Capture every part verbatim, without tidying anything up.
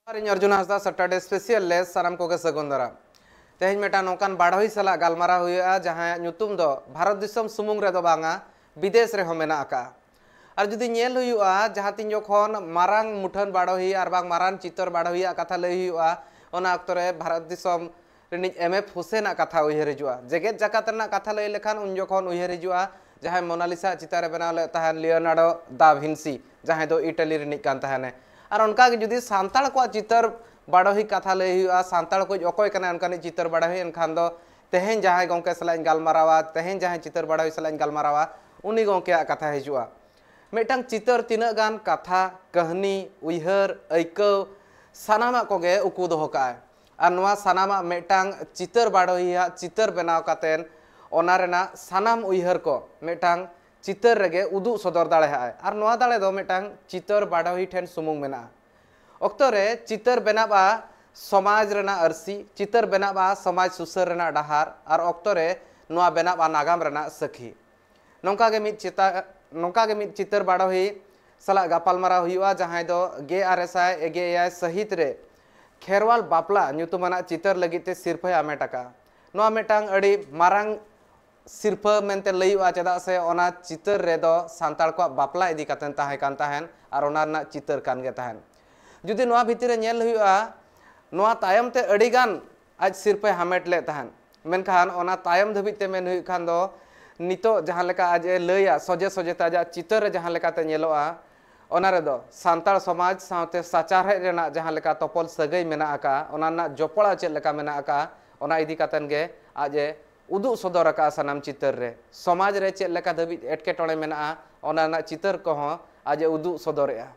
ᱟᱨ ᱤᱧ ᱚᱨᱡᱩᱱ ᱦᱟᱸᱥᱫᱟ, Saturday Special ᱞᱮ ᱥᱟᱱᱟᱢ ᱠᱚᱜᱮ ᱥᱟᱹᱜᱩᱱ ᱫᱟᱨᱟᱢ᱾ ᱛᱮᱦᱮᱧ ᱢᱤᱫᱴᱟᱝ ᱱᱚᱝᱠᱟᱱ ᱵᱟᱰᱚᱦᱤ ᱥᱟᱞᱟᱜ ᱜᱟᱞᱢᱟᱨᱟᱣ ᱦᱩᱭᱩᱜᱼᱟ, ᱡᱟᱦᱟᱸᱭᱟᱜ ᱧᱩᱛᱩᱢ ᱫᱚ ᱵᱷᱟᱨᱚᱛ ᱫᱤᱥᱚᱢ ᱥᱩᱢᱩᱝ ᱨᱮᱫᱚ ᱵᱟᱝᱟ, ᱵᱤᱫᱮᱥ ᱨᱮᱦᱚᱸ ᱢᱮᱱᱟᱜ ᱟᱠᱟᱫᱼᱟ᱾ ᱟᱨ ᱡᱩᱫᱤ ᱧᱮᱞ ᱦᱩᱭᱩᱜᱼᱟ, ᱡᱟᱦᱟᱸ ᱛᱤᱱ ᱡᱚᱠᱷᱚᱱ ᱢᱟᱨᱟᱝ ᱢᱩᱴᱷᱟᱹᱱ ᱵᱟᱰᱚᱦᱤ ᱟᱨ ᱵᱟᱝ ᱢᱟᱨᱟᱝ ᱪᱤᱛᱟᱹᱨ ᱵᱟᱰᱚᱦᱤᱭᱟᱜ ᱠᱟᱛᱷᱟ ᱞᱟᱹᱭ ᱦᱩᱭᱩᱜᱼᱟ, ᱚᱱᱟ ᱚᱠᱛᱚ ᱨᱮ ᱵᱷᱟᱨᱚᱛ ᱫᱤᱥᱚᱢ ᱨᱤᱱᱤᱡ M F ᱦᱩᱥᱮᱱᱟᱜ ᱠᱟᱛᱷᱟ ᱩᱭᱦᱟᱹᱨ ᱦᱤᱡᱩᱜᱼᱟ᱾ ᱡᱮᱜᱮᱛ ᱡᱟᱠᱟᱛ ᱨᱮᱱᱟᱜ ᱠᱟᱛᱷᱟ ᱞᱟᱹᱭ ᱞᱮᱠᱷᱟᱱ ᱩᱱ ᱡᱚᱠᱷᱚᱱ ᱩᱭᱦᱟᱹᱨ ᱦᱤᱡᱩᱜᱼᱟ, ᱡᱟᱦᱟᱸᱭ ᱢᱳᱱᱟᱞᱤᱥᱟ ᱪᱤᱛᱟᱹᱨ ᱮ ᱵᱮᱱᱟᱣ ᱞᱮᱫ ᱛᱟᱦᱮᱱ, ᱞᱤᱭᱳᱱᱟᱨᱰᱳ ᱫᱟ ᱵᱷᱤᱱᱥᱤ, ᱡᱟᱦᱟᱸᱭ ᱫᱚ ᱤᱴᱟᱞᱤ ᱨᱤᱱᱤᱡ ᱠᱟᱱ ᱛᱟᱦᱮᱱᱮ᱾ ᱟᱨ ᱚᱱᱠᱟ ᱜᱮ ᱡᱩᱫᱤ ᱥᱟᱱᱛᱟᱲ ᱠᱚᱣᱟᱜ ᱪᱤᱛᱟᱹᱨ ᱵᱟᱰᱚᱦᱤ ᱠᱟᱛᱷᱟ ᱞᱟᱹᱭ ᱦᱩᱭᱩᱜᱼᱟ, ᱥᱟᱱᱛᱟᱲ ᱠᱚ ᱚᱠᱚᱭ ᱠᱟᱱᱟᱭ ᱚᱱᱠᱟᱱᱤᱡ ᱪᱤᱛᱟᱹᱨ ᱵᱟᱰᱚᱦᱤ, ᱮᱱᱠᱷᱟᱱ ᱫᱚ ᱛᱮᱦᱮᱧ ᱡᱟᱦᱟᱸᱭ ᱜᱚᱢᱠᱮ ᱥᱟᱞᱟᱜ ᱤᱧ ᱜᱟᱞᱢᱟᱨᱟᱣᱟ, ᱛᱮᱦᱮᱧ ᱡᱟᱦᱟᱸᱭ ᱪᱤᱛᱟᱹᱨ ᱵᱟᱰᱚᱦᱤ ᱥᱟᱞᱟᱜ ᱤᱧ ᱜᱟᱞᱢᱟᱨᱟᱣᱟ, ᱩᱱᱤ ᱜᱚᱢᱠᱮᱭᱟᱜ ᱠᱟᱛᱷᱟ ᱦᱤᱡᱩᱜᱼᱟ᱾ ᱢᱤᱫᱴᱟᱝ ᱪᱤᱛᱟᱹᱨ ᱛᱤᱱᱟᱹᱜ ᱜᱟᱱ ᱠᱟᱛᱷᱟ, ᱠᱟᱹᱦᱱᱤ, ᱩᱭᱦᱟᱹᱨ, ᱟᱹᱭᱠᱟᱹᱣ, ᱥᱟᱱᱟᱢᱟᱜ ᱠᱚᱜᱮ ᱩᱠᱩ ᱫᱚᱦᱚ ᱠᱟᱜᱼᱟᱭ᱾ ᱟᱨ ᱱᱚᱣᱟ ᱥᱟᱱᱟᱢᱟᱜ ᱢᱤᱫᱴᱟᱝ ᱪᱤᱛᱟᱹᱨ ᱵᱟᱰᱚᱦᱤᱭᱟᱜ ᱪᱤᱛᱟᱹᱨ ᱵᱮᱱᱟᱣ ᱠᱟᱛᱮᱱ ᱚᱱᱟ ᱨᱮᱱᱟᱜ ᱥᱟᱱᱟᱢ ᱩᱭᱦᱟᱹᱨ ᱠᱚ ᱢᱤᱫᱴᱟᱝ ᱪᱤᱛᱟᱹᱨ ᱨᱮᱜᱮ ᱩᱫᱩᱜ ᱥᱚᱫᱚᱨ ᱫᱟᱲᱮᱭᱟᱜᱼᱟᱭ᱾ ᱟᱨ ᱱᱚᱣᱟ ᱫᱟᱲᱮ ᱫᱚ ᱢᱤᱫᱴᱟᱝ ᱪᱤᱛᱟᱹᱨ ᱵᱟᱰᱚᱦᱤ ᱴᱷᱮᱱ ᱥᱩᱢᱩᱝ ᱢᱮᱱᱟᱜᱼᱟ᱾ ᱚᱠᱛᱚ ᱨᱮ ᱪᱤᱛᱟᱹᱨ ᱵᱮᱱᱟᱣᱟ ᱥᱚᱢᱟᱡᱽ ᱨᱮᱱᱟᱜ ᱟᱹᱨᱥᱤ, ᱪᱤᱛᱟᱹᱨ ᱵᱮᱱᱟᱣᱟ ᱥᱚᱢᱟᱡᱽ ᱥᱩᱥᱟᱹᱨ ᱨᱮᱱᱟᱜ ᱰᱟᱦᱟᱨ, ᱟᱨ ᱚᱠᱛᱚ ᱨᱮ ᱱᱚᱣᱟ ᱵᱮᱱᱟᱣᱟ ᱱᱟᱜᱟᱢ ᱨᱮᱱᱟᱜ ᱥᱟᱹᱠᱷᱤ᱾ ᱱᱚᱝᱠᱟ ᱜᱮ ᱢᱤᱫ ᱪᱮᱛᱟ-, ᱱᱚᱝᱠᱟ ᱜᱮ ᱢᱤᱫ ᱪᱤᱛᱟᱹᱨ ᱵᱟᱰᱚᱦᱤ ᱥᱟᱞᱟᱜ ᱜᱟᱯᱟᱞᱢᱟᱨᱟᱣ ᱦᱩᱭᱩᱜᱼᱟ, ᱡᱟᱦᱟᱸᱭ ᱫᱚ ᱜᱮᱞ ᱟᱨᱮ ᱥᱟᱭ ᱜᱮᱞ ᱮᱭᱟᱭ ᱥᱟᱹᱦᱤᱛ ᱨᱮ ᱠᱷᱮᱨᱣᱟᱞ ᱵᱟᱯᱞᱟ ᱧᱩᱛᱩᱢᱟᱱᱟᱜ ᱪᱤᱛᱟᱹᱨ ᱞᱟᱹᱜᱤᱫ ᱛᱮ ᱥᱤᱨᱯᱷᱟᱹᱭ ᱦᱟᱢᱮᱴ ᱟᱠᱟᱫᱼᱟ᱾ ᱱᱚᱣᱟ ᱢᱤᱫᱴᱟᱝ ᱟᱹᱰᱤ ᱢᱟᱨᱟᱝ ᱥᱤᱨᱯᱷᱟᱹ ᱢᱮᱱᱛᱮ ᱞᱟᱹᱭᱚᱜᱼᱟ, ᱪᱮᱫᱟᱜ ᱥᱮ ᱚᱱᱟ ᱪᱤᱛᱟᱹᱨ ᱨᱮᱫᱚ ᱥᱟᱱᱛᱟᱲ ᱠᱚᱣᱟᱜ ᱵᱟᱯᱞᱟ ᱤᱫᱤ ᱠᱟᱛᱮ ᱛᱟᱦᱮᱸ ᱠᱟᱱ ᱛᱟᱦᱮᱸᱱ ᱟᱨ ᱚᱱᱟ ᱨᱮᱱᱟᱜ ᱪᱤᱛᱟᱹᱨ ᱠᱟᱱ ᱜᱮ ᱛᱟᱦᱮᱸᱱ᱾ ᱡᱩᱫᱤ ᱱᱚᱣᱟ ᱵᱷᱤᱛᱤᱨ ᱨᱮ ᱧᱮᱞ ᱦᱩᱭᱩᱜᱼᱟ, ᱱᱚᱣᱟ ᱛᱟᱭᱚᱢ ᱛᱮ ᱟᱹᱰᱤ ᱜᱟᱱ ᱟᱡ ᱥᱤᱨᱯᱷᱟᱹᱭ ᱦᱟᱢᱮᱴ ᱞᱮᱫ ᱛᱟᱦᱮᱸᱱ, ᱢᱮᱱᱠᱷᱟᱱ ᱚᱱᱟ ᱛᱟᱭᱚᱢ ᱫᱷᱟᱹᱵᱤᱡ ᱛᱮ ᱢᱮᱱ ᱦᱩᱭᱩᱜ ᱠᱷᱟᱱ ᱫᱚ ᱱᱤᱛᱚᱜ ᱡᱟᱦᱟᱸ ᱞᱮᱠᱟ ᱟᱡ ᱮ ᱞᱟᱹᱭᱟ, ᱥᱚᱡᱷᱮ ᱥᱚᱡᱷᱮ ᱛᱮ ᱟᱡᱟᱜ ᱪᱤᱛᱟᱹᱨ ᱨᱮ ᱡᱟᱦᱟᱸ ᱞᱮᱠᱟᱛᱮ ᱧᱮᱞᱚᱜᱼᱟ, ᱚᱱᱟ ᱨᱮᱫᱚ ᱥᱟᱱᱛᱟᱲ ᱥᱚᱢᱟᱡᱽ ᱥᱟᱶᱛᱮ ᱥᱟᱪᱟᱨᱦᱮᱫ ᱨᱮᱱᱟᱜ ᱡᱟᱦᱟᱸ ᱞᱮᱠᱟ ᱛᱚᱯᱚᱞ ᱥᱟᱹᱜᱟᱹᱭ ᱢᱮᱱᱟᱜ ᱟᱠᱟᱫᱼᱟ, ᱚᱱᱟ ᱨᱮᱱᱟᱜ ᱡᱚᱯᱚᱲᱟᱣ ᱪᱮᱫ ᱞᱮᱠᱟ ᱢᱮᱱᱟᱜ ᱟᱠᱟᱫᱼᱟ, ᱚᱱᱟ ᱤᱫᱤ ᱠᱟᱛᱮᱱ ᱜᱮ ᱟᱡ ᱮ ᱩᱫᱩᱜ ᱥᱚᱫᱚᱨ ᱟᱠᱟᱫᱼᱟ ᱥᱟᱱᱟᱢ ᱪᱤᱛᱟᱹᱨ ᱨᱮ᱾ ᱥᱚᱢᱟᱡᱽ ᱨᱮ ᱪᱮᱫ ᱞᱮᱠᱟ ᱫᱷᱟᱹᱵᱤᱡ ᱮᱴᱠᱮᱴᱚᱬᱮ ᱢᱮᱱᱟᱜᱼᱟ, ᱚᱱᱟ ᱨᱮᱱᱟᱜ ᱪᱤᱛᱟᱹᱨ ᱠᱚᱦᱚᱸ ᱟᱡ ᱮ ᱩᱫᱩᱜ ᱥᱚᱫᱚᱨᱮᱜᱼᱟ᱾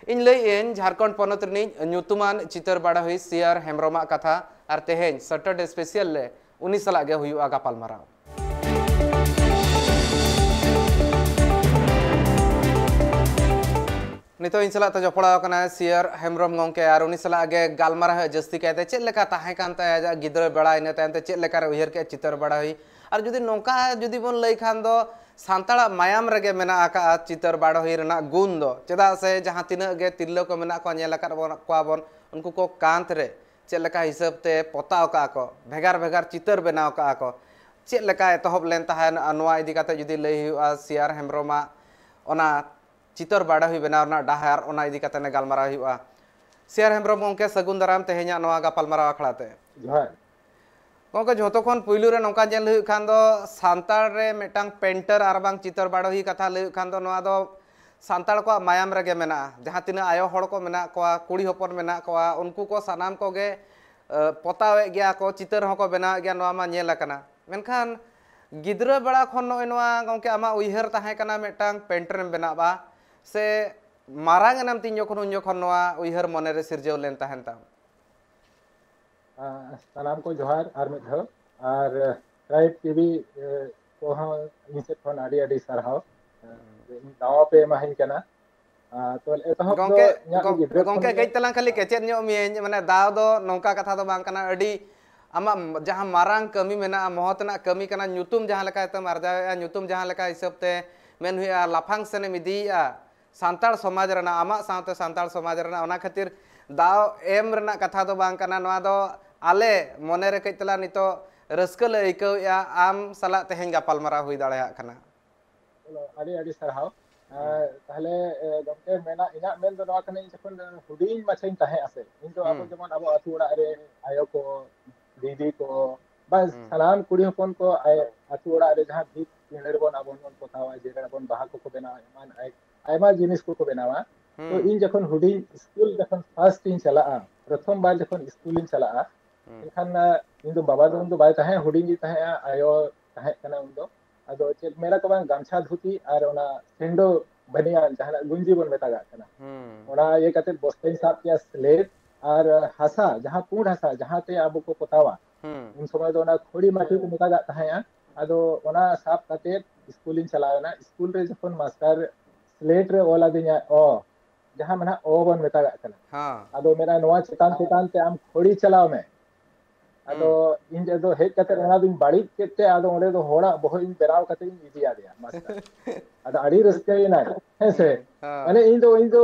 ᱤᱧ ᱞᱟᱹᱭᱮᱫ ᱟᱹᱧ, ᱡᱷᱟᱲᱠᱷᱚᱸᱰ ᱯᱚᱱᱚᱛ ᱨᱤᱱᱤᱡ ᱧᱩᱛᱩᱢᱟᱱ ᱪᱤᱛᱟᱹᱨ ᱵᱟᱰᱚᱦᱤ ᱥᱤ ᱟᱨ ᱦᱮᱢᱵᱽᱨᱚᱢᱟᱜ ᱠᱟᱛᱷᱟ, ᱟᱨ ᱛᱮᱦᱮᱧ Saturday Special ᱨᱮ ᱩᱱᱤ ᱥᱟᱞᱟᱜ ᱜᱮ ᱦᱩᱭᱩᱜᱼᱟ ᱜᱟᱯᱟᱞᱢᱟᱨᱟᱣ᱾ ᱱᱤᱛᱚᱜ ᱤᱧ ᱥᱟᱞᱟᱜ ᱛᱮ ᱡᱚᱯᱲᱟᱣ ᱟᱠᱟᱱᱟᱭ ᱥᱤ ᱟᱨ ᱦᱮᱢᱵᱽᱨᱚᱢ ᱜᱚᱢᱠᱮ, ᱟᱨ ᱩᱱᱤ ᱥᱟᱞᱟᱜ ᱜᱮ ᱜᱟᱞᱢᱟᱨᱟᱣ ᱦᱩᱭᱩᱜᱼᱟ ᱡᱟᱹᱥᱛᱤ ᱠᱟᱭᱛᱮ ᱪᱮᱫ ᱞᱮᱠᱟ ᱛᱟᱦᱮᱸ ᱠᱟᱱ ᱛᱟᱭᱟ ᱟᱡᱟᱜ ᱜᱤᱫᱽᱨᱟᱹ ᱵᱮᱲᱟ, ᱤᱱᱟᱹ ᱛᱟᱭᱚᱢ ᱛᱮ ᱪᱮᱫ ᱞᱮᱠᱟᱨᱮ ᱩᱭᱦᱟᱹᱨ ᱠᱮᱫᱼᱟ ᱪᱤᱛᱟᱹᱨ ᱵᱟᱰᱚᱦᱤ, ᱟᱨ ᱡᱩᱫᱤ ᱱᱚᱝᱠᱟ ᱡᱩᱫᱤ ᱵᱚᱱ ᱞᱟᱹᱭ ᱠᱷᱟᱱ ᱫᱚ ᱥᱟᱱᱛᱟᱲᱟᱜ ᱢᱟᱭᱟᱢ ᱨᱮᱜᱮ ᱢᱮᱱᱟᱜ ᱟᱠᱟᱫᱼᱟ ᱪᱤᱛᱟᱹᱨ ᱵᱟᱰᱚᱦᱤ ᱨᱮᱱᱟᱜ ᱜᱩᱱ ᱫᱚ᱾ ᱪᱮᱫᱟᱜ ᱥᱮ ᱡᱟᱦᱟᱸ ᱛᱤᱱᱟᱹᱜ ᱜᱮ ᱛᱤᱨᱞᱟᱹ ᱠᱚ ᱢᱮᱱᱟᱜ ᱠᱚᱣᱟ, ᱧᱮᱞ ᱟᱠᱟᱫ ᱵᱚᱱ, ᱠᱚᱣᱟ ᱵᱚᱱ, ᱩᱱᱠᱩ ᱠᱚ ᱠᱟᱸᱛ ᱨᱮ ᱪᱮᱫ ᱞᱮᱠᱟ ᱦᱤᱥᱟᱹᱵ ᱛᱮ ᱯᱚᱛᱟᱣ ᱠᱟᱜᱼᱟ ᱠᱚ, ᱵᱷᱮᱜᱟᱨ ᱵᱷᱮᱜᱟᱨ ᱪᱤᱛᱟᱹᱨ ᱵᱮᱱᱟᱣ ᱠᱟᱜᱼᱟ ᱠᱚ, ᱪᱮᱫ ᱞᱮᱠᱟ ᱮᱛᱚᱦᱚᱵ ᱞᱮᱱ ᱛᱟᱦᱮᱸᱫ, ᱟᱨ ᱱᱚᱣᱟ ᱤᱫᱤ ᱠᱟᱛᱮ ᱡᱩᱫᱤ ᱞᱟᱹᱭ ᱦᱩᱭᱩᱜᱼᱟ, ᱥᱤ ᱟᱨ ᱦᱮᱢᱵᱨᱚᱢᱟᱜ ᱚᱱᱟ ᱪᱤᱛᱟᱹᱨ ᱵᱟᱰᱚᱦᱤ ᱵᱮᱱᱟᱣ ᱨᱮᱱᱟᱜ ᱰᱟᱦᱟᱨ, ᱚᱱᱟ ᱤᱫᱤ ᱠᱟᱛᱮ ᱜᱟᱞᱢᱟᱨᱟᱣ ᱦᱩᱭᱩᱜᱼᱟ᱾ ᱥᱤ ᱟᱨ ᱦᱮᱢᱵᱨᱚᱢ ᱜᱚᱢᱠᱮ, ᱥᱟᱹᱜᱩᱱ ᱫᱟᱨᱟᱢ ᱛᱮᱦᱮᱧᱟᱜ ᱱᱚᱣᱟ ᱜᱟᱯᱟᱞᱢᱟᱨᱟᱣ ᱟᱠᱷᱲᱟ ᱛᱮ᱾ ᱡᱚᱦᱟᱨ᱾ ᱜᱚᱢᱠᱮ, ᱡᱷᱚᱛᱚ ᱠᱷᱚᱱ ᱯᱩᱭᱞᱩ ᱨᱮ ᱱᱚᱝᱠᱟ ᱧᱮᱞ ᱦᱩᱭᱩᱜ ᱠᱷᱟᱱ ᱫᱚ, ᱥᱟᱱᱛᱟᱲ ᱨᱮ ᱢᱤᱫᱴᱟᱝ ᱯᱮᱱᱴᱟᱨ ᱟᱨ ᱵᱟᱝ ᱪᱤᱛᱟᱹᱨ ᱵᱟᱰᱚᱦᱤ ᱠᱟᱛᱷᱟ ᱞᱟᱹᱭ ᱦᱩᱭᱩᱜ ᱠᱷᱟᱱ ᱫᱚ, ᱱᱚᱣᱟ ᱫᱚ ᱥᱟᱱᱛᱟᱲ ᱠᱚᱣᱟᱜ ᱢᱟᱭᱟᱢ ᱨᱮᱜᱮ ᱢᱮᱱᱟᱜᱼᱟ᱾ ᱡᱟᱦᱟᱸ ᱛᱤᱱᱟᱹᱜ ᱟᱭᱳ ᱦᱚᱲ ᱠᱚ ᱢᱮᱱᱟᱜ ᱠᱚᱣᱟ, ᱠᱩᱲᱤ ᱦᱚᱯᱚᱱ ᱢᱮᱱᱟᱜ ᱠᱚᱣᱟ, ᱩᱱᱠᱩ ᱠᱚ ᱥᱟᱱᱟᱢ ᱠᱚᱜᱮ, ᱮ, ᱯᱚᱛᱟᱣᱮᱫ ᱜᱮᱭᱟ ᱠᱚ, ᱪᱤᱛᱟᱹᱨ ᱦᱚᱸᱠᱚ ᱵᱮᱱᱟᱣᱮᱫ ᱜᱮᱭᱟ, ᱱᱚᱣᱟ ᱢᱟ ᱧᱮᱞ ᱟᱠᱟᱱᱟ᱾ ᱢᱮᱱᱠᱷᱟᱱ ᱜᱤᱫᱽᱨᱟᱹ ᱵᱮᱲᱟ ᱠᱷᱚᱱ ᱱᱚᱜᱼᱚᱭ ᱱᱚᱣᱟ, ᱜᱚᱢᱠᱮ, ᱟᱢᱟᱜ ᱩᱭᱦᱟᱹᱨ ᱛᱟᱦᱮᱸ ᱠᱟᱱᱟ ᱢᱤᱫᱴᱟᱝ ᱯᱮᱱᱴᱟᱨᱮᱢ ᱵᱮᱱᱟᱜᱼᱟ, ᱥᱮ ᱢᱟᱨᱟᱝ ᱮᱱᱟᱢ ᱛᱤᱧ ᱡᱚᱠᱷᱚᱱ, ᱩᱱ ᱡᱚᱠᱷᱚᱱ ᱱᱚᱣᱟ ᱩᱭᱦᱟᱹᱨ ᱢᱚᱱᱮᱨᱮ ᱥᱤᱨᱡᱟᱹᱣ ᱞᱮᱱ ᱛᱟᱦᱮᱱ ᱛᱟᱢ? ᱟᱸ, ᱥᱟᱱᱟᱢ ᱠᱚ ᱡᱚᱦᱟᱨ ᱟᱨ ᱢᱤᱫ ᱫᱷᱟᱣ᱾ ᱟᱨ, ᱟᱸ, ᱴᱨᱟᱭᱤᱵᱽ ᱴᱤᱵᱷᱤ, ᱟᱸ, ᱠᱚᱦᱚᱸ ᱤᱧ ᱥᱮᱫ ᱠᱷᱚᱱ ᱟᱹᱰᱤ ᱟᱹᱰᱤ ᱥᱟᱨᱦᱟᱣ, ᱟᱸ, ᱦᱩᱸ᱾ ᱤᱧ ᱫᱟᱣ ᱯᱮ ᱮᱢᱟᱦᱤᱧ ᱠᱟᱱᱟ᱾ ᱟᱸ, ᱛᱚ ᱮᱛᱚᱦᱚᱵ ᱫᱚ ᱜᱚᱢᱠᱮ, ᱤᱧᱟᱹᱜ ᱜᱚᱢ-, ᱜᱤᱫᱽᱨᱟᱹ ᱜᱚᱢᱠᱮ, ᱠᱷᱚᱱ ᱜᱮ ᱠᱟᱹᱡ ᱛᱟᱞᱟᱝ ᱠᱷᱟᱹᱞᱤ ᱠᱮᱪᱮᱫ ᱧᱚᱜ ᱢᱤᱭᱟᱹᱧ, ᱢᱟᱱᱮ, ᱫᱟᱣ ᱫᱚ ᱱᱚᱝᱠᱟ ᱠᱟᱛᱷᱟ ᱫᱚ ᱵᱟᱝ ᱠᱟᱱᱟ᱾ ᱟᱹᱰᱤ ᱟᱢᱟᱜ ᱡᱟᱦᱟᱸ ᱢᱟᱨᱟᱝ ᱠᱟᱹᱢᱤ ᱢᱮᱱᱟᱜᱼᱟ, ᱢᱚᱦᱚᱛ ᱨᱮᱱᱟᱜ ᱠᱟᱹᱢᱤ ᱠᱟᱱᱟ, ᱧᱩᱛᱩᱢ ᱡᱟᱦᱟᱸ ᱞᱮᱠᱟᱭ ᱛᱟᱢ ᱟᱨᱡᱟᱣᱮᱫᱼᱟ, ᱧᱩᱛᱩᱢ ᱡᱟᱦᱟᱸ ᱞᱮᱠᱟ ᱦᱤᱥᱟᱹᱵ ᱛᱮ ᱢᱮᱱ ᱦᱩᱭᱩᱜᱼᱟ, ᱞᱟᱯᱷᱟᱝ ᱥᱮᱱ ᱮᱢ ᱤᱫᱤᱭᱮᱫᱼᱟ, ᱥᱟᱱᱛᱟᱲ ᱥᱚᱢᱟᱡᱽ ᱨᱮᱱᱟᱜ, ᱟᱢᱟᱜ ᱥᱟᱶᱛᱮ ᱥᱟᱱᱛᱟᱲ ᱥᱚᱢᱟᱡᱽ ᱨᱮᱱᱟᱜ, ᱚᱱᱟ ᱠᱷᱟᱹᱛᱤᱨ ᱫᱟᱣ ᱮᱢ ᱨᱮᱱᱟᱜ ᱠᱟᱛᱷᱟ ᱫᱚ ᱵᱟᱝ ᱠᱟᱱᱟ᱾ ᱱᱚᱣᱟ ᱫᱚ ᱟᱞᱮ ᱢᱚᱱᱮ ᱨᱮ ᱠᱟᱹᱡ ᱛᱟᱞᱟᱝ ᱱᱤᱛᱚᱜ ᱨᱟᱹᱥᱠᱟᱹ ᱞᱮ ᱟᱹᱭᱠᱟᱹᱣᱮᱫᱼᱟ, ᱟᱢ ᱥᱟᱞᱟᱜ ᱛᱮᱦᱮᱧ ᱜᱟᱯᱟᱞᱢᱟᱨᱟᱣ ᱦᱩᱭ ᱫᱟᱲᱮᱭᱟᱜ ᱠᱟᱱᱟ᱾ ᱪᱚᱞᱚ, ᱟᱹᱰᱤ ᱟᱹᱰᱤ ᱥᱟᱨᱦᱟᱣ᱾ ᱦᱩᱸ᱾ ᱟᱨ ᱛᱟᱦᱞᱮ, ᱮ, ᱜᱚᱢᱠᱮ, ᱢᱮᱱᱟ, ᱤᱧᱟᱹᱜ ᱢᱮᱱ ᱫᱚ ᱱᱚᱣᱟ ᱠᱟᱱᱟ, ᱤᱧ ᱡᱚᱠᱷᱚᱱ ᱦᱩᱰᱤᱧ ᱢᱟᱪᱷᱟᱧ ᱛᱟᱦᱮᱸ ᱟᱥᱮ, ᱤᱧ ᱫᱚ ᱟᱵᱚ ᱦᱩᱸ᱾ ᱡᱮᱢᱚᱱ ᱟᱵᱚ ᱟᱹᱛᱩ ᱚᱲᱟᱜ ᱨᱮ ᱟᱭᱳ ᱠᱚ, ᱫᱤᱫᱤ ᱠᱚ, ᱵᱟ ᱦᱩᱸ᱾ ᱥᱟᱱᱟᱢ ᱠᱩᱲᱤ ᱦᱚᱯᱚᱱ ᱠᱚ ᱟᱭ-, ᱟᱹᱛᱩ ᱚᱲᱟᱜ ᱨᱮ ᱡᱟᱦᱟᱸ ᱵᱷᱤᱛ ᱯᱤᱸᱰᱟᱹ ᱨᱮᱵᱚᱱ ᱟᱵᱚ ᱵᱚᱱ ᱯᱚᱛᱟᱣᱟ, ᱡᱮᱨᱮᱲ ᱟᱵᱚᱱ, ᱵᱟᱦᱟ ᱠᱚᱠᱚ ᱵᱮᱱᱟᱣᱟ, ᱮᱢᱟᱱ ᱟᱭ-, ᱟᱭᱢᱟ ᱡᱤᱱᱤᱥ ᱠᱚᱠᱚ ᱵᱮᱱᱟᱣᱟ᱾ ᱛᱚ ᱦᱩᱸ᱾ ᱤᱧ ᱡᱚᱠᱷᱚᱱ ᱦᱩᱰᱤᱧ ᱥᱠᱩᱞ ᱡᱚᱠᱷᱚᱱ ᱯᱷᱟᱥᱴ ᱤᱧ ᱪᱟᱞᱟᱜᱼᱟ, ᱯᱨᱚᱛᱷᱚᱢ ᱵᱟᱨ ᱡᱚᱠᱷᱚᱱ ᱥᱠᱩᱞ ᱤᱧ ᱪᱟᱞᱟᱜᱼᱟ, ᱦᱩᱸ᱾ ᱮᱱᱠᱷᱟᱱ, ᱟ, ᱤᱧ ᱫᱚ ᱵᱟᱵᱟ ᱫᱚ ᱩᱱ ᱫᱚ ᱵᱟᱭ ᱛᱟᱦᱮᱸ, ᱦᱩᱰᱤᱧ ᱜᱮ ᱛᱟᱦᱮᱸᱜᱼᱟ, ᱟᱭᱳ ᱛᱟᱦᱮᱸ ᱠᱟᱱᱟ ᱩᱱ ᱫᱚ᱾ ᱟᱫᱚ ᱪᱮᱫ ᱢᱮᱱᱟ ᱠᱚ ᱵᱟᱝ, ᱜᱟᱢᱪᱷᱟ ᱫᱷᱩᱛᱤ ᱟᱨ ᱚᱱᱟ ᱥᱮᱱᱰᱳ ᱵᱟᱱᱤᱭᱟᱱ, ᱡᱟᱦᱟᱱᱟᱜ ᱜᱩᱧᱡᱤ ᱵᱚᱱ ᱢᱮᱛᱟᱜᱟᱜ ᱠᱟᱱᱟ, ᱦᱩᱸ᱾ ᱚᱱᱟ ᱤᱭᱟᱹ ᱠᱟᱛᱮ ᱵᱚᱥᱛᱟᱧ ᱥᱟᱵ ᱠᱮᱭᱟ, ᱥᱞᱮᱴ ᱟᱨ ᱦᱟᱥᱟ, ᱡᱟᱦᱟᱸ ᱯᱩᱸᱰ ᱦᱟᱥᱟ, ᱡᱟᱦᱟᱸ ᱛᱮ ᱟᱵᱚ ᱠᱚ ᱯᱚᱛᱟᱣᱟ᱾ ᱦᱩᱸ᱾ ᱩᱱ ᱥᱚᱢᱚᱭ ᱫᱚ ᱚᱱᱟ ᱠᱷᱚᱲᱤ ᱢᱟᱴᱤ ᱠᱚ ᱢᱮᱛᱟᱜᱟᱜ ᱛᱟᱦᱮᱸᱜᱼᱟ᱾ ᱟᱫᱚ ᱚᱱᱟ ᱥᱟᱵ ᱠᱟᱛᱮ ᱥᱠᱩᱞᱤᱧ ᱪᱟᱞᱟᱣ ᱮᱱᱟ᱾ ᱥᱠᱩᱞ ᱨᱮ ᱡᱚᱠᱷᱚᱱ ᱢᱟᱥᱴᱟᱨ ᱥᱞᱮᱴ ᱨᱮ ᱚᱞ ᱟᱹᱫᱤᱧᱟ ᱚ, ᱡᱟᱦᱟᱸ ᱢᱮᱱᱟᱜ ᱚ ᱵᱚᱱ ᱢᱮᱛᱟᱜᱟᱜ ᱠᱟᱱᱟ, ᱦᱮᱸ᱾ ᱟᱫᱚ ᱢᱮᱱᱟ, "ᱱᱚᱣᱟ ᱪᱮᱛᱟᱱ ᱪᱮᱛᱟᱱ ᱛᱮ ᱟᱢ ᱠᱷᱚᱲᱤ ᱪᱟᱞᱟᱣ ᱢᱮ, ᱟᱫᱚ ᱤᱧ ᱫᱚ ᱦᱮᱡ ᱠᱟᱛᱮ ᱚᱱᱟ ᱫᱚᱧ ᱵᱟᱹᱲᱤᱡ ᱠᱮᱫ ᱛᱮ, ᱟᱫᱚ ᱚᱸᱰᱮ ᱫᱚ ᱦᱚᱲᱟᱜ ᱵᱚᱦᱚᱜ ᱤᱧ ᱵᱮᱱᱟᱣ ᱠᱟᱛᱮ ᱤᱧ ᱤᱫᱤ ᱟᱫᱮᱭᱟ ᱢᱟᱥᱴᱟᱨ᱾ ᱟᱫᱚ ᱟᱹᱰᱤ ᱨᱟᱹᱥᱠᱟᱹᱭᱮᱱᱟᱭ, ᱦᱮᱸ ᱥᱮ᱾ ᱦᱮᱸ᱾ ᱢᱟᱱᱮ ᱤᱧ ᱫᱚ, ᱤᱧ ᱫᱚ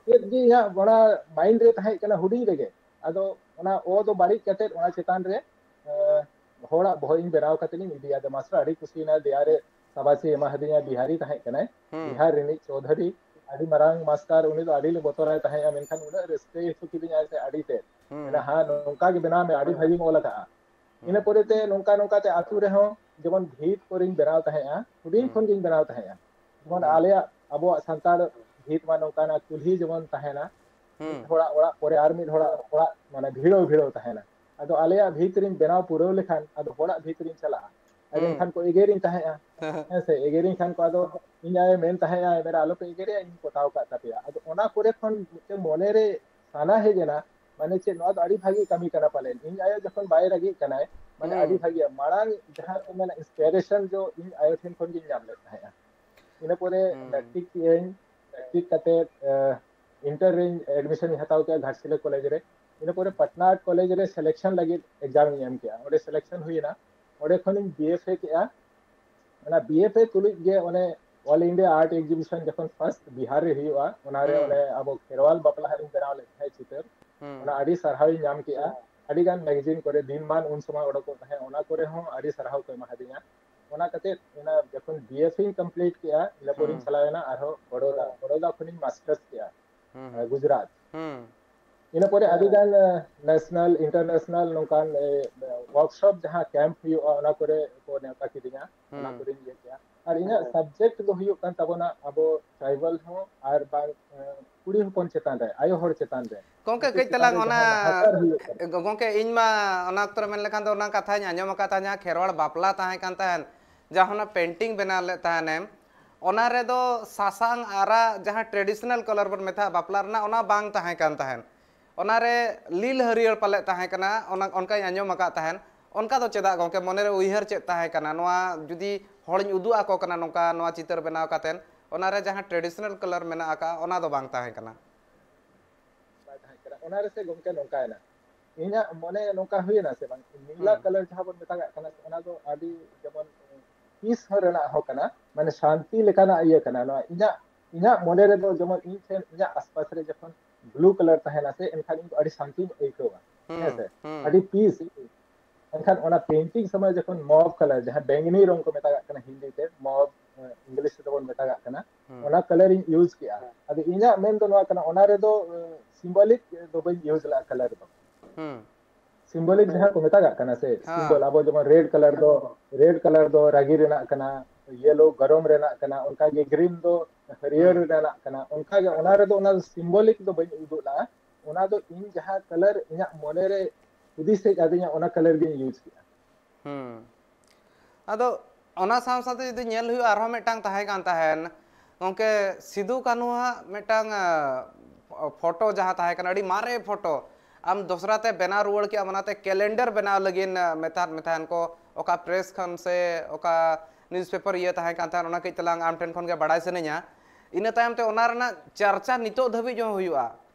ᱪᱮᱫ ᱜᱮ ᱤᱧᱟᱹᱜ ᱚᱱᱟ ᱢᱟᱭᱤᱱᱰ ᱨᱮ ᱛᱟᱦᱮᱸ ᱠᱟᱱᱟ ᱦᱩᱰᱤᱧ ᱨᱮᱜᱮ᱾ ᱟᱫᱚ ᱚᱱᱟ ᱚ ᱫᱚ ᱵᱟᱹᱲᱤᱡ ᱠᱟᱛᱮ ᱚᱱᱟ ᱪᱮᱛᱟᱱ ᱨᱮ, ᱮᱸ, ᱦᱚᱲᱟᱜ ᱵᱚᱦᱚᱜ ᱤᱧ ᱵᱮᱱᱟᱣ ᱠᱟᱛᱮ ᱤᱧ ᱤᱫᱤᱭᱟ᱾ ᱟᱫᱚ ᱢᱟᱥᱴᱟᱨ ᱟᱹᱰᱤ ᱠᱩᱥᱤᱭᱮᱱᱟᱭ, ᱫᱮᱭᱟ ᱨᱮ ᱥᱟᱵᱟᱥᱤ ᱮᱢᱟ ᱦᱟᱫᱤᱧᱟ, ᱵᱤᱦᱟᱨᱤ ᱛᱟᱦᱮᱸ ᱠᱟᱱᱟᱭ, ᱦᱩᱸ᱾ ᱵᱤᱦᱟᱨ ᱨᱤᱱᱤᱡ ᱪᱳᱣᱫᱷᱚᱨᱤ, ᱟᱹᱰᱤ ᱢᱟᱨᱟᱝ ᱢᱟᱥᱴᱟᱨ, ᱩᱱᱤ ᱫᱚ ᱟᱹᱰᱤ ᱞᱮ ᱵᱚᱛᱚᱨᱟᱭ ᱛᱟᱦᱮᱸᱫᱼᱟ, ᱢᱮᱱᱠᱷᱟᱱ ᱩᱱᱟᱹᱜ ᱨᱟᱹᱥᱠᱟᱹᱭ ᱦᱚᱪᱚ ᱠᱤᱫᱤᱧᱟᱭ ᱥᱮ ᱟᱹᱰᱤ ᱛᱮᱫ᱾ ᱦᱩᱸ᱾ ᱢᱮᱱᱟ, "ᱦᱮᱸ, ᱱᱚᱝᱠᱟ ᱜᱮ ᱵᱮᱱᱟᱣ ᱢᱮ, ᱟᱹᱰᱤ ᱵᱷᱟᱹᱜᱤᱢ ᱚᱞ ᱟᱠᱟᱫᱼᱟ᱾" ᱦᱩᱸ᱾ ᱤᱱᱟᱹ ᱯᱚᱨᱮ ᱛᱮ ᱱᱚᱝᱠᱟ ᱱᱚᱝᱠᱟ ᱛᱮ ᱟᱹᱛᱩ ᱨᱮᱦᱚᱸ ᱡᱮᱢᱚᱱ ᱵᱷᱤᱛ ᱠᱚᱨᱮᱧ ᱵᱮᱱᱟᱣ ᱛᱟᱦᱮᱸᱫᱼᱟ, ᱦᱩᱰᱤᱧ ᱦᱩᱸ᱾ ᱠᱷᱚᱱ ᱜᱤᱧ ᱵᱮᱱᱟᱣ ᱛᱟᱦᱮᱸᱫᱼᱟ᱾ ᱡᱮᱢᱚᱱ ᱦᱩᱸ᱾ ᱟᱞᱮᱭᱟᱜ, ᱟᱵᱚᱣᱟᱜ ᱥᱟᱱᱛᱟᱲ ᱵᱷᱤᱛ ᱢᱟ ᱱᱚᱝᱠᱟᱱᱟᱜ ᱠᱩᱞᱦᱤ ᱡᱮᱢᱚᱱ ᱛᱟᱦᱮᱱᱟ, ᱦᱩᱸ᱾ ᱢᱤᱫ ᱦᱚᱲᱟᱜ ᱚᱲᱟᱜ ᱯᱚᱨᱮ ᱟᱨ ᱢᱤᱫ ᱦᱚᱲᱟᱜ ᱚᱲᱟᱜ ᱢᱟᱱᱮ ᱵᱷᱤᱲᱟᱹᱣ ᱵᱷᱤᱲᱟᱹᱣ ᱛᱟᱦᱮᱱᱟ᱾ ᱟᱫᱚ ᱟᱞᱮᱭᱟᱜ ᱵᱷᱤᱛ ᱨᱤᱧ ᱵᱮᱱᱟᱣ ᱯᱩᱨᱟᱹᱣ ᱞᱮᱠᱷᱟᱱ ᱟᱫᱚ ᱦᱚᱲᱟᱜ ᱵᱷᱤᱛ ᱨᱤᱧ ᱪᱟᱞᱟᱜᱼᱟ᱾ ᱟᱫᱚ ᱦᱩᱸ᱾ ᱮᱱᱠᱷᱟᱱ ᱠᱚ ᱮᱜᱮᱨᱤᱧ ᱛᱟᱦᱮᱸᱫᱼᱟ᱾ ᱦᱮᱸ ᱥᱮ, ᱮᱜᱮᱨᱤᱧ ᱠᱷᱟᱱ ᱠᱚ ᱟᱫᱚ ᱤᱧ ᱟᱭᱳ ᱢᱮᱱ ᱛᱟᱦᱮᱸᱫᱼᱟ, "ᱮᱵᱟᱨᱮ ᱟᱞᱚᱯᱮ ᱮᱜᱮᱨᱮᱭᱟ, ᱤᱧ ᱯᱚᱛᱟᱣ ᱠᱟᱜ ᱛᱟᱯᱮᱭᱟ᱾" ᱟᱫᱚ ᱚᱱᱟ ᱠᱚᱨᱮ ᱠᱷᱚᱱ ᱢᱤᱫᱴᱮᱱ ᱢᱚᱱᱮ ᱨᱮ ᱥᱟᱱᱟ ᱦᱮᱡ ᱮᱱᱟ, ᱢᱟᱱᱮ ᱪᱮᱫ ᱱᱚᱣᱟ ᱫᱚ ᱟᱹᱰᱤ ᱵᱷᱟᱹᱜᱤ ᱠᱟᱹᱢᱤ ᱠᱟᱱᱟ ᱯᱟᱞᱮᱱ᱾ ᱤᱧ ᱟᱭᱳ ᱡᱚᱠᱷᱚᱱ ᱵᱟᱭ ᱨᱟᱹᱜᱤᱜ ᱠᱟᱱᱟᱭ, ᱢᱟᱱᱮ ᱦᱩᱸ᱾ ᱟᱹᱰᱤ ᱵᱷᱟᱹᱜᱤᱭᱟ᱾ ᱢᱟᱲᱟᱝ ᱡᱟᱦᱟᱸ ᱠᱚ ᱢᱮᱱᱟ ᱤᱱᱥᱯᱤᱨᱮᱥᱚᱱ ᱫᱚ ᱤᱧ ᱟᱭᱳ ᱴᱷᱮᱱ ᱠᱷᱚᱱ ᱜᱤᱧ ᱧᱟᱢ ᱞᱮᱫ ᱛᱟᱦᱮᱸᱫᱼᱟ᱾ ᱤᱱᱟᱹ ᱯᱚᱨᱮ ᱦᱩᱸ᱾ ᱢᱮᱴᱨᱤᱠ ᱠᱮᱜᱼᱟᱹᱧ, ᱢᱮᱴᱨᱤᱠ ᱠᱟᱛᱮ, ᱮ, ᱤᱱᱴᱟᱨ ᱨᱮᱧ ᱮᱰᱢᱤᱥᱚᱱ ᱤᱧ ᱦᱟᱛᱟᱣ ᱠᱮᱜᱼᱟ ᱜᱷᱟᱴᱥᱤᱞᱟᱹ ᱠᱚᱞᱮᱡᱽ ᱨᱮ᱾ ᱤᱱᱟᱹ ᱯᱚᱨᱮ ᱯᱟᱴᱱᱟ ᱟᱨᱴ ᱠᱚᱞᱮᱡᱽ ᱨᱮ ᱥᱤᱞᱮᱠᱥᱚᱱ ᱞᱟᱹᱜᱤᱫ ᱮᱠᱡᱟᱢ ᱤᱧ ᱮᱢ ᱠᱮᱜᱼᱟ᱾ ᱚᱸᱰᱮ ᱥᱤᱞᱮᱠᱥᱚᱱ ᱦᱩᱭᱮᱱᱟ᱾ ᱚᱸᱰᱮ ᱠᱷᱚᱱᱤᱧ ᱵᱤ ᱮᱯᱷ ᱮ ᱠᱮᱜᱼᱟ᱾ ᱚᱱᱟ ᱵᱤ ᱮᱯᱷ ᱮ ᱛᱩᱞᱩᱡ ᱜᱮ ᱚᱱᱮ ᱚᱞ ᱤᱱᱰᱤᱭᱟ ᱟᱨᱴ ᱮᱠᱡᱤᱵᱤᱥᱚᱱ ᱡᱚᱠᱷᱚᱱ ᱯᱷᱟᱥᱴ ᱵᱤᱦᱟᱨ ᱨᱮ ᱦᱩᱭᱩᱜᱼᱟ, ᱚᱱᱟᱨᱮ ᱦᱩᱸ᱾ ᱚᱱᱮ ᱟᱵᱚ ᱠᱷᱮᱨᱣᱟᱞ ᱵᱟᱯᱞᱟ ᱦᱟᱸᱜ ᱤᱧ ᱵᱮᱱᱟᱣ ᱞᱮᱫ ᱛᱟᱦᱮᱸᱫ ᱪᱤᱛᱟᱹᱨ, ᱦᱩᱸ᱾ ᱚᱱᱟ ᱟᱹᱰᱤ ᱥᱟᱨᱦᱟᱣ ᱤᱧ ᱧᱟᱢ ᱠᱮᱜᱼᱟ᱾ ᱟᱹᱰᱤ ᱜᱟᱱ ᱢᱮᱜᱟᱡᱤᱱ ᱠᱚᱨᱮ, ᱫᱤᱱᱢᱟᱱ ᱩᱱ ᱥᱚᱢᱚᱭ ᱚᱰᱚᱠᱚᱜ ᱛᱟᱦᱮᱸᱫ, ᱚᱱᱟ ᱠᱚᱨᱮ ᱦᱚᱸ ᱟᱹᱰᱤ ᱥᱟᱨᱦᱟᱣ ᱠᱚ ᱮᱢᱟ ᱦᱟᱫᱤᱧᱟ᱾ ᱚᱱᱟ ᱠᱟᱛᱮ ᱚᱱᱟ ᱡᱚᱠᱷᱚᱱ ᱵᱤ ᱮᱯᱷ ᱤᱧ ᱠᱚᱢᱯᱞᱤᱴ ᱠᱮᱜᱼᱟ, ᱤᱱᱟᱹ ᱯᱚᱨᱤᱧ ᱦᱩᱸ᱾ ᱪᱟᱞᱟᱣ ᱮᱱᱟ ᱟᱨᱦᱚᱸ ᱵᱚᱲᱚᱫᱟ, ᱵᱚᱲᱚᱫᱟ ᱠᱷᱚᱱᱤᱧ ᱢᱟᱥᱴᱟᱨᱥ ᱠᱮᱜᱼᱟ, ᱦᱩᱸ, ᱦᱩᱸ᱾ ᱜᱩᱡᱽᱨᱟᱴ᱾ ᱦᱩᱸ᱾ ᱤᱱᱟᱹ ᱯᱚᱨᱮ ᱟᱹᱰᱤ ᱜᱟᱱ, ᱮ, ᱱᱮᱥᱱᱟᱞ, ᱤᱱᱴᱟᱨᱱᱮᱥᱱᱟᱞ ᱱᱚᱝᱠᱟᱱ, ᱮ, ᱣᱟᱨᱠᱥᱚᱯ ᱡᱟᱦᱟᱸ ᱠᱮᱢᱯ ᱦᱩᱭᱩᱜᱼᱟ, ᱚᱱᱟ ᱠᱚᱨᱮ ᱠᱚ ᱱᱮᱣᱛᱟ ᱠᱤᱫᱤᱧᱟ, ᱚᱱᱟ ᱦᱩᱸ᱾ ᱠᱚᱨᱮᱧ ᱤᱭᱟᱹ ᱠᱮᱜᱼᱟ᱾ ᱟᱨ ᱤᱧᱟᱹᱜ ᱥᱟᱵᱡᱮᱠᱴ ᱫᱚ ᱦᱩᱭᱩᱜ ᱠᱟᱱ ᱛᱟᱵᱚᱱᱟ ᱟᱵᱚ ᱴᱨᱟᱭᱵᱟᱞ ᱦᱚᱸ ᱟᱨ ᱵᱟᱝ, ᱮ, ᱠᱩᱲᱤ ᱦᱚᱯᱚᱱ ᱪᱮᱛᱟᱱ ᱨᱮ, ᱟᱭᱳ ᱦᱚᱲ ᱪᱮᱛᱟᱱ ᱨᱮ᱾ ᱜᱚᱢᱠᱮ, ᱩᱱᱠᱩ ᱠᱟᱹᱡ ᱪᱮᱛᱟᱱ ᱛᱟᱞᱟᱝ ᱨᱮ ᱚᱱᱟ, ᱡᱟᱦᱟᱸ ᱱᱟᱦᱟᱪᱟᱨ ᱦᱩᱭᱩᱜ ᱠᱟᱱᱟ᱾ ᱜᱚᱢᱠᱮ, ᱤᱧ ᱢᱟ ᱚᱱᱟ ᱚᱠᱛᱚ ᱨᱮ ᱢᱮᱱ ᱞᱮᱠᱷᱟᱱ ᱫᱚ ᱚᱱᱟ ᱠᱟᱛᱷᱟᱧ ᱟᱸᱡᱚᱢ ᱟᱠᱟᱫ ᱛᱟᱦᱮᱸᱫ, ᱡᱟᱦᱟᱸ ᱠᱷᱮᱨᱣᱟᱲ ᱵᱟᱯᱞᱟ ᱛᱟᱦᱮᱸ ᱠᱟᱱ ᱛᱟᱦᱮᱸᱫ, ᱡᱟᱦᱟᱸ ᱚᱱᱟ ᱯᱮᱱᱴᱤᱝ ᱵᱮᱱᱟᱣ ᱞᱮᱫ ᱛᱟᱦᱮᱱᱮᱢ, ᱚᱱᱟ ᱨᱮᱫᱚ ᱥᱟᱥᱟᱝ ᱟᱨᱟᱜ ᱡᱟᱦᱟᱸ ᱴᱨᱮᱰᱤᱥᱚᱱᱟᱞ ᱠᱟᱞᱟᱨ ᱵᱚᱱ ᱢᱮᱛᱟᱜᱼᱟ ᱵᱟᱯᱞᱟ ᱨᱮᱱᱟᱜ, ᱚᱱᱟ ᱵᱟᱝ ᱛᱟᱦᱮᱸ ᱠᱟᱱ ᱛᱟᱦᱮᱸᱫ᱾ ᱚᱱᱟ ᱨᱮ ᱞᱤᱞ ᱦᱟᱹᱨᱭᱟᱹᱲ ᱯᱟᱞᱮᱫ ᱛᱟᱦᱮᱸ ᱠᱟᱱᱟ, ᱚᱱᱟ, ᱚᱱᱠᱟᱧ ᱟᱸᱡᱚᱢ ᱟᱠᱟᱫ ᱛᱟᱦᱮᱸᱫ᱾ ᱚᱱᱠᱟ ᱫᱚ ᱪᱮᱫᱟᱜ ᱜᱚᱢᱠᱮ? ᱢᱚᱱᱮ ᱨᱮ ᱩᱭᱦᱟᱹᱨ ᱪᱮᱫ ᱛᱟᱦᱮᱸ ᱠᱟᱱᱟ? ᱱᱚᱣᱟ ᱡᱩᱫᱤ ᱦᱚᱲᱤᱧ ᱩᱫᱩᱜ ᱟᱠᱚ ᱠᱟᱱᱟ ᱱᱚᱝᱠᱟ, ᱱᱚᱣᱟ ᱪᱤᱛᱟᱹᱨ ᱵᱮᱱᱟᱣ ᱠᱟᱛᱮᱫ, ᱚᱱᱟ ᱨᱮ ᱡᱟᱦᱟᱸ ᱴᱨᱮᱰᱤᱥᱚᱱᱟᱞ ᱠᱟᱞᱟᱨ ᱢᱮᱱᱟᱜ ᱟᱠᱟᱫ, ᱚᱱᱟ ᱫᱚ ᱵᱟᱝ ᱛᱟᱦᱮᱸ ᱠᱟᱱᱟ᱾ ᱵᱟᱭ ᱛᱟᱦᱮᱸ ᱠᱟᱱᱟ᱾ ᱚᱱᱟ ᱨᱮᱥᱮ ᱜᱚᱢᱠᱮ ᱱᱚᱝᱠᱟᱭᱮᱱᱟ, ᱤᱧᱟᱹᱜ ᱢᱚᱱᱮ ᱱᱚᱝᱠᱟ ᱦᱩᱭᱮᱱᱟ ᱥᱮ ᱵᱟᱝ, ᱱᱤᱞᱟ ᱦᱩᱸ᱾ ᱠᱟᱞᱟᱨ ᱡᱟᱦᱟᱸ ᱵᱚᱱ ᱢᱮᱛᱟᱜᱟᱜ ᱠᱟᱱᱟ, ᱚᱱᱟ ᱫᱚ ᱟᱹᱰᱤ ᱡᱮᱢᱚᱱ ᱯᱤᱥ ᱦᱚᱸ ᱨᱮᱱᱟᱜ ᱦᱚᱸ ᱠᱟᱱᱟ, ᱢᱟᱱᱮ ᱥᱟᱱᱛᱤ ᱞᱮᱠᱟᱱᱟᱜ ᱤᱭᱟᱹ ᱠᱟᱱᱟ᱾ ᱱᱚᱣᱟ ᱤᱧᱟᱹᱜ, ᱤᱧᱟᱹᱜ ᱢᱚᱱᱮ ᱨᱮᱫᱚ ᱡᱮᱢᱚᱱ ᱤᱧ ᱴᱷᱮᱱ ᱤᱧᱟᱹᱜ ᱟᱥᱯᱟᱥ ᱨᱮ ᱡᱚᱠᱷᱚᱱ ᱵᱞᱩ ᱠᱟᱞᱟᱨ ᱛᱟᱦᱮᱱᱟ ᱥᱮ, ᱮᱱᱠᱷᱟᱱ ᱤᱧ ᱫᱚ ᱟᱹᱰᱤ ᱥᱟᱱᱛᱤᱧ ᱟᱹᱭᱠᱟᱹᱣᱟ᱾ ᱦᱩᱸ, ᱦᱮᱸ ᱥᱮ? ᱦᱩᱸ᱾ ᱟᱹᱰᱤ ᱯᱤᱥ᱾ ᱮᱱᱠᱷᱟᱱ ᱚᱱᱟ ᱯᱮᱱᱴᱤᱝ ᱥᱚᱢᱚᱭ ᱡᱚᱠᱷᱚᱱ ᱢᱚᱵ ᱠᱟᱞᱟᱨ, ᱡᱟᱦᱟᱸ ᱵᱮᱝᱜᱽᱱᱤ ᱨᱚᱝ ᱠᱚ ᱢᱮᱛᱟᱜᱟᱜ ᱠᱟᱱᱟ ᱦᱤᱱᱫᱤ ᱛᱮ, ᱢᱚᱵ, ᱤᱝᱞᱤᱥ ᱛᱮᱫᱚ ᱵᱚᱱ ᱢᱮᱛᱟᱜᱟᱜ ᱠᱟᱱᱟ, ᱦᱩᱸ᱾ ᱚᱱᱟ ᱠᱟᱞᱟᱨ ᱤᱧ ᱤᱭᱩᱡᱽ ᱠᱮᱜᱼᱟ᱾ ᱟᱫᱚ ᱤᱧᱟᱹᱜ ᱢᱮᱱ ᱫᱚ ᱱᱚᱣᱟ ᱠᱟᱱᱟ, ᱚᱱᱟ ᱨᱮᱫᱚ ᱥᱤᱢᱵᱚᱞᱤᱠ ᱫᱚ ᱵᱟᱹᱧ ᱤᱭᱩᱡᱽ ᱞᱮᱜᱼᱟ ᱠᱟᱞᱟᱨ ᱫᱚ᱾ ᱦᱩᱸ᱾ ᱥᱤᱢᱵᱚᱞᱤᱠ ᱡᱟᱦᱟᱸ ᱠᱚ ᱢᱮᱛᱟᱜᱟᱜ ᱠᱟᱱᱟ ᱥᱮ, ᱦᱮᱸ᱾ ᱥᱤᱢᱵᱚᱞ, ᱟᱵᱚ ᱡᱮᱢᱚᱱ ᱨᱮᱰ ᱠᱟᱞᱟᱨ ᱫᱚ, ᱨᱮᱰ ᱠᱟᱞᱟᱨ ᱫᱚ ᱨᱟᱹᱜᱤ ᱨᱮᱱᱟᱜ ᱠᱟᱱᱟ, ᱭᱮᱞᱳ ᱜᱚᱨᱚᱢ ᱨᱮᱱᱟᱜ ᱠᱟᱱᱟ, ᱚᱱᱠᱟ ᱜᱮ ᱜᱨᱤᱱ ᱫᱚ ᱦᱟᱹᱨᱭᱟᱹᱲ ᱦᱩᱸ᱾ ᱨᱮᱱᱟᱜ ᱠᱟᱱᱟ, ᱚᱱᱠᱟ ᱜᱮ ᱚᱱᱟ ᱨᱮᱫᱚ ᱚᱱᱟ ᱥᱤᱢᱵᱚᱞᱤᱠ ᱫᱚ ᱵᱟᱹᱧ ᱩᱫᱩᱜ ᱞᱟᱜᱼᱟ᱾ ᱚᱱᱟ ᱫᱚ ᱤᱧ ᱡᱟᱦᱟᱸ ᱠᱟᱞᱟᱨ ᱤᱧᱟᱹᱜ ᱢᱚᱱᱮ ᱨᱮ ᱦᱩᱫᱤᱥ ᱦᱮᱡ ᱟᱹᱫᱤᱧᱟ, ᱚᱱᱟ ᱠᱟᱞᱟᱨ ᱜᱤᱧ ᱤᱭᱩᱡᱽ ᱠᱮᱜᱼᱟ᱾ ᱦᱩᱸ᱾ ᱟᱫᱚ ᱚᱱᱟ ᱥᱟᱶ ᱥᱟᱶᱛᱮ ᱡᱩᱫᱤ ᱧᱮᱞ ᱦᱩᱭᱩᱜᱼᱟ, ᱟᱨᱦᱚᱸ ᱢᱤᱫᱴᱟᱝ ᱛᱟᱦᱮᱸ ᱠᱟᱱ ᱛᱟᱦᱮᱸᱱ, ᱜᱚᱢᱠᱮ, ᱥᱤᱫᱩ ᱠᱟᱹᱱᱦᱩᱣᱟᱜ ᱢᱤᱫᱴᱟᱝ, ᱟ, ᱯᱷᱳᱴᱳ ᱡᱟᱦᱟᱸ ᱛᱟᱦᱮᱸ ᱠᱟᱱᱟ, ᱟᱹᱰᱤ ᱢᱟᱨᱮ ᱯᱷᱳᱴᱳ, ᱟᱢ ᱫᱚᱥᱨᱟ ᱛᱮ ᱵᱮᱱᱟᱣ ᱨᱩᱣᱟᱹᱲ ᱠᱮᱜᱼᱟᱢ, ᱚᱱᱟᱛᱮ ᱠᱮᱞᱮᱱᱰᱟᱨ ᱵᱮᱱᱟᱣ ᱞᱟᱹᱜᱤᱫ, ᱟ, ᱢᱮᱛᱟᱫ ᱢᱮ ᱛᱟᱦᱮᱸᱱ ᱠᱚ, ᱚᱠᱟ ᱯᱨᱮᱥ ᱠᱷᱚᱱ ᱥᱮ ᱚᱠᱟ ᱱᱤᱭᱩᱡᱽᱯᱮᱯᱟᱨ ᱤᱭᱟᱹ ᱛᱟᱦᱮᱸ ᱠᱟᱱ ᱛᱟᱦᱮᱸᱱ, ᱚᱱᱟ ᱠᱟᱹᱡ ᱛᱟᱞᱟᱝ ᱟᱢ ᱴᱷᱮᱱ ᱠᱷᱚᱱ ᱜᱮ ᱵᱟᱲᱟᱭ ᱥᱟᱱᱟᱧᱟ᱾ ᱤᱱᱟᱹ ᱛᱟᱭᱚᱢ ᱛᱮ ᱚᱱᱟ ᱨᱮᱱᱟᱜ ᱪᱟᱨᱪᱟ ᱱᱤᱛᱚᱜ ᱫᱷᱟᱹᱵᱤᱡ ᱦᱚᱸ ᱦᱩᱭᱩᱜᱼᱟ᱾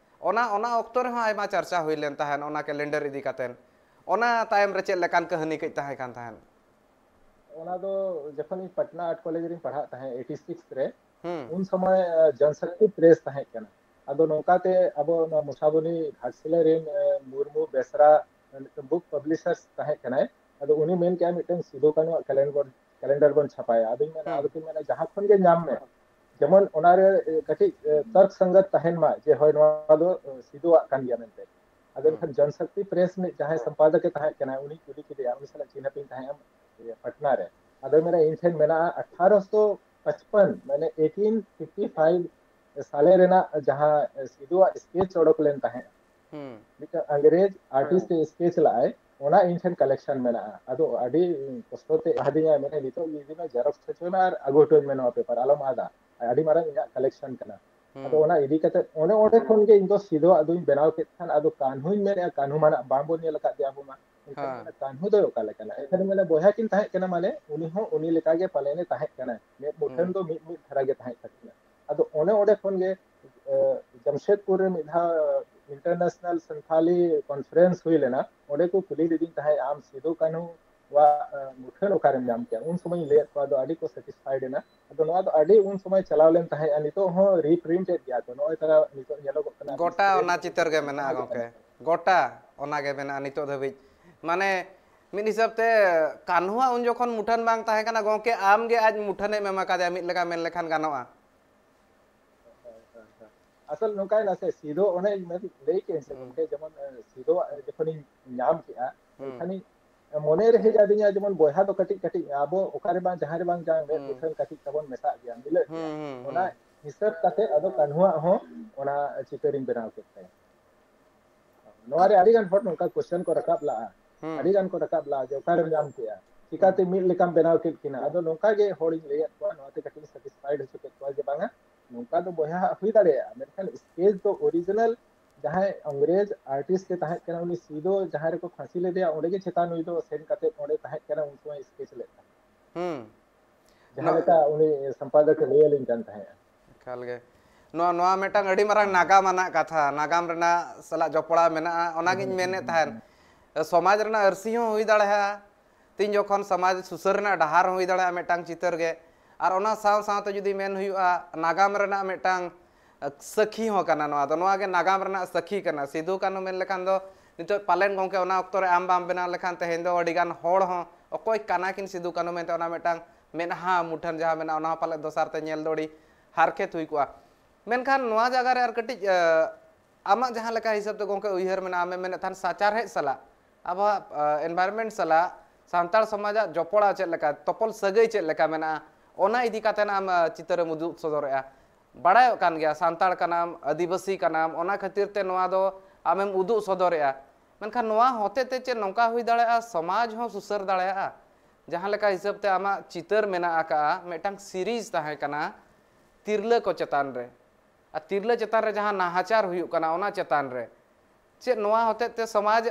ᱚᱱᱟ, ᱚᱱᱟ ᱚᱠᱛᱚ ᱨᱮᱦᱚᱸ ᱟᱭᱢᱟ ᱪᱟᱨᱪᱟ ᱦᱩᱭ ᱞᱮᱱ ᱛᱟᱦᱮᱸᱱ ᱚᱱᱟ ᱠᱮᱞᱮᱱᱰᱟᱨ ᱤᱫᱤ ᱠᱟᱛᱮᱱ᱾ ᱚᱱᱟ ᱛᱟᱭᱚᱢ ᱨᱮ ᱪᱮᱫ ᱞᱮᱠᱟᱱ ᱠᱟᱹᱦᱱᱤ ᱠᱟᱹᱡ ᱛᱟᱦᱮᱸ ᱠᱟᱱ ᱛᱟᱦᱮᱸᱱ? ᱚᱱᱟ ᱫᱚ ᱡᱚᱠᱷᱚᱱ ᱤᱧ ᱯᱟᱴᱱᱟ ᱟᱨᱴ ᱠᱚᱞᱮᱡᱽ ᱨᱤᱧ ᱯᱟᱲᱦᱟᱜ ᱛᱟᱦᱮᱸᱫ, ᱮᱭᱤᱴᱤ ᱥᱤᱠᱥ ᱨᱮ, ᱦᱩᱸ᱾ ᱩᱱ ᱥᱚᱢᱚᱭ, ᱟ, ᱡᱚᱱᱥᱚᱠᱛᱤ ᱯᱨᱮᱥ ᱛᱟᱦᱮᱸ ᱠᱟᱱᱟ᱾ ᱟᱫᱚ ᱱᱚᱝᱠᱟ ᱛᱮ ᱟᱵᱚ ᱱᱚᱣᱟ ᱢᱚᱥᱟᱵᱚᱱᱤ ᱜᱷᱟᱴᱥᱤᱞᱟᱹ ᱨᱮᱱ, ᱟ, ᱢᱩᱨᱢᱩ ᱵᱮᱥᱨᱟ, ᱟ, ᱢᱤᱫᱴᱮᱱ ᱵᱩᱠ ᱯᱟᱵᱽᱞᱤᱥᱟᱨ ᱛᱟᱦᱮᱸ ᱠᱟᱱᱟᱭ᱾ ᱟᱫᱚ ᱩᱱᱤ ᱢᱮᱱ ᱠᱮᱜᱼᱟ, "ᱢᱤᱫᱴᱮᱱ ᱥᱤᱫᱩ ᱠᱟᱹᱱᱩᱣᱟᱜ ᱠᱮᱞᱮᱱᱰᱟᱨ ᱵᱚᱱ, ᱠᱮᱞᱮᱱᱰᱟᱨ ᱵᱚᱱ ᱪᱷᱟᱯᱟᱭᱟ᱾" ᱟᱫᱚᱧ ᱢᱮᱱᱟ, ᱦᱩᱸ᱾ ᱟᱫᱚ ᱠᱤᱱ ᱢᱮᱱᱟ, "ᱡᱟᱦᱟᱸ ᱠᱷᱚᱱ ᱜᱮ ᱧᱟᱢ ᱢᱮ, ᱡᱮᱢᱚᱱ ᱚᱱᱟ ᱨᱮ, ᱮ, ᱠᱟᱹᱴᱤᱡ, ᱮ, ᱛᱚᱨᱠ ᱥᱚᱝᱜᱚᱛ ᱛᱟᱦᱮᱱ ᱢᱟ ᱡᱮ ᱦᱳᱭ ᱱᱚᱣᱟ ᱫᱚ, ᱮ, ᱥᱤᱫᱩᱣᱟᱜ ᱠᱟᱱ ᱜᱮᱭᱟ ᱢᱮᱱᱛᱮ᱾" ᱟᱫᱚ ᱦᱩᱸ᱾ ᱮᱱᱠᱷᱟᱱ ᱡᱚᱱᱥᱚᱠᱛᱤ ᱯᱨᱮᱥ ᱨᱤᱱᱤᱡ ᱡᱟᱦᱟᱸᱭ ᱥᱚᱢᱯᱟᱫᱚᱠ ᱮ ᱛᱟᱦᱮᱸ ᱠᱟᱱᱟ, ᱩᱱᱤ ᱠᱩᱞᱤ ᱠᱮᱫᱮᱭᱟ, ᱩᱱᱤ ᱥᱟᱞᱟᱜ ᱪᱤᱱᱦᱟᱹᱯ ᱤᱧ ᱛᱟᱦᱮᱸᱫ ᱤᱭᱟᱹ ᱯᱟᱴᱱᱟ ᱨᱮ᱾ ᱟᱫᱚᱭ ᱢᱮᱱᱟ, "ᱤᱧ ᱴᱷᱮᱱ ᱢᱮᱱᱟᱜᱼᱟ ᱟᱴᱷᱟᱨᱚᱥᱚ ᱯᱟᱸᱪᱯᱟᱱ, ᱢᱟᱱᱮ ᱮᱭᱤᱴᱤᱱ ᱯᱷᱤᱯᱴᱤ ᱯᱷᱟᱭᱤᱵᱷ ᱥᱟᱞᱮ ᱨᱮᱱᱟᱜ ᱡᱟᱦᱟᱸ ᱥᱤᱫᱩᱣᱟᱜ ᱥᱠᱮᱪ ᱚᱰᱚᱠ ᱞᱮᱱ ᱛᱟᱦᱮᱸᱫ, ᱦᱩᱸ᱾ ᱢᱤᱫᱴᱟᱝ ᱟᱝᱨᱮᱡᱽ ᱟᱨᱴᱤᱥᱴ ᱮ ᱥᱠᱮᱪ ᱞᱟᱜᱼᱟᱭ, ᱚᱱᱟ ᱤᱧ ᱴᱷᱮᱱ ᱠᱟᱞᱮᱠᱥᱚᱱ ᱢᱮᱱᱟᱜᱼᱟ᱾" ᱟᱫᱚ ᱟᱹᱰᱤ ᱠᱚᱥᱴᱚ ᱛᱮ ᱮᱢᱟᱫᱤᱧᱟᱭ, ᱢᱮᱱᱟ, "ᱱᱤᱛᱚᱜ ᱜᱮ ᱤᱫᱤ ᱢᱮ, ᱡᱮᱨᱚᱠᱥ ᱦᱚᱪᱚᱭ ᱢᱮ ᱟᱨ ᱟᱹᱜᱩ ᱦᱚᱴᱚ ᱟᱹᱧ ᱢᱮ ᱱᱚᱣᱟ ᱯᱮᱯᱟᱨ, ᱟᱞᱚᱢ ᱟᱫᱟ, ᱟᱹᱰᱤ ᱢᱟᱨᱟᱝ ᱤᱧᱟᱹᱜ ᱠᱟᱞᱮᱠᱥᱚᱱ ᱠᱟᱱᱟ᱾" ᱦᱩᱸ᱾ ᱟᱫᱚ ᱚᱱᱟ ᱤᱫᱤ ᱠᱟᱛᱮ ᱚᱱᱮ ᱚᱸᱰᱮ ᱠᱷᱚᱱ ᱜᱮ ᱤᱧ ᱫᱚ ᱥᱤᱫᱷᱩᱣᱟᱜ ᱫᱚᱧ ᱵᱮᱱᱟᱣ ᱠᱮᱫ ᱠᱷᱟᱱ, ᱟᱫᱚ ᱠᱟᱹᱱᱦᱩᱧ ᱢᱮᱱᱮᱫᱼᱟ, ᱠᱟᱹᱱᱦᱩ ᱢᱟ ᱱᱟᱜ ᱵᱟᱝ ᱵᱚᱱ ᱧᱮᱞ ᱟᱠᱟᱫ ᱫᱮᱭᱟ ᱟᱵᱚ ᱢᱟ᱾ ᱮᱱᱠᱷᱟᱱ ᱦᱮᱸ᱾ ᱢᱮᱱᱟ, "ᱠᱟᱹᱱᱦᱩ ᱫᱚᱭ ᱚᱠᱟ ᱞᱮᱠᱟᱱᱟ?" ᱮᱱᱠᱷᱟᱱ ᱢᱮᱱᱟ, ᱵᱚᱭᱦᱟ ᱠᱤᱱ ᱛᱟᱦᱮᱸ ᱠᱟᱱᱟ, ᱢᱟᱱᱮ ᱩᱱᱤ ᱦᱚᱸ ᱩᱱᱤ ᱞᱮᱠᱟ ᱜᱮ ᱯᱟᱞᱮᱱᱮ ᱛᱟᱦᱮᱸ ᱠᱟᱱᱟ, ᱢᱮᱫ ᱢᱩᱴᱷᱟᱹᱱ ᱦᱩᱸ᱾ ᱫᱚ ᱢᱤᱫ ᱢᱤᱫ ᱫᱷᱟᱨᱟ ᱜᱮ ᱛᱟᱦᱮᱸ ᱠᱟᱱᱟ᱾ ᱟᱫᱚ ᱚᱱᱮ ᱚᱸᱰᱮ ᱠᱷᱚᱱ ᱜᱮ, ᱮ, ᱡᱟᱢᱥᱮᱫᱽᱯᱩᱨ ᱨᱮ ᱢᱤᱫ ᱫᱷᱟᱣ international Santhali conference ᱦᱩᱭ ᱞᱮᱱᱟ, ᱚᱸᱰᱮ ᱠᱚ ᱠᱩᱞᱤ ᱞᱤᱫᱤᱧ ᱛᱟᱦᱮᱸᱫ, "ᱟᱢ ᱥᱤᱫᱩ ᱠᱟᱹᱱᱦᱩ ᱣᱟᱜ ᱢᱩᱴᱷᱟᱹᱱ ᱚᱠᱟᱨᱮᱢ ᱧᱟᱢ ᱠᱮᱭᱟ?" ᱩᱱ ᱥᱚᱢᱚᱭ ᱤᱧ ᱞᱟᱹᱭᱟᱫ ᱠᱚᱣᱟ, ᱟᱫᱚ ᱟᱹᱰᱤ ᱠᱚ satisfied ᱮᱱᱟ᱾ ᱟᱫᱚ ᱱᱚᱣᱟ ᱫᱚ ᱟᱹᱰᱤ ᱩᱱ ᱥᱚᱢᱚᱭ ᱪᱟᱞᱟᱣ ᱞᱮᱱ ᱛᱟᱦᱮᱸᱫ, ᱟᱨ ᱱᱤᱛᱚᱜ ᱦᱚᱸ reprint ᱮᱫ ᱜᱮᱭᱟ ᱠᱚ᱾ ᱱᱚᱜᱼᱚᱭ ᱛᱟᱨᱟ ᱱᱤᱛᱚᱜ ᱧᱮᱞᱚᱜᱚᱜ ᱠᱟᱱᱟ, ᱜᱚᱴᱟ ᱚᱱᱟ ᱪᱤᱛᱟᱹᱨ ᱜᱮ ᱢᱮᱱᱟᱜᱼᱟ ᱜᱚᱝᱠᱮ, ᱜᱚᱴᱟ ᱚᱱᱟ ᱜᱮ ᱢᱮᱱᱟᱜᱼᱟ ᱱᱤᱛᱚᱜ ᱫᱷᱟᱹᱵᱤᱡ᱾ ᱢᱟᱱᱮ ᱢᱤᱫ ᱦᱤᱥᱟᱹᱵ ᱛᱮ ᱠᱟᱹᱱᱦᱩᱣᱟᱜ ᱩᱱ ᱡᱚᱠᱷᱚᱱ ᱢᱩᱴᱷᱟᱹᱱ ᱵᱟᱝ ᱛᱟᱦᱮᱸ ᱠᱟᱱᱟ ᱜᱚᱝᱠᱮ, ᱟᱢ ᱜᱮ ᱟᱡ ᱢᱩᱴᱷᱟᱹᱱᱮᱢ ᱮᱢ ᱟᱠᱟᱫᱮᱭᱟ ᱢᱤᱫ ᱞᱮᱠᱟ ᱢᱮᱱ ᱞᱮᱠᱷᱟᱱ ᱜᱟᱱᱚᱜᱼᱟ᱾ ᱟᱥᱚᱞ ᱱᱚᱝᱠᱟᱭᱮᱱᱟ ᱥᱮ, ᱥᱤᱫᱷᱩ ᱚᱱᱮ ᱞᱟᱹᱭ ᱠᱮᱫ ᱥᱮ ᱜᱚᱝᱠᱮ, ᱡᱮᱢᱚᱱ ᱥᱤᱫᱷᱩᱣᱟᱜ ᱡᱚᱠᱷᱚᱱᱤᱧ ᱧᱟᱢ ᱠᱮᱜᱼᱟ, ᱮᱱᱠᱷᱟᱱᱤᱧ ᱢᱚᱱᱮ ᱨᱮ ᱦᱮᱡ ᱟᱹᱫᱤᱧᱟ, ᱡᱮᱢᱚᱱ ᱵᱚᱭᱦᱟ ᱫᱚ ᱠᱟᱹᱴᱤᱡ ᱠᱟᱹᱴᱤᱡ ᱟᱵᱚ ᱚᱠᱟᱨᱮ ᱵᱟᱝ ᱡᱟᱦᱟᱸ ᱨᱮ ᱵᱟᱝ ᱡᱟᱝ ᱢᱮᱫ ᱢᱩᱴᱷᱟᱹᱱ ᱠᱟᱹᱴᱤᱡ ᱛᱟᱵᱚᱱ ᱢᱮᱥᱟᱜ ᱜᱮᱭᱟ, ᱢᱤᱞᱟᱹᱜ ᱜᱮᱭᱟ᱾ ᱚᱱᱟ ᱦᱤᱥᱟᱹᱵ ᱠᱟᱛᱮ ᱟᱫᱚ ᱠᱟᱹᱱᱦᱩᱣᱟᱜ ᱦᱚᱸ ᱚᱱᱟ ᱪᱤᱛᱟᱹᱨᱤᱧ ᱵᱮᱱᱟᱣ ᱠᱮᱫ ᱛᱟᱭᱟ᱾ ᱱᱚᱣᱟ ᱨᱮ ᱟᱹᱰᱤ ᱜᱟᱱ ᱦᱚᱲ ᱱᱚᱝᱠᱟ question ᱠᱚ ᱨᱟᱠᱟᱵ ᱞᱟᱜᱼᱟ, ᱟᱹᱰᱤ ᱜᱟᱱ ᱠᱚ ᱨᱟᱠᱟᱵ ᱞᱟᱜᱼᱟ ᱡᱮ ᱚᱠᱟᱨᱮᱢ ᱧᱟᱢ ᱠᱮᱜᱼᱟ, ᱪᱤᱠᱟᱛᱮ ᱢᱤᱫ ᱞᱮᱠᱟᱢ ᱵᱮᱱᱟᱣ ᱠᱮᱫ ᱠᱤᱱᱟ᱾ ᱟᱫᱚ ᱱᱚᱝᱠᱟ ᱜᱮ ᱦᱚᱲᱤᱧ ᱞᱟᱹᱭᱟᱫ ᱠᱚᱣᱟ, ᱱᱚᱣᱟᱛᱮ ᱠᱟᱹᱴᱤᱡ satisfied ᱦᱚᱪᱚ ᱠᱮᱫ ᱠᱚᱣᱟ ᱡᱮ ᱵᱟᱝᱟ, ᱱᱚᱝᱠᱟ ᱫᱚ ᱵᱚᱭᱦᱟ ᱦᱟᱜ ᱦᱩᱭ ᱫᱟᱲᱮᱭᱟᱜᱼᱟ, ᱢᱮᱱᱠᱷᱟᱱ sketch ᱫᱚ original ᱡᱟᱦᱟᱸᱭ ᱤᱝᱨᱮᱡᱽ artist ᱮ ᱛᱟᱦᱮᱸ ᱠᱟᱱᱟ, ᱩᱱᱤ ᱥᱤᱫᱷᱩ ᱡᱟᱦᱟᱸ ᱨᱮᱠᱚ ᱯᱷᱟᱸᱥᱤ ᱞᱮᱫᱮᱭᱟ, ᱚᱸᱰᱮ ᱜᱮ ᱪᱮᱛᱟᱱ ᱱᱩᱭ ᱫᱚ ᱥᱮᱱ ᱠᱟᱛᱮ ᱚᱸᱰᱮ ᱛᱟᱦᱮᱸ ᱠᱟᱱᱟ, ᱩᱱ ᱥᱚᱢᱚᱭ sketch ᱞᱮᱫ ᱛᱟᱦᱮᱸᱫ᱾ ᱦᱩᱸ᱾ ᱡᱟᱦᱟᱸ ᱞᱮᱠᱟ ᱩᱱᱤ ᱥᱚᱢᱯᱟᱫᱚᱠ ᱮ ᱞᱟᱹᱭ ᱟᱹᱞᱤᱧ ᱠᱟᱱ ᱛᱟᱦᱮᱸᱫ᱾ ᱮᱠᱟᱞ ᱜᱮ᱾ ᱱᱚᱣᱟ, ᱱᱚᱣᱟ ᱢᱤᱫᱴᱟᱝ ᱟᱹᱰᱤ ᱢᱟᱨᱟᱝ ᱱᱟᱜᱟᱢ ᱟᱱᱟᱜ ᱠᱟᱛᱷᱟ, ᱱᱟᱜᱟᱢ ᱨᱮᱱᱟᱜ ᱥᱟᱞᱟᱜ ᱡᱚᱯᱲᱟᱣ ᱢᱮᱱᱟᱜᱼᱟ, ᱚᱱᱟᱜᱤᱧ ᱢᱮᱱᱮᱫ ᱛᱟᱦᱮᱸᱫ᱾ ᱥᱚᱢᱟᱡᱽ ᱨᱮᱱᱟᱜ ᱟᱹᱨᱥᱤ ᱦᱚᱸ ᱦᱩᱭ ᱫᱟᱲᱮᱭᱟᱜᱼᱟ, ᱛᱤᱧ ᱡᱚᱠᱷᱚᱱ ᱥᱚᱢᱟᱡᱽ ᱥᱩᱥᱟᱹᱨ ᱨᱮᱱᱟᱜ ᱰᱟᱦᱟᱨ ᱦᱚᱸ ᱦᱩᱭ ᱫᱟᱲᱮᱭᱟᱜᱼᱟ ᱢᱤᱫᱴᱟᱝ ᱪᱤᱛᱟᱹᱨ ᱜᱮ᱾ ᱟᱨ ᱚᱱᱟ ᱥᱟᱶ ᱥᱟᱶᱛᱮ ᱡᱩᱫᱤ ᱢᱮᱱ ᱦᱩᱭᱩᱜᱼᱟ, ᱱᱟᱜᱟᱢ ᱨᱮᱱᱟᱜ ᱢᱤᱫᱴᱟᱝ ᱥᱟᱹᱠᱷᱤ ᱦᱚᱸ ᱠᱟᱱᱟ ᱱᱚᱣᱟ ᱫᱚ, ᱱᱚᱣᱟ ᱜᱮ ᱱᱟᱜᱟᱢ ᱨᱮᱱᱟᱜ ᱥᱟᱹᱠᱷᱤ ᱠᱟᱱᱟ᱾ ᱥᱤᱫᱩ ᱠᱟᱹᱱᱦᱩ ᱢᱮᱱ ᱞᱮᱠᱷᱟᱱ ᱫᱚ ᱱᱤᱛᱚᱜ ᱯᱟᱞᱮᱱ ᱜᱚᱢᱠᱮ ᱚᱱᱟ ᱚᱠᱛᱚ ᱨᱮ ᱟᱢ ᱵᱟᱢ ᱵᱮᱱᱟᱣ ᱞᱮᱠᱷᱟᱱ ᱛᱮᱦᱮᱧ ᱫᱚ ᱟᱹᱰᱤ ᱜᱟᱱ ᱦᱚᱲ ᱦᱚᱸ ᱚᱠᱚᱭ ᱠᱟᱱᱟ ᱠᱤᱱ ᱥᱤᱫᱩ ᱠᱟᱹᱱᱦᱩ ᱢᱮᱱᱛᱮ ᱚᱱᱟ ᱢᱤᱫᱴᱟᱝ ᱢᱮᱫᱦᱟ ᱢᱩᱴᱷᱟᱹᱱ ᱡᱟᱦᱟᱸ ᱢᱮᱱᱟᱜᱼᱟ, ᱚᱱᱟ ᱦᱚᱸ ᱯᱟᱞᱮ ᱫᱚᱥᱟᱨ ᱛᱮ ᱧᱮᱞ ᱫᱚ ᱟᱹᱰᱤ ᱦᱟᱨᱠᱮᱛ ᱦᱩᱭ ᱠᱚᱜᱼᱟ᱾ ᱢᱮᱱᱠᱷᱟᱱ ᱱᱚᱣᱟ ᱡᱟᱭᱜᱟ ᱨᱮ ᱟᱨ ᱠᱟᱹᱴᱤᱡ, ᱟᱢᱟᱜ ᱡᱟᱦᱟᱸ ᱞᱮᱠᱟ ᱦᱤᱥᱟᱹᱵ ᱛᱮ ᱜᱚᱢᱠᱮ ᱩᱭᱦᱟᱹᱨ ᱢᱮᱱᱟᱜᱼᱟ, ᱟᱢᱮᱢ ᱢᱮᱱᱮᱫ ᱛᱟᱦᱮᱱ ᱥᱟᱪᱟᱨᱦᱮᱫ ᱥᱟᱞᱟᱜ ᱟᱵᱚᱣᱟᱜ environment ᱥᱟᱞᱟᱜ ᱥᱟᱱᱛᱟᱲ ᱥᱚᱢᱟᱡᱟᱜ ᱡᱚᱯᱚᱲᱟᱣ ᱪᱮᱫ ᱞᱮᱠᱟ, ᱛᱚᱯᱚᱞ ᱥᱟᱹᱜᱟᱹᱭ ᱪᱮᱫ ᱞᱮᱠᱟ ᱢᱮᱱᱟᱜᱼᱟ, ᱚᱱᱟ ᱤᱫᱤ ᱠᱟᱛᱮ ᱟᱢ ᱪᱤᱛᱟᱹᱨᱮᱢ ᱩᱫᱩᱜ ᱥᱚᱫᱚᱨᱮᱜᱼᱟ᱾ ᱵᱟᱲᱟᱭᱚᱜ ᱠᱟᱱ ᱜᱮᱭᱟ, ᱥᱟᱱᱛᱟᱲ ᱠᱟᱱᱟᱢ, ᱟᱹᱫᱤᱵᱟᱹᱥᱤ ᱠᱟᱱᱟᱢ, ᱚᱱᱟ ᱠᱷᱟᱹᱛᱤᱨ ᱛᱮ ᱱᱚᱣᱟ ᱫᱚ ᱟᱢᱮᱢ ᱩᱫᱩᱜ ᱥᱚᱫᱚᱨᱮᱜᱼᱟ᱾ ᱢᱮᱱᱠᱷᱟᱱ ᱱᱚᱣᱟ ᱦᱚᱛᱮ ᱛᱮ ᱪᱮᱫ ᱱᱚᱝᱠᱟ ᱦᱩᱭ ᱫᱟᱲᱮᱭᱟᱜᱼᱟ, ᱥᱚᱢᱟᱡᱽ ᱦᱚᱸ ᱥᱩᱥᱟᱹᱨ ᱫᱟᱲᱮᱭᱟᱜᱼᱟ? ᱡᱟᱦᱟᱸ ᱞᱮᱠᱟ ᱦᱤᱥᱟᱹᱵ ᱛᱮ ᱟᱢᱟᱜ ᱪᱤᱛᱟᱹᱨ ᱢᱮᱱᱟᱜ ᱟᱠᱟᱜᱼᱟ, ᱢᱤᱫᱴᱟᱝ series ᱛᱟᱦᱮᱸ ᱠᱟᱱᱟ ᱛᱤᱨᱞᱟᱹ ᱠᱚ ᱪᱮᱛᱟᱱ ᱨᱮ, ᱟᱨ ᱛᱤᱨᱞᱟᱹ ᱪᱮᱛᱟᱱ ᱨᱮ ᱡᱟᱦᱟᱸ ᱱᱟᱦᱟᱪᱟᱨ ᱦᱩᱭᱩᱜ ᱠᱟᱱᱟ, ᱚᱱᱟ ᱪᱮᱛᱟᱱ ᱨᱮ ᱪᱮᱫ ᱱᱚᱣᱟ ᱦᱚᱛᱮ ᱛᱮ ᱥᱚᱢᱟᱡᱽ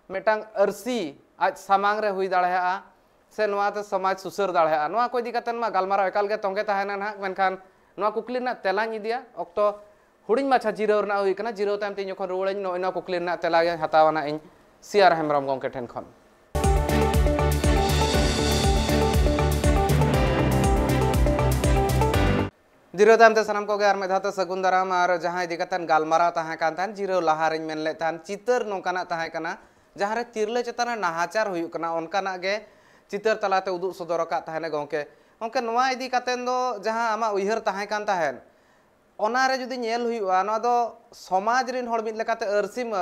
ᱢᱤᱫᱴᱟᱝ ᱟᱹᱨᱥᱤ ᱟᱡ ᱥᱟᱢᱟᱝ ᱨᱮ ᱦᱩᱭ ᱫᱟᱲᱮᱭᱟᱜᱼᱟ, ᱥᱮ ᱱᱚᱣᱟ ᱛᱮ ᱥᱚᱢᱟᱡᱽ ᱥᱩᱥᱟᱹᱨ ᱫᱟᱲᱮᱭᱟᱜᱼᱟ? ᱱᱚᱣᱟ ᱠᱚ ᱤᱫᱤ ᱠᱟᱛᱮ ᱢᱟ ᱜᱟᱞᱢᱟᱨᱟᱣ ᱮᱠᱟᱞ ᱜᱮ ᱛᱚᱸᱜᱮ ᱛᱟᱦᱮᱱᱟ ᱱᱟᱦᱟᱜ, ᱢᱮᱱᱠᱷᱟᱱ ᱱᱚᱣᱟ ᱠᱩᱠᱞᱤ ᱨᱮᱱᱟᱜ ᱛᱮᱞᱟᱧ ᱤᱫᱤᱭᱟ᱾ ᱚᱠᱛᱚ ᱦᱩᱰᱤᱧ ᱢᱟᱪᱷᱟ ᱡᱤᱨᱟᱹᱣ ᱨᱮᱱᱟᱜ ᱦᱩᱭ ᱠᱟᱱᱟ᱾ ᱡᱤᱨᱟᱹᱣ ᱛᱟᱭᱚᱢ ᱛᱮ ᱤᱧ ᱡᱚᱠᱷᱚᱱ ᱨᱩᱣᱟᱹᱲᱟᱹᱧ, ᱱᱚᱜᱼᱚᱭ ᱱᱚᱣᱟ ᱠᱩᱠᱞᱤ ᱨᱮᱱᱟᱜ ᱛᱮᱞᱟ ᱜᱮ ᱦᱟᱛᱟᱣᱟ ᱱᱟᱜ ᱤᱧ ᱥᱤ ᱟᱨ ᱦᱮᱢᱵᱨᱚᱢ ᱜᱚᱢᱠᱮ ᱴᱷᱮᱱ ᱠᱷᱚᱱ᱾ ᱡᱤᱨᱟᱹᱣ ᱛᱟᱭᱚᱢ ᱛᱮ ᱥᱟᱱᱟᱢ ᱠᱚᱜᱮ ᱟᱨ ᱢᱤᱫ ᱫᱷᱟᱣ ᱛᱮ ᱥᱟᱹᱜᱩᱱ ᱫᱟᱨᱟᱢ᱾ ᱟᱨ ᱡᱟᱦᱟᱸ ᱤᱫᱤ ᱠᱟᱛᱮ ᱜᱟᱞᱢᱟᱨᱟᱣ ᱛᱟᱦᱮᱸ ᱠᱟᱱ ᱛᱟᱦᱮᱸᱱ, ᱡᱤᱨᱟᱹᱣ ᱞᱟᱦᱟ ᱨᱤᱧ ᱢᱮᱱ ᱞᱮᱫ ᱛᱟᱦᱮᱸᱱ, ᱪᱤᱛᱟᱹᱨ ᱱᱚᱝᱠᱟᱱᱟᱜ ᱛᱟᱦᱮᱸ ᱠᱟᱱᱟ ᱡᱟᱦᱟᱸ ᱨᱮ ᱛᱤᱨᱞᱟᱹ ᱪᱮᱛᱟᱱ ᱨᱮ ᱱᱟᱦᱟᱪᱟᱨ ᱦᱩᱭᱩᱜ ᱠᱟᱱᱟ, ᱚᱱᱠᱟᱱᱟᱜ ᱜᱮ ᱪᱤᱛᱟᱹᱨ ᱛᱟᱞᱟᱛᱮ ᱩᱫᱩᱜ ᱥᱚᱫᱚᱨ ᱟᱠᱟᱫ ᱛᱟᱦᱮᱸᱱᱟ ᱜᱚᱢᱠᱮ᱾ ᱜᱚᱢᱠᱮ, ᱱᱚᱣᱟ ᱤᱫᱤ ᱠᱟᱛᱮ ᱫᱚ ᱡᱟᱦᱟᱸ ᱟᱢᱟᱜ ᱩᱭᱦᱟᱹᱨ ᱛᱟᱦᱮᱸ ᱠᱟᱱ ᱛᱟᱦᱮᱸᱱ, ᱚᱱᱟ ᱨᱮ ᱡᱩᱫᱤ ᱧᱮᱞ ᱦᱩᱭᱩᱜᱼᱟ, ᱱᱚᱣᱟ ᱫᱚ ᱥᱚᱢᱟᱡᱽ ᱨᱤᱱ ᱦᱚᱲ ᱢᱤᱫ ᱞᱮᱠᱟᱛᱮ ᱟᱹᱨᱥᱤᱢ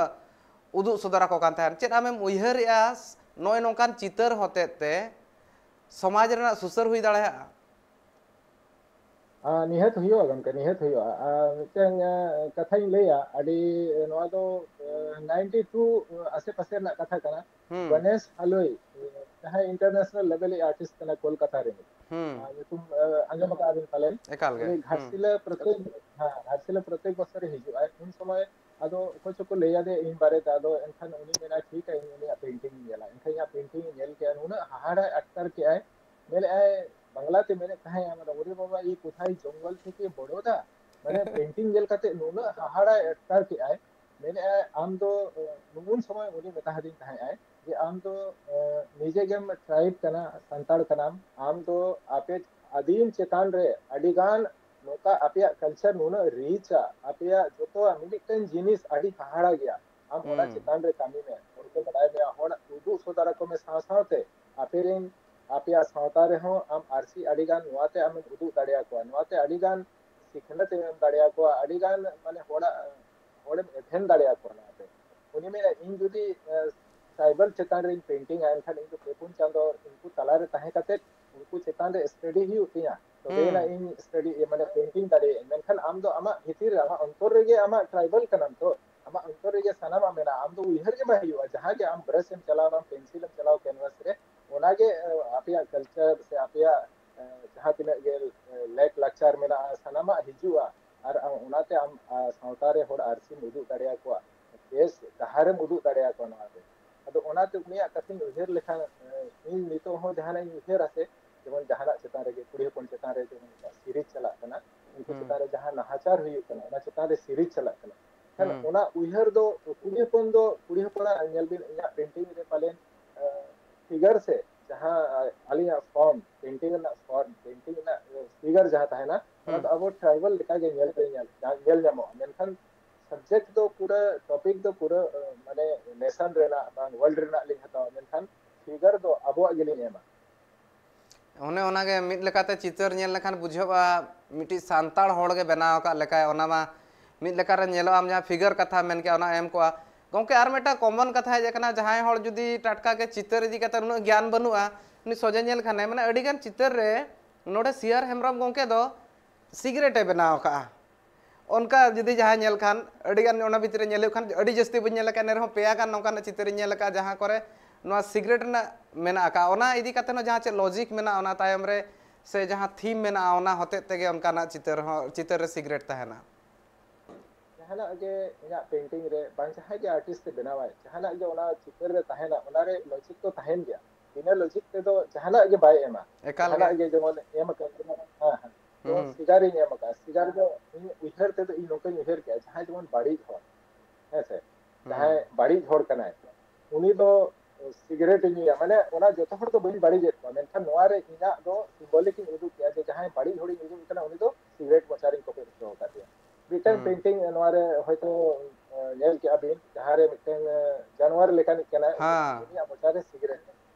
ᱩᱫᱩᱜ ᱥᱚᱫᱚᱨ ᱟᱠᱚ ᱠᱟᱱ ᱛᱟᱦᱮᱸᱱ᱾ ᱪᱮᱫ ᱟᱢᱮᱢ ᱩᱭᱦᱟᱹᱨᱮᱜᱼᱟ, ᱱᱚᱜᱼᱚᱭ ᱱᱚᱝᱠᱟᱱ ᱪᱤᱛᱟᱹᱨ ᱦᱚᱛᱮᱡ ᱛᱮ ᱥᱚᱢᱟᱡᱽ ᱨᱮᱱᱟᱜ ᱥᱩᱥᱟᱹᱨ ᱦᱩᱭ ᱫᱟᱲᱮᱭᱟᱜᱼᱟ? ᱟᱨ ᱱᱤᱦᱟᱹᱛ ᱦᱩᱭᱩᱜᱼᱟ ᱜᱚᱢᱠᱮ, ᱱᱤᱦᱟᱹᱛ ᱦᱩᱭᱩᱜᱼᱟ᱾ ᱟᱨ ᱢᱤᱫᱴᱟᱝ ᱟᱸ, ᱠᱟᱛᱷᱟᱧ ᱞᱟᱹᱭᱟ, ᱟᱹᱰᱤ, ᱱᱚᱣᱟ ᱫᱚ ᱱᱟᱭᱤᱱᱴᱤ ᱴᱩ ᱟᱥᱮ ᱯᱟᱥᱮ ᱨᱮᱱᱟᱜ ᱠᱟᱛᱷᱟ ᱠᱟᱱᱟ᱾ ᱦᱩᱸ᱾ ᱜᱚᱱᱮᱥ ᱦᱟᱞᱳᱭ, ᱡᱟᱦᱟᱸᱭ ᱤᱱᱴᱟᱨᱱᱮᱥᱱᱟᱞ ᱞᱮᱵᱮᱞ ᱨᱤᱱᱤᱡ ᱟᱨᱴᱤᱥᱴ ᱠᱟᱱᱟ ᱠᱳᱞᱠᱟᱛᱟ ᱨᱤᱱᱤᱡ, ᱦᱩᱸ᱾ ᱟᱨ ᱧᱩᱛᱩᱢ ᱟᱸ, ᱟᱸᱡᱚᱢ ᱟᱠᱟᱫ ᱵᱤᱱ ᱯᱟᱞᱮᱱ᱾ ᱮᱠᱟᱞ ᱜᱮ᱾ ᱩᱱᱤ ᱦᱩᱸ᱾ ᱜᱷᱟᱴᱥᱤᱞᱟᱹ ᱯᱨᱚᱛᱮᱠ, ᱦᱮᱸ, ᱜᱷᱟᱴᱥᱤᱞᱟᱹ ᱯᱨᱚᱛᱮᱠ ᱵᱚᱪᱷᱚᱨᱮ ᱦᱤᱡᱩᱜᱼᱟᱭ᱾ ᱩᱱ ᱥᱚᱢᱚᱭ ᱟᱫᱚ ᱚᱠᱚᱭ ᱪᱚᱠᱚ ᱞᱟᱹᱭ ᱟᱫᱮᱭᱟ ᱤᱧ ᱵᱟᱨᱮᱛᱮ, ᱟᱫᱚ ᱮᱱᱠᱷᱟᱱ ᱩᱱᱤ ᱢᱮᱱᱟ, "ᱴᱷᱤᱠ ᱜᱮᱭᱟ, ᱤᱧ ᱩᱱᱤᱭᱟᱜ ᱯᱮᱱᱴᱤᱝ ᱤᱧ ᱧᱮᱞᱟ᱾" ᱮᱱᱠᱷᱟᱱ ᱤᱧᱟᱹᱜ ᱯᱮᱱᱴᱤᱝ ᱤᱧ ᱧᱮᱞ ᱠᱮᱜᱼᱟ, ᱱᱩᱱᱟᱹᱜ ᱦᱟᱦᱟᱲᱟᱭ ᱟᱴᱠᱟᱨ ᱠᱮᱜᱼᱟᱭ, ᱢᱮᱱᱮᱫᱼᱟᱭ, ᱵᱟᱝᱞᱟ ᱛᱮ ᱢᱮᱱᱮᱫ ᱛᱟᱦᱮᱸᱫ, ᱢᱟᱱᱮ, "ᱳᱨᱮ ᱵᱟᱵᱟ, ᱤᱭᱮ ᱠᱳᱛᱷᱟᱭ ᱡᱚᱝᱜᱚᱞ ᱛᱷᱮᱠᱮ ᱵᱚᱲᱚᱫᱟ?" ᱢᱟᱱᱮ, ᱯᱮᱱᱴᱤᱝ ᱧᱮᱞ ᱠᱟᱛᱮ ᱱᱩᱱᱟᱹᱜ ᱦᱟᱦᱟᱲᱟᱭ ᱟᱴᱠᱟᱨ ᱠᱮᱜᱼᱟᱭ, ᱢᱮᱱᱮᱫᱼᱟᱭ, ᱟᱢ ᱫᱚ, ᱩᱱ ᱥᱚᱢᱚᱭ ᱩᱱᱤ ᱢᱮᱛᱟ ᱦᱟᱫᱤᱧ ᱛᱟᱦᱮᱸᱫ ᱟᱭ ᱡᱮ, "ᱟᱢ ᱫᱚ, ᱮ, ᱱᱤᱡᱮ ᱜᱮᱢ ᱴᱨᱟᱭᱤᱵᱽ ᱠᱟᱱᱟ, ᱥᱟᱱᱛᱟᱲ ᱠᱟᱱᱟᱢ, ᱟᱢ ᱫᱚ ᱟᱯᱮ ᱟᱹᱫᱤᱢ ᱪᱮᱛᱟᱱ ᱨᱮ ᱟᱹᱰᱤ ᱜᱟᱱ ᱱᱚᱝᱠᱟ ᱟᱯᱮᱭᱟᱜ ᱠᱟᱞᱪᱟᱨ ᱱᱩᱱᱟᱹᱜ ᱨᱤᱪᱼᱟ, ᱟᱯᱮᱭᱟᱜ ᱡᱚᱛᱚᱣᱟᱜ ᱢᱤᱢᱤᱫᱴᱮᱱ ᱡᱤᱱᱤᱥ ᱟᱹᱰᱤ ᱦᱟᱦᱟᱲᱟ ᱜᱮᱭᱟ, ᱟᱢ ᱚᱱᱟ ᱦᱩᱸ᱾ ᱪᱮᱛᱟᱱ ᱨᱮ ᱠᱟᱹᱢᱤ ᱢᱮ, ᱦᱚᱲ ᱠᱚ ᱵᱟᱲᱟᱭ ᱢᱮᱭᱟ, ᱦᱚᱲ ᱩᱫᱩᱜ ᱥᱚᱫᱚᱨ ᱟᱠᱚ ᱢᱮ, ᱥᱟᱶ ᱥᱟᱶᱛᱮ ᱟᱯᱮ ᱨᱮᱱ, ᱟᱯᱮᱭᱟᱜ ᱥᱟᱶᱛᱟ ᱨᱮᱦᱚᱸ ᱟᱢ ᱟᱹᱨᱥᱤ ᱟᱹᱰᱤ ᱜᱟᱱ ᱱᱚᱣᱟᱛᱮ ᱟᱢᱮᱢ ᱩᱫᱩᱜ ᱫᱟᱲᱮᱭᱟᱠᱚᱣᱟ, ᱱᱚᱣᱟᱛᱮ ᱟᱹᱰᱤ ᱜᱟᱱ ᱥᱤᱠᱷᱱᱟᱹᱛ ᱮᱢ ᱮᱢ ᱫᱟᱲᱮᱭᱟᱠᱚᱣᱟ, ᱟᱹᱰᱤ ᱜᱟᱱ, ᱢᱟᱱᱮ, ᱦᱚᱲᱟᱜ, ᱦᱚᱲᱮᱢ ᱮᱵᱷᱮᱱ ᱫᱟᱲᱮᱭᱟᱠᱚᱣᱟ ᱱᱚᱣᱟᱛᱮ᱾" ᱩᱱᱤ ᱢᱮᱱᱟ, "ᱤᱧ ᱡᱩᱫᱤ, ᱮ, ᱴᱨᱟᱭᱵᱟᱞ ᱪᱮᱛᱟᱱ ᱨᱮᱧ ᱯᱮᱱᱴᱤᱝᱟ, ᱮᱱᱠᱷᱟᱱ ᱤᱧ ᱫᱚ ᱯᱮ ᱯᱩᱱ ᱪᱟᱸᱫᱚ ᱩᱱᱠᱩ ᱛᱟᱞᱟᱨᱮ ᱛᱟᱦᱮᱸ ᱠᱟᱛᱮ ᱩᱱᱠᱩ ᱪᱮᱛᱟᱱ ᱨᱮ ᱥᱴᱟᱰᱤ ᱦᱩᱭᱩᱜ ᱛᱤᱧᱟ, ᱛᱚᱵᱮᱭᱮᱱᱟ ᱦᱩᱸ᱾ ᱤᱧ ᱥᱴᱟᱰᱤ, ᱢᱟᱱᱮ, ᱯᱮᱱᱴᱤᱝ ᱫᱟᱲᱮᱭᱟᱜᱼᱟᱹᱧ᱾ ᱢᱮᱱᱠᱷᱟᱱ ᱟᱢ ᱫᱚ ᱟᱢᱟᱜ ᱵᱷᱤᱛᱤᱨ ᱨᱮ, ᱟᱢᱟᱜ ᱚᱱᱛᱚᱨ ᱨᱮᱜᱮ ᱟᱢᱟᱜ ᱴᱨᱟᱭᱵᱟᱞ ᱠᱟᱱᱟᱢ ᱛᱚ, ᱟᱢᱟᱜ ᱚᱱᱛᱚᱨ ᱨᱮᱜᱮ ᱥᱟᱱᱟᱢᱟᱜ ᱢᱮᱱᱟᱜᱼᱟ, ᱟᱢ ᱫᱚ ᱩᱭᱦᱟᱹᱨ ᱜᱮ ᱵᱟᱭ ᱦᱩᱭᱩᱜᱼᱟ, ᱡᱟᱦᱟᱸ ᱜᱮ ᱟᱢ ᱵᱨᱟᱥ ᱮᱢ ᱪᱟᱞᱟᱣ ᱫᱟᱢ, ᱯᱮᱱᱥᱤᱞ ᱮᱢ ᱪᱟᱞᱟᱣ ᱠᱮᱱᱵᱷᱟᱥ ᱨᱮ, ᱚᱱᱟᱜᱮ, ᱮ, ᱟᱯᱮᱭᱟᱜ ᱠᱟᱞᱪᱟᱨ ᱥᱮ ᱟᱯᱮᱭᱟᱜ, ᱮ, ᱡᱟᱦᱟᱸ ᱛᱤᱱᱟᱹᱜ ᱜᱮ, ᱮ, ᱞᱮᱠ ᱞᱟᱠᱪᱟᱨ ᱢᱮᱱᱟᱜᱼᱟ, ᱥᱟᱱᱟᱢᱟᱜ ᱦᱤᱡᱩᱜᱼᱟ᱾ ᱟᱨ ᱟᱢ ᱚᱱᱟᱛᱮ ᱟᱢ, ᱟ, ᱥᱟᱶᱛᱟ ᱨᱮ ᱦᱚᱲ ᱟᱹᱨᱥᱤᱢ ᱩᱫᱩᱜ ᱫᱟᱲᱮᱭᱟᱠᱚᱣᱟ, ᱵᱮᱥ ᱰᱟᱦᱟᱨᱮᱢ ᱩᱫᱩᱜ ᱫᱟᱲᱮᱭᱟᱠᱚᱣᱟ ᱱᱚᱣᱟ ᱨᱮ᱾ ᱟᱫᱚ ᱚᱱᱟᱛᱮ ᱩᱱᱤᱭᱟᱜ ᱠᱟᱛᱷᱟᱧ ᱩᱭᱦᱟᱹᱨ ᱞᱮᱠᱷᱟᱱ, ᱮ, ᱤᱧ ᱱᱤᱛᱚᱜ ᱦᱚᱸ ᱡᱟᱦᱟᱱᱟᱜ ᱤᱧ ᱩᱭᱦᱟᱹᱨᱟ ᱥᱮ, ᱡᱮᱢᱚᱱ ᱡᱟᱦᱟᱱᱟᱜ ᱪᱮᱛᱟᱱ ᱨᱮᱜᱮ, ᱠᱩᱲᱤ ᱦᱚᱯᱚᱱ ᱪᱮᱛᱟᱱ ᱨᱮ ᱡᱮᱢᱚᱱ ᱥᱤᱨᱤᱡᱽ ᱪᱟᱞᱟᱜ ᱠᱟᱱᱟ, ᱩᱱᱠᱩ ᱪᱮᱛᱟᱱ ᱨᱮ ᱡᱟᱦᱟᱸ ᱱᱟᱦᱟᱪᱟᱨ ᱦᱩᱭᱩᱜ ᱠᱟᱱᱟ, ᱚᱱᱟ ᱪᱮᱛᱟᱱ ᱨᱮ ᱥᱤᱨᱤᱡᱽ ᱪᱟᱞᱟᱜ ᱠᱟᱱᱟ᱾ ᱠᱷᱟᱱ ᱚᱱᱟ ᱩᱭᱦᱟᱹᱨ ᱫᱚ ᱠᱩᱲᱤ ᱦᱚᱯᱚᱱ ᱫᱚ, ᱠᱩᱲᱤ ᱦᱚᱯᱚᱱᱟᱜ ᱧᱮᱞ ᱵᱤᱱ, ᱤᱧᱟᱹᱜ ᱯᱮᱱᱴᱤᱝ ᱨᱮ ᱯᱟᱞᱮᱱ ᱯᱷᱤᱜᱟᱨ ᱥᱮ ᱡᱟᱦᱟᱸ ᱟᱹᱞᱤᱧᱟᱜ ᱯᱷᱚᱨᱢ, ᱯᱮᱱᱴᱤᱝ ᱨᱮᱱᱟᱜ ᱯᱷᱚᱨᱢ, ᱯᱮᱱᱴᱤᱝ ᱨᱮᱱᱟᱜ ᱯᱷᱤᱜᱟᱨ ᱡᱟᱦᱟᱸ ᱛᱟᱦᱮᱱᱟ, ᱚᱱᱟ ᱫᱚ ᱟᱵᱚ ᱴᱨᱟᱭᱵᱟᱞ ᱞᱮᱠᱟᱜᱮ ᱧᱮᱞ ᱧᱮᱞ ᱧᱮᱞ ᱧᱟᱢᱚᱜᱼᱟ᱾ ᱢᱮᱱᱠᱷᱟᱱ ᱥᱟᱵᱡᱮᱠᱴ ᱫᱚ ᱯᱩᱨᱟᱹ, ᱴᱚᱯᱤᱠ ᱫᱚ ᱯᱩᱨᱟᱹ ᱢᱟᱱᱮ ᱱᱮᱥᱚᱱ ᱨᱮᱱᱟᱜ ᱵᱟᱝ ᱣᱟᱨᱞᱰ ᱨᱮᱱᱟᱜ ᱞᱤᱧ ᱦᱟᱛᱟᱣᱟ, ᱢᱮᱱᱠᱷᱟᱱ ᱯᱷᱤᱜᱟᱨ ᱫᱚ ᱟᱵᱚᱣᱟᱜ ᱜᱮᱞᱤᱧ ᱮᱢᱟ᱾ ᱚᱱᱮ ᱚᱱᱟᱜᱮ ᱢᱤᱫ ᱞᱮᱠᱟᱛᱮ ᱪᱤᱛᱟᱹᱨ ᱧᱮᱞ ᱞᱮᱠᱷᱟᱱ ᱵᱩᱡᱷᱟᱹᱜᱼᱟ ᱢᱤᱫᱴᱤᱡ ᱥᱟᱱᱛᱟᱲ ᱦᱚᱲ ᱜᱮ ᱵᱮᱱᱟᱣ ᱟᱠᱟᱫ ᱞᱮᱠᱟᱭ᱾ ᱚᱱᱟ ᱢᱟ ᱢᱤᱫ ᱞᱮᱠᱟᱨᱮ ᱧᱮᱞᱚᱜᱼᱟ, ᱟᱢ ᱡᱟᱦᱟᱸ ᱯᱷᱤᱜᱟᱨ ᱠᱟᱛᱷᱟ ᱢᱮᱱ ᱠᱮᱜᱼᱟ, ᱚᱱᱟ ᱮᱢ ᱠᱚᱜᱼᱟ᱾ ᱜᱚᱢᱠᱮ, ᱟᱨ ᱢᱤᱫᱴᱟᱝ ᱠᱚᱢᱚᱱ ᱠᱟᱛᱷᱟ ᱦᱮᱡ ᱟᱠᱟᱱᱟ, ᱡᱟᱦᱟᱸᱭ ᱦᱚᱲ ᱡᱩᱫᱤ ᱴᱟᱴᱠᱟ ᱜᱮ ᱪᱤᱛᱟᱹᱨ ᱤᱫᱤ ᱠᱟᱛᱮ ᱩᱱᱟᱹᱜ ᱜᱮᱭᱟᱱ ᱵᱟᱹᱱᱩᱜᱼᱟ, ᱩᱱᱤ ᱥᱚᱡᱷᱮ ᱧᱮᱞ ᱠᱷᱟᱱᱮ, ᱢᱟᱱᱮ ᱟᱹᱰᱤᱜᱟᱱ ᱪᱤᱛᱟᱹᱨ ᱨᱮ ᱱᱚᱰᱮ ᱥᱤ ᱟᱨ ᱦᱮᱢᱵᱨᱚᱢ ᱜᱚᱢᱠᱮ ᱫᱚ ᱥᱤᱜᱨᱮᱴ ᱮ ᱵᱮᱱᱟᱣ ᱟᱠᱟᱫᱼᱟ᱾ ᱚᱱᱠᱟ ᱡᱩᱫᱤ ᱡᱟᱦᱟᱸᱭ ᱧᱮᱞ ᱠᱷᱟᱱ, ᱟᱹᱰᱤᱜᱟᱱ ᱚᱱᱟ ᱵᱷᱤᱛᱨᱤ ᱨᱮ ᱧᱮᱞ ᱦᱩᱭᱩᱜ ᱠᱷᱟᱱ, ᱟᱹᱰᱤ ᱡᱟᱹᱥᱛᱤ ᱵᱟᱹᱧ ᱧᱮᱞ ᱟᱠᱟᱫᱼᱟ, ᱮᱱ ᱨᱮᱦᱚᱸ ᱯᱮᱭᱟ ᱜᱟᱱ ᱱᱚᱝᱠᱟᱱᱟᱜ ᱪᱤᱛᱟᱹᱨᱤᱧ ᱧᱮᱞ ᱟᱠᱟᱫᱼᱟ, ᱡᱟᱦᱟᱸ ᱠᱚᱨᱮ ᱱᱚᱣᱟ ᱥᱤᱜᱨᱮᱴ ᱨᱮᱱᱟᱜ ᱢᱮᱱᱟᱜ ᱟᱠᱟᱫᱼᱟ᱾ ᱚᱱᱟ ᱤᱫᱤ ᱠᱟᱛᱮ ᱦᱚᱸ ᱡᱟᱦᱟᱸ ᱪᱮᱫ ᱞᱚᱡᱤᱠ ᱢᱮᱱᱟᱜᱼᱟ ᱚᱱᱟ ᱛᱟᱭᱚᱢ ᱨᱮ, ᱥᱮ ᱡᱟᱦᱟᱸ ᱛᱷᱤᱢ ᱢᱮᱱᱟᱜᱼᱟ, ᱚᱱᱟ ᱦᱚᱛᱮᱡ ᱛᱮᱜᱮ ᱚᱱᱠᱟᱱᱟᱜ ᱪᱤᱛᱟᱹᱨ ᱦᱚᱸ, ᱪᱤᱛᱟᱹᱨ ᱨᱮ ᱥᱤᱜᱨᱮᱴ ᱛᱟᱦᱮᱱᱟ᱾ ᱡᱟᱦᱟᱱᱟᱜ ᱜᱮ ᱤᱧᱟᱹᱜ ᱯᱮᱱᱴᱤᱝ ᱨᱮ, ᱵᱟᱝ ᱡᱟᱦᱟᱸᱭ ᱜᱮ ᱟᱨᱴᱤᱥᱴ ᱮ ᱵᱮᱱᱟᱣᱟᱭ, ᱡᱟᱦᱟᱱᱟᱜ ᱜᱮ ᱚᱱᱟ ᱪᱤᱛᱟᱹᱨ ᱨᱮ ᱛᱟᱦᱮᱱᱟ, ᱚᱱᱟᱨᱮ ᱞᱚᱡᱤᱠ ᱫᱚ ᱛᱟᱦᱮᱱ ᱜᱮᱭᱟ᱾ ᱵᱤᱱᱟᱹ ᱞᱚᱡᱤᱠ ᱛᱮᱫᱚ ᱡᱟᱦᱟᱱᱟᱜ ᱜᱮ ᱵᱟᱭ ᱮᱢᱟ᱾ ᱮᱠᱟᱞ ᱡᱟᱦᱟᱱᱟᱜ ᱜᱮ᱾ ᱜᱮ ᱡᱮᱢᱚᱱ ᱮᱢ ᱟᱠᱟᱫ ᱵᱚᱱᱟ, ᱦᱮᱸ, ᱦᱮᱸ᱾ ᱡᱮᱢᱚᱱ ᱦᱩᱸ᱾ ᱥᱤᱜᱟᱨᱤᱧ ᱮᱢ ᱟᱠᱟᱫᱼᱟ, ᱥᱤᱜᱟᱨ ᱫᱚ ᱤᱧ ᱩᱭᱦᱟᱹᱨ ᱛᱮᱫᱚ ᱤᱧ ᱱᱚᱝᱠᱟᱧ ᱩᱭᱦᱟᱹᱨ ᱠᱮᱜᱼᱟ, ᱡᱟᱦᱟᱸᱭ ᱡᱮᱢᱚᱱ ᱵᱟᱹᱲᱤᱡ ᱦᱚᱲ, ᱦᱮᱸ ᱥᱮ, ᱡᱟᱦᱟᱸᱭ ᱦᱩᱸ᱾ ᱵᱟᱹᱲᱤᱡ ᱦᱚᱲ ᱠᱟᱱᱟᱭ, ᱩᱱᱤ ᱫᱚ ᱥᱤᱜᱨᱮᱴ ᱮ ᱧᱩᱭᱟ, ᱢᱟᱱᱮ ᱚᱱᱟ ᱡᱚᱛᱚ ᱦᱚᱲ ᱫᱚ ᱵᱟᱹᱧ ᱵᱟᱹᱲᱤᱡᱮᱫ ᱠᱚᱣᱟ, ᱢᱮᱱᱠᱷᱟᱱ ᱱᱚᱣᱟ ᱨᱮ ᱤᱧᱟᱹᱜ ᱫᱚ ᱥᱤᱢᱵᱚᱞᱤᱠ ᱤᱧ ᱩᱫᱩᱜ ᱠᱮᱜᱼᱟ ᱡᱮ ᱡᱟᱦᱟᱸᱭ ᱵᱟᱹᱲᱤᱡ ᱦᱚᱲᱤᱧ ᱩᱫᱩᱜ ᱠᱟᱱᱟ, ᱩᱱᱤ ᱫᱚ ᱥᱤᱜᱨᱮᱴ ᱢᱚᱪᱟᱨᱤᱧ ᱠᱚᱯᱮᱫ ᱦᱚᱪᱚ ᱟᱠᱟᱫᱮᱭᱟ᱾ ᱢᱤᱫᱴᱟᱝ ᱦᱩᱸ᱾ ᱯᱮᱱᱴᱤᱝ ᱱᱚᱣᱟ ᱨᱮ ᱦᱚᱭᱛᱳ, ᱮ, ᱧᱮᱞ ᱠᱮᱜᱼᱟ ᱵᱤᱱ, ᱡᱟᱦᱟᱸ ᱨᱮ ᱢᱤᱫᱴᱟᱝ, ᱮ, ᱡᱟᱱᱣᱟᱨ ᱞᱮᱠᱟᱱᱤᱡ ᱠᱟᱱᱟᱭ, ᱩᱱᱤ, ᱦᱮᱸ᱾ ᱩᱱᱤᱭᱟᱜ ᱢᱚᱪᱟᱨᱮ ᱥᱤᱜᱨᱮᱴ᱾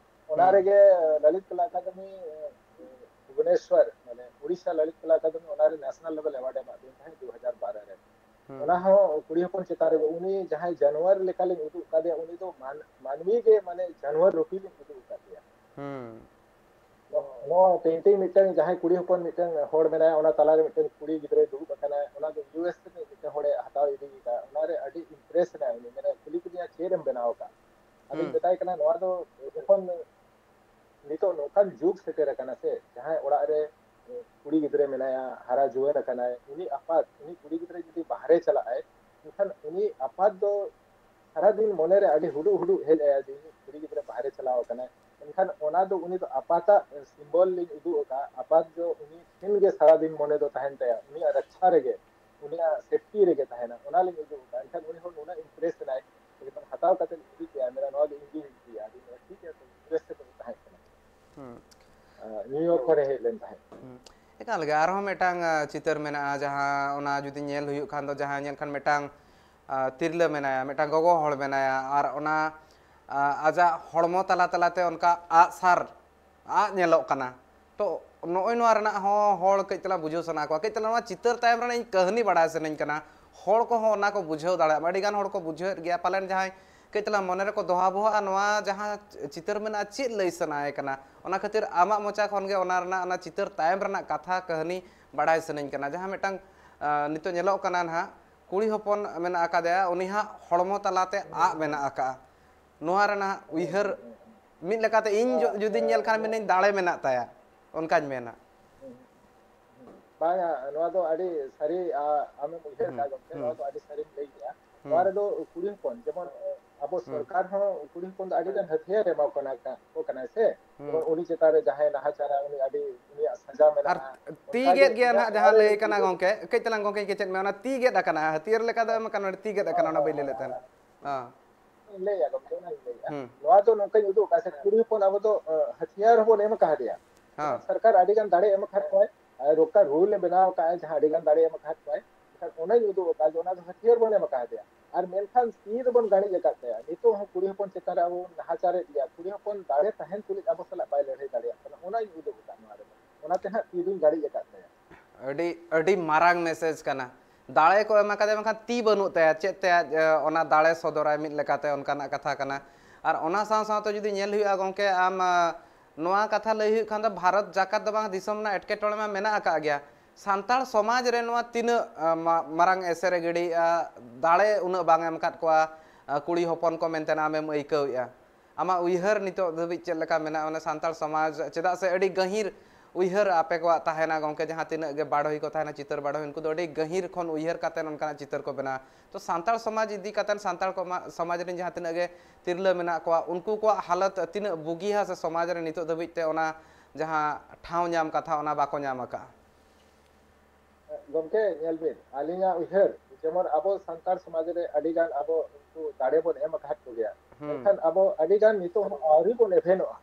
ᱚᱱᱟ ᱦᱩᱸ᱾ ᱨᱮᱜᱮ ᱞᱚᱞᱤᱛ ᱠᱚᱞᱟ ᱮᱠᱟᱰᱮᱢᱤ, ᱮ, ᱵᱷᱩᱵᱚᱱᱮᱥᱣᱚᱨ, ᱢᱟᱱᱮ ᱩᱲᱤᱥᱥᱟ ᱞᱚᱞᱤᱛ ᱠᱚᱞᱟ ᱮᱠᱟᱰᱮᱢᱤ, ᱚᱱᱟ ᱨᱮ ᱱᱮᱥᱱᱟᱞ ᱞᱮᱵᱮᱞ ᱮᱣᱟᱨᱰ ᱮ ᱮᱢᱟᱫ ᱫᱤᱧ ᱛᱟᱦᱮᱸᱫ ᱫᱩ ᱦᱟᱡᱟᱨ ᱵᱟᱨᱚ ᱨᱮ᱾ ᱦᱩᱸ᱾ ᱚᱱᱟ ᱦᱚᱸ ᱠᱩᱲᱤ ᱦᱚᱯᱚᱱ ᱪᱮᱛᱟᱱ ᱨᱮᱜᱮ, ᱩᱱᱤ ᱡᱟᱦᱟᱸᱭ ᱡᱟᱱᱣᱟᱨ ᱞᱮᱠᱟᱞᱤᱧ ᱩᱫᱩᱜ ᱠᱟᱫᱮᱭᱟ, ᱩᱱᱤ ᱫᱚ ᱢᱟᱱ-, ᱢᱟᱹᱱᱢᱤ ᱜᱮ, ᱢᱟᱱᱮ ᱡᱟᱱᱣᱟᱨ ᱨᱩᱯᱤ ᱞᱤᱧ ᱩᱫᱩᱜ ᱟᱠᱟᱫᱮᱭᱟ᱾ ᱦᱩᱸ᱾ ᱱᱚᱣᱟ ᱯᱮᱱᱴᱤᱝ ᱢᱤᱫᱴᱟᱝ, ᱡᱟᱦᱟᱸᱭ ᱠᱩᱲᱤ ᱦᱚᱯᱚᱱ ᱢᱤᱫᱴᱟᱝ ᱦᱚᱲ ᱢᱮᱱᱟᱭᱟ, ᱚᱱᱟ ᱛᱟᱞᱟᱨᱮ ᱢᱤᱫᱴᱟᱝ ᱠᱩᱲᱤ ᱜᱤᱫᱽᱨᱟᱹᱭ ᱫᱩᱲᱩᱵ ᱟᱠᱟᱱᱟᱭ, ᱚᱱᱟ ᱫᱚ ᱤᱭᱩ ᱮᱥ ᱨᱤᱱᱤᱡ ᱢᱤᱫᱴᱟᱝ ᱦᱚᱲᱮ ᱦᱟᱛᱟᱣ ᱤᱫᱤᱭᱮᱫᱟ, ᱚᱱᱟᱨᱮ ᱟᱹᱰᱤ ᱤᱢᱯᱨᱮᱥ ᱮᱱᱟᱭ ᱩᱱᱤ, ᱢᱟᱱᱮ ᱠᱩᱞᱤ ᱠᱮᱫᱮᱭᱟ, "ᱪᱮᱫ ᱮᱢ ᱵᱮᱱᱟᱣ ᱟᱠᱟᱫ?" ᱟᱫᱚᱧ ᱦᱩᱸ᱾ ᱢᱮᱛᱟᱭ ᱠᱟᱱᱟ, ᱱᱚᱣᱟ ᱫᱚ ᱡᱚᱠᱷᱚᱱ ᱱᱤᱛᱚᱜ ᱱᱚᱝᱠᱟᱱ ᱡᱩᱜᱽ ᱥᱮᱴᱮᱨ ᱟᱠᱟᱱᱟ ᱥᱮ, ᱡᱟᱦᱟᱸᱭ ᱚᱲᱟᱜ ᱨᱮ ᱠᱩᱲᱤ ᱜᱤᱫᱽᱨᱟᱹ ᱢᱮᱱᱟᱭᱟ, ᱦᱟᱨᱟ ᱡᱩᱣᱟᱹᱱ ᱟᱠᱟᱱᱟᱭ, ᱩᱱᱤ ᱟᱯᱟᱛ ᱩᱱᱤ ᱠᱩᱲᱤ ᱜᱤᱫᱽᱨᱟᱹ ᱡᱩᱫᱤ ᱵᱟᱦᱨᱮ ᱪᱟᱞᱟᱜ ᱟᱭ, ᱮᱱᱠᱷᱟᱱ ᱩᱱᱤ ᱟᱯᱟᱛ ᱫᱚ ᱥᱟᱨᱟᱫᱤᱱ ᱢᱚᱱᱮᱨᱮ ᱟᱹᱰᱤ ᱦᱩᱰᱩᱜ ᱦᱩᱰᱩᱜ ᱦᱮᱡ ᱟᱭᱟ ᱡᱮ ᱤᱧᱤᱡ ᱠᱩᱲᱤ ᱜᱤᱫᱽᱨᱟᱹ ᱵᱟᱦᱨᱮ ᱪᱟᱞᱟᱣ ᱟᱠᱟᱱᱟᱭ, ᱮᱱᱠᱷᱟᱱ ᱚᱱᱟ ᱫᱚ ᱩᱱᱤ ᱫᱚ ᱟᱯᱟᱛᱟᱜ ᱥᱤᱢᱵᱚᱞ ᱞᱤᱧ ᱩᱫᱩᱜ ᱟᱠᱟᱫᱼᱟ᱾ ᱟᱯᱟᱛ ᱫᱚ ᱩᱱᱤ ᱴᱷᱮᱱ ᱜᱮ ᱥᱟᱨᱟᱫᱤᱱ ᱢᱚᱱᱮ ᱫᱚ ᱛᱟᱦᱮᱱ ᱛᱟᱭᱟ, ᱩᱱᱤᱭᱟᱜ ᱨᱟᱠᱷᱟ ᱨᱮᱜᱮ, ᱩᱱᱤᱭᱟᱜ ᱥᱮᱯᱴᱤ ᱨᱮᱜᱮ ᱛᱟᱦᱮᱱᱟ, ᱚᱱᱟ ᱞᱤᱧ ᱩᱫᱩᱜ ᱟᱠᱟᱫᱼᱟ᱾ ᱮᱱᱠᱷᱟᱱ ᱩᱱᱤ ᱦᱚᱸ ᱱᱩᱱᱟᱹᱜ ᱤᱢᱯᱨᱮᱥ ᱮᱱᱟᱭ, ᱮᱠᱫᱚᱢ ᱦᱟᱛᱟᱣ ᱠᱟᱛᱮ ᱤᱫᱤ ᱠᱮᱜᱼᱟ, ᱢᱮᱱᱟ, "ᱱᱚᱣᱟ ᱫᱚ ᱤᱧ ᱜᱤᱧ ᱤᱫᱤᱭᱟ", ᱟᱫᱚ ᱴᱷᱤᱠ ᱜᱮᱭᱟ, ᱛᱚ ᱤᱢᱯᱨᱮᱥ ᱠᱟᱛᱮ ᱛᱟᱦᱮᱸ ᱠᱟᱱᱟ᱾ ᱦᱩᱸ᱾ ᱟᱨ ᱱᱤᱭᱩ ᱭᱚᱨᱠ ᱠᱷᱚᱱᱮ ᱦᱮᱡ ᱞᱮᱱ ᱛᱟᱦᱮᱸᱫ᱾ ᱦᱩᱸ᱾ ᱮᱠᱟᱞ ᱜᱮ, ᱟᱨᱦᱚᱸ ᱢᱤᱫᱴᱟᱝ, ᱟ, ᱪᱤᱛᱟᱹᱨ ᱢᱮᱱᱟᱜᱼᱟ, ᱡᱟᱦᱟᱸ ᱚᱱᱟ ᱡᱩᱫᱤ ᱧᱮᱞ ᱦᱩᱭᱩᱜ ᱠᱷᱟᱱ ᱫᱚ, ᱡᱟᱦᱟᱸ ᱧᱮᱞ ᱠᱷᱟᱱ ᱢᱤᱫᱴᱟᱝ, ᱟ, ᱛᱤᱨᱞᱟᱹ ᱢᱮᱱᱟᱭᱟ, ᱢᱤᱫᱴᱟᱝ ᱜᱚᱜᱚ ᱦᱚᱲ ᱢᱮᱱᱟᱭᱟ, ᱟᱨ ᱚᱱᱟ, ᱟ, ᱟᱡᱟᱜ ᱦᱚᱲᱢᱚ ᱛᱟᱞᱟ ᱛᱟᱞᱟᱛᱮ ᱚᱱᱠᱟ ᱟᱜ ᱥᱟᱨ ᱟᱜ ᱧᱮᱞᱚᱜ ᱠᱟᱱᱟ᱾ ᱛᱚ ᱱᱚᱜᱼᱚᱭ ᱱᱚᱣᱟ ᱨᱮᱱᱟᱜ ᱦᱚᱸ ᱦᱚᱲ ᱠᱟᱹᱡ ᱛᱟᱞᱟᱝ ᱵᱩᱡᱷᱟᱹᱣ ᱥᱟᱱᱟ ᱠᱚᱣᱟ, ᱠᱟᱹᱡ ᱛᱟᱞᱟᱝ ᱱᱚᱣᱟ ᱪᱤᱛᱟᱹᱨ ᱛᱟᱭᱚᱢ ᱨᱮᱱᱟᱜ ᱤᱧ ᱠᱟᱹᱦᱱᱤ ᱵᱟᱲᱟᱭ ᱥᱟᱱᱟᱧ ᱠᱟᱱᱟ, ᱦᱚᱲ ᱠᱚᱦᱚᱸ ᱚᱱᱟ ᱠᱚ ᱵᱩᱡᱷᱟᱹᱣ ᱫᱟᱲᱮᱭᱟᱜ ᱢᱟ᱾ ᱟᱹᱰᱤ ᱜᱟᱱ ᱦᱚᱲ ᱠᱚ ᱵᱩᱡᱷᱟᱹᱣᱮᱫ ᱜᱮᱭᱟ, ᱯᱟᱞᱮᱱ ᱡᱟᱦᱟᱸᱭ ᱠᱟᱹᱡ ᱛᱟᱞᱟᱝ ᱢᱚᱱᱮ ᱨᱮᱠᱚ ᱫᱚᱦᱟ ᱵᱚᱦᱚᱜᱼᱟ, ᱱᱚᱣᱟ ᱡᱟᱦᱟᱸ ᱪᱤᱛᱟᱹᱨ ᱢᱮᱱᱟᱜᱼᱟ, ᱪᱮᱫ ᱞᱟᱹᱭ ᱥᱟᱱᱟᱭᱮ ᱠᱟᱱᱟ᱾ ᱚᱱᱟ ᱠᱷᱟᱹᱛᱤᱨ ᱟᱢᱟᱜ ᱢᱚᱪᱟ ᱠᱷᱚᱱ ᱜᱮ ᱚᱱᱟ ᱨᱮᱱᱟᱜ, ᱚᱱᱟ ᱪᱤᱛᱟᱹᱨ ᱛᱟᱭᱚᱢ ᱨᱮᱱᱟᱜ ᱠᱟᱛᱷᱟ ᱠᱟᱹᱦᱱᱤ ᱵᱟᱲᱟᱭ ᱥᱟᱱᱟᱧ ᱠᱟᱱᱟ᱾ ᱡᱟᱦᱟᱸ ᱢᱤᱫᱴᱟᱝ, ᱟ, ᱱᱤᱛᱚᱜ ᱧᱮᱞᱚᱜ ᱠᱟᱱᱟ ᱱᱟᱦᱟᱜ, ᱠᱩᱲᱤ ᱦᱚᱯᱚᱱ ᱢᱮᱱᱟᱜ ᱟᱠᱟᱫᱮᱭᱟ, ᱩᱱᱤ ᱦᱟᱸᱜ ᱦᱚᱲᱢᱚ ᱛᱟᱞᱟᱛᱮ ᱟᱜ ᱢᱮᱱᱟᱜ ᱟᱠᱟᱫᱼᱟ᱾ ᱱᱚᱣᱟ ᱨᱮᱱᱟᱜ ᱩᱭᱦᱟᱹᱨ ᱢᱤᱫ ᱞᱮᱠᱟᱛᱮ ᱤᱧ ᱡᱩ-, ᱡᱩᱫᱤᱧ ᱧᱮᱞ ᱠᱷᱟᱱ, ᱢᱮᱱᱟᱹᱧ ᱫᱟᱲᱮ ᱢᱮᱱᱟᱜ ᱛᱟᱭᱟ, ᱚᱱᱠᱟᱧ ᱢᱮᱱᱟ᱾ ᱵᱟᱝᱟ, ᱱᱚᱣᱟ ᱫᱚ ᱟᱹᱰᱤ ᱥᱟᱹᱨᱤ, ᱟ-, ᱟᱢᱮᱢ ᱩᱭᱦᱟᱹᱨ ᱦᱩᱸ, ᱠᱟᱜᱼᱟ ᱜᱚᱢᱠᱮ, ᱦᱩᱸ, ᱱᱚᱣᱟ ᱫᱚ ᱟᱹᱰᱤ ᱥᱟᱹᱨᱤᱢ ᱞᱟᱹᱭ ᱠᱮᱜᱼᱟ᱾ ᱱᱚᱣᱟ ᱦᱩᱸ, ᱨᱮᱫᱚ ᱠᱩᱲᱤ ᱦᱚᱯᱚᱱ, ᱡᱮᱢᱚᱱ ᱟᱵᱚ ᱦᱩᱸ, ᱥᱚᱨᱠᱟᱨ ᱦᱚᱸ ᱠᱩᱲᱤ ᱦᱚᱯᱚᱱ ᱫᱚ ᱟᱹᱰᱤ ᱜᱟᱱ ᱦᱟᱹᱛᱭᱟᱹᱨ ᱮᱢᱟ ᱠᱚ ᱠᱟᱱᱟ, ᱠᱚ ᱠᱟᱱᱟᱭ ᱥᱮ, ᱦᱩᱸ᱾ ᱡᱮᱢᱚᱱ ᱩᱱᱤ ᱪᱮᱛᱟᱱ ᱨᱮ ᱡᱟᱦᱟᱸᱭ ᱱᱟᱦᱟᱪᱟᱨᱟ, ᱩᱱᱤ ᱟᱹᱰᱤ, ᱩᱱᱤᱭᱟᱜ ᱥᱟᱡᱟ ᱟᱨ ᱢᱮᱱᱟᱜᱼᱟ᱾ ᱛᱤ ᱚᱱᱠᱟᱜᱮ ᱜᱮᱫ ᱜᱮᱭᱟ ᱱᱟᱦᱟᱜ, ᱱᱚᱣᱟ ᱡᱟᱦᱟᱸ ᱨᱮ ᱞᱟᱹᱭ ᱠᱟᱱᱟ ᱜᱚᱢᱠᱮ, ᱠᱟᱹᱡ ᱛᱟᱞᱟᱝ ᱜᱚᱢᱠᱮ, ᱠᱮᱪᱮᱫ ᱢᱮ, ᱚᱱᱟ ᱛᱤ ᱜᱮᱫ ᱟᱠᱟᱱᱟ, ᱦᱟᱹᱛᱭᱟᱹᱨ ᱞᱮᱠᱟ ᱫᱚ ᱮᱢ ᱟᱠᱟᱱᱟ, ᱛᱤ ᱜᱮᱫ ᱟᱠᱟᱱᱟ, ᱚᱱᱟ ᱵᱟᱹᱧ ᱞᱟᱹᱭ ᱞᱮᱫ ᱛᱟᱦᱮᱸᱫ᱾ ᱦᱮᱸ᱾ ᱤᱧ ᱞᱟᱹᱭᱟ ᱜᱚᱢᱠᱮ, ᱚᱱᱟᱧ ᱞᱟᱹᱭᱟ᱾ ᱦᱩᱸ᱾ ᱱᱚᱣᱟ ᱫᱚ ᱱᱚᱝᱠᱟᱧ ᱩᱫᱩᱜ ᱟᱠᱟᱫ ᱥᱮ, ᱠᱩᱲᱤ ᱦᱚᱯᱚᱱ ᱟᱵᱚ ᱫᱚ, ᱟ, ᱦᱟᱹᱛᱭᱟᱹᱨ ᱦᱚᱸᱵᱚᱱ ᱮᱢ ᱟᱠᱟᱫᱮᱭᱟ᱾ ᱦᱮᱸ᱾ ᱡᱮᱢᱚᱱ ᱥᱚᱨᱠᱟᱨ ᱟᱹᱰᱤ ᱜᱟᱱ ᱫᱟᱲᱮ ᱮᱢ ᱟᱠᱟᱫ ᱠᱚᱣᱟᱭ, ᱟᱨ ᱨᱚᱠᱟ ᱨᱩᱞ ᱮ ᱵᱮᱱᱟᱣ ᱟᱠᱟᱫᱼᱟ, ᱡᱟᱦᱟᱸ ᱟᱹᱰᱤ ᱜᱟᱱ ᱫᱟᱲᱮ ᱮᱢ ᱟᱠᱟᱫ ᱠᱚᱣᱟᱭ, ᱮᱱᱠᱷᱟᱱ ᱚᱱᱟᱧ ᱩᱫᱩᱜ ᱟᱠᱟᱫ ᱡᱮ ᱚᱱᱟ ᱫᱚ ᱦᱟᱹᱛᱭᱟᱹᱨ ᱵᱚᱱ ᱮᱢ ᱟᱠᱟᱫᱮᱭᱟ᱾ ᱟᱨ ᱢᱮᱱᱠᱷᱟᱱ ᱛᱤ ᱫᱚᱵᱚᱱ ᱜᱟᱹᱲᱤᱡ ᱟᱠᱟᱫ ᱛᱟᱭᱟ᱾ ᱱᱤᱛᱚᱜ ᱦᱚᱸ ᱠᱩᱲᱤ ᱦᱚᱯᱚᱱ ᱪᱮᱛᱟᱱ ᱨᱮ ᱟᱵᱚ ᱵᱚᱱ ᱱᱟᱦᱟᱪᱟᱨᱮᱫ ᱜᱮᱭᱟ᱾ ᱠᱩᱲᱤ ᱦᱚᱯᱚᱱ ᱫᱟᱲᱮ ᱛᱟᱦᱮᱱ ᱛᱩᱞᱩᱡ ᱟᱵᱚ ᱥᱟᱞᱟᱜ ᱵᱟᱭ ᱞᱟᱹᱲᱦᱟᱹᱭ ᱫᱟᱲᱮᱭᱟᱜ ᱠᱟᱱᱟ, ᱚᱱᱟᱧ ᱩᱫᱩᱜ ᱟᱠᱟᱫ ᱱᱚᱣᱟ ᱨᱮᱫᱚ᱾ ᱚᱱᱟᱛᱮ ᱦᱟᱸᱜ ᱛᱤ ᱫᱚᱧ ᱜᱟᱹᱲᱤᱡ ᱟᱠᱟᱫ ᱛᱟᱭᱟ᱾ ᱟᱹᱰᱤ, ᱟᱹᱰᱤ ᱢᱟᱨᱟᱝ ᱢᱮᱥᱮᱡᱽ ᱠᱟᱱᱟ᱾ ᱫᱟᱲᱮ ᱠᱚ ᱮᱢ ᱟᱠᱟᱫᱮᱭᱟ, ᱢᱮᱱᱠᱷᱟᱱ ᱛᱤ ᱵᱟᱹᱱᱩᱜ ᱛᱟᱭᱟ, ᱪᱮᱫ ᱛᱮ ᱟᱡ, ᱮ, ᱚᱱᱟ ᱫᱟᱲᱮ ᱥᱚᱫᱚᱨᱟᱭ, ᱢᱤᱫ ᱞᱮᱠᱟᱛᱮ ᱚᱱᱠᱟᱱᱟᱜ ᱠᱟᱛᱷᱟ ᱠᱟᱱᱟ᱾ ᱟᱨ ᱚᱱᱟ ᱥᱟᱶ ᱥᱟᱶᱛᱮ ᱡᱩᱫᱤ ᱧᱮᱞ ᱦᱩᱭᱩᱜᱼᱟ ᱜᱚᱢᱠᱮ, ᱟᱢ, ᱟ, ᱱᱚᱣᱟ ᱠᱟᱛᱷᱟ ᱞᱟᱹᱭ ᱦᱩᱭᱩᱜ ᱠᱷᱟᱱ ᱫᱚ ᱵᱷᱟᱨᱚᱛ ᱡᱟᱠᱟᱛ ᱫᱚ ᱵᱟᱝ, ᱫᱤᱥᱚᱢ ᱨᱮᱱᱟᱜ ᱮᱴᱠᱮᱴᱚᱬᱮ ᱢᱟ ᱢᱮᱱᱟᱜ ᱟᱠᱟᱫ ᱜᱮᱭᱟ᱾ ᱥᱟᱱᱛᱟᱲ ᱥᱚᱢᱟᱡᱽ ᱨᱮ ᱱᱚᱣᱟ ᱛᱤᱱᱟᱹᱜ, ᱟ, ᱢᱟ-, ᱢᱟᱨᱟᱝ ᱮᱥᱮᱨ ᱮ ᱜᱤᱰᱤᱭᱮᱫᱼᱟ, ᱫᱟᱲᱮ ᱩᱱᱟᱹᱜ ᱵᱟᱝ ᱮᱢ ᱟᱠᱟᱫ ᱠᱚᱣᱟ, ᱟ, ᱠᱩᱲᱤ ᱦᱚᱯᱚᱱ ᱠᱚ ᱢᱮᱱᱛᱮ ᱟᱢᱮᱢ ᱟᱹᱭᱠᱟᱹᱣᱮᱫᱼᱟ? ᱟᱢᱟᱜ ᱩᱭᱦᱟᱹᱨ ᱱᱤᱛᱚᱜ ᱫᱷᱟᱹᱵᱤᱡ ᱪᱮᱫ ᱞᱮᱠᱟ ᱢᱮᱱᱟᱜᱼᱟ, ᱢᱟᱱᱮ ᱥᱟᱱᱛᱟᱲ ᱥᱚᱢᱟᱡᱽ, ᱪᱮᱫᱟᱜ ᱥᱮ ᱟᱹᱰᱤ ᱜᱟᱹᱦᱤᱨ ᱩᱭᱦᱟᱹᱨ ᱟᱯᱮ ᱠᱚᱣᱟᱜ ᱛᱟᱦᱮᱱᱟ ᱜᱚᱢᱠᱮ, ᱡᱟᱦᱟᱸ ᱛᱤᱱᱟᱹᱜ ᱜᱮ ᱵᱟᱰᱚᱦᱤ ᱠᱚ ᱛᱟᱦᱮᱱᱟ, ᱪᱤᱛᱟᱹᱨ ᱵᱟᱰᱚᱦᱤ, ᱩᱱᱠᱩ ᱫᱚ ᱟᱹᱰᱤ ᱜᱟᱹᱦᱤᱨ ᱠᱷᱚᱱ ᱩᱭᱦᱟᱹᱨ ᱠᱟᱛᱮ ᱚᱱᱠᱟᱱᱟᱜ ᱪᱤᱛᱟᱹᱨ ᱠᱚ ᱵᱮᱱᱟᱣᱟ᱾ ᱛᱚ ᱥᱟᱱᱛᱟᱲ ᱥᱚᱢᱟᱡᱽ ᱤᱫᱤ ᱠᱟᱛᱮ, ᱥᱟᱱᱛᱟᱲ ᱠᱚ ᱢᱟ-, ᱥᱚᱢᱟᱡᱽ ᱨᱮᱱ ᱡᱟᱦᱟᱸ ᱛᱤᱱᱟᱹᱜ ᱜᱮ ᱛᱤᱨᱞᱟᱹ ᱢᱮᱱᱟᱜ ᱠᱚᱣᱟ, ᱩᱱᱠᱩ ᱠᱚᱣᱟᱜ ᱦᱟᱞᱚᱛ ᱛᱤᱱᱟᱹᱜ ᱵᱩᱜᱤᱭᱟ ᱥᱮ ᱥᱚᱢᱟᱡᱽ ᱨᱮ ᱱᱤᱛᱚᱜ ᱫᱷᱟᱹᱵᱤᱡ ᱛᱮ ᱚᱱᱟ ᱡᱟᱦᱟᱸ ᱴᱷᱟᱶ ᱧᱟᱢ ᱠᱟᱛᱷᱟ, ᱚᱱᱟ ᱵᱟᱠᱚ ᱧᱟᱢ ᱟᱠᱟᱫᱼᱟ? ᱜᱚᱢᱠᱮ, ᱧᱮᱞ ᱵᱤᱱ, ᱟᱹᱞᱤᱧᱟᱜ ᱩᱭᱦᱟᱹᱨ, ᱡᱮᱢᱚᱱ ᱟᱵᱚ ᱥᱟᱱᱛᱟᱲ ᱥᱚᱢᱟᱡᱽ ᱨᱮ ᱟᱹᱰᱤ ᱜᱟᱱ ᱟᱵᱚ ᱩᱱᱠᱩ ᱫᱟᱲᱮ ᱵᱚᱱ ᱮᱢ ᱟᱠᱟᱫ ᱠᱚᱜᱮᱭᱟ, ᱦᱩᱸ᱾ ᱢᱮᱱᱠᱷᱟᱱ ᱟᱵᱚ ᱟᱹᱰᱤ ᱜᱟᱱ ᱱᱤᱛᱚᱜ ᱦᱚᱸ ᱟᱹᱣᱨᱤ ᱵᱚᱱ ᱮᱵᱷᱮᱱᱚᱜᱼᱟ᱾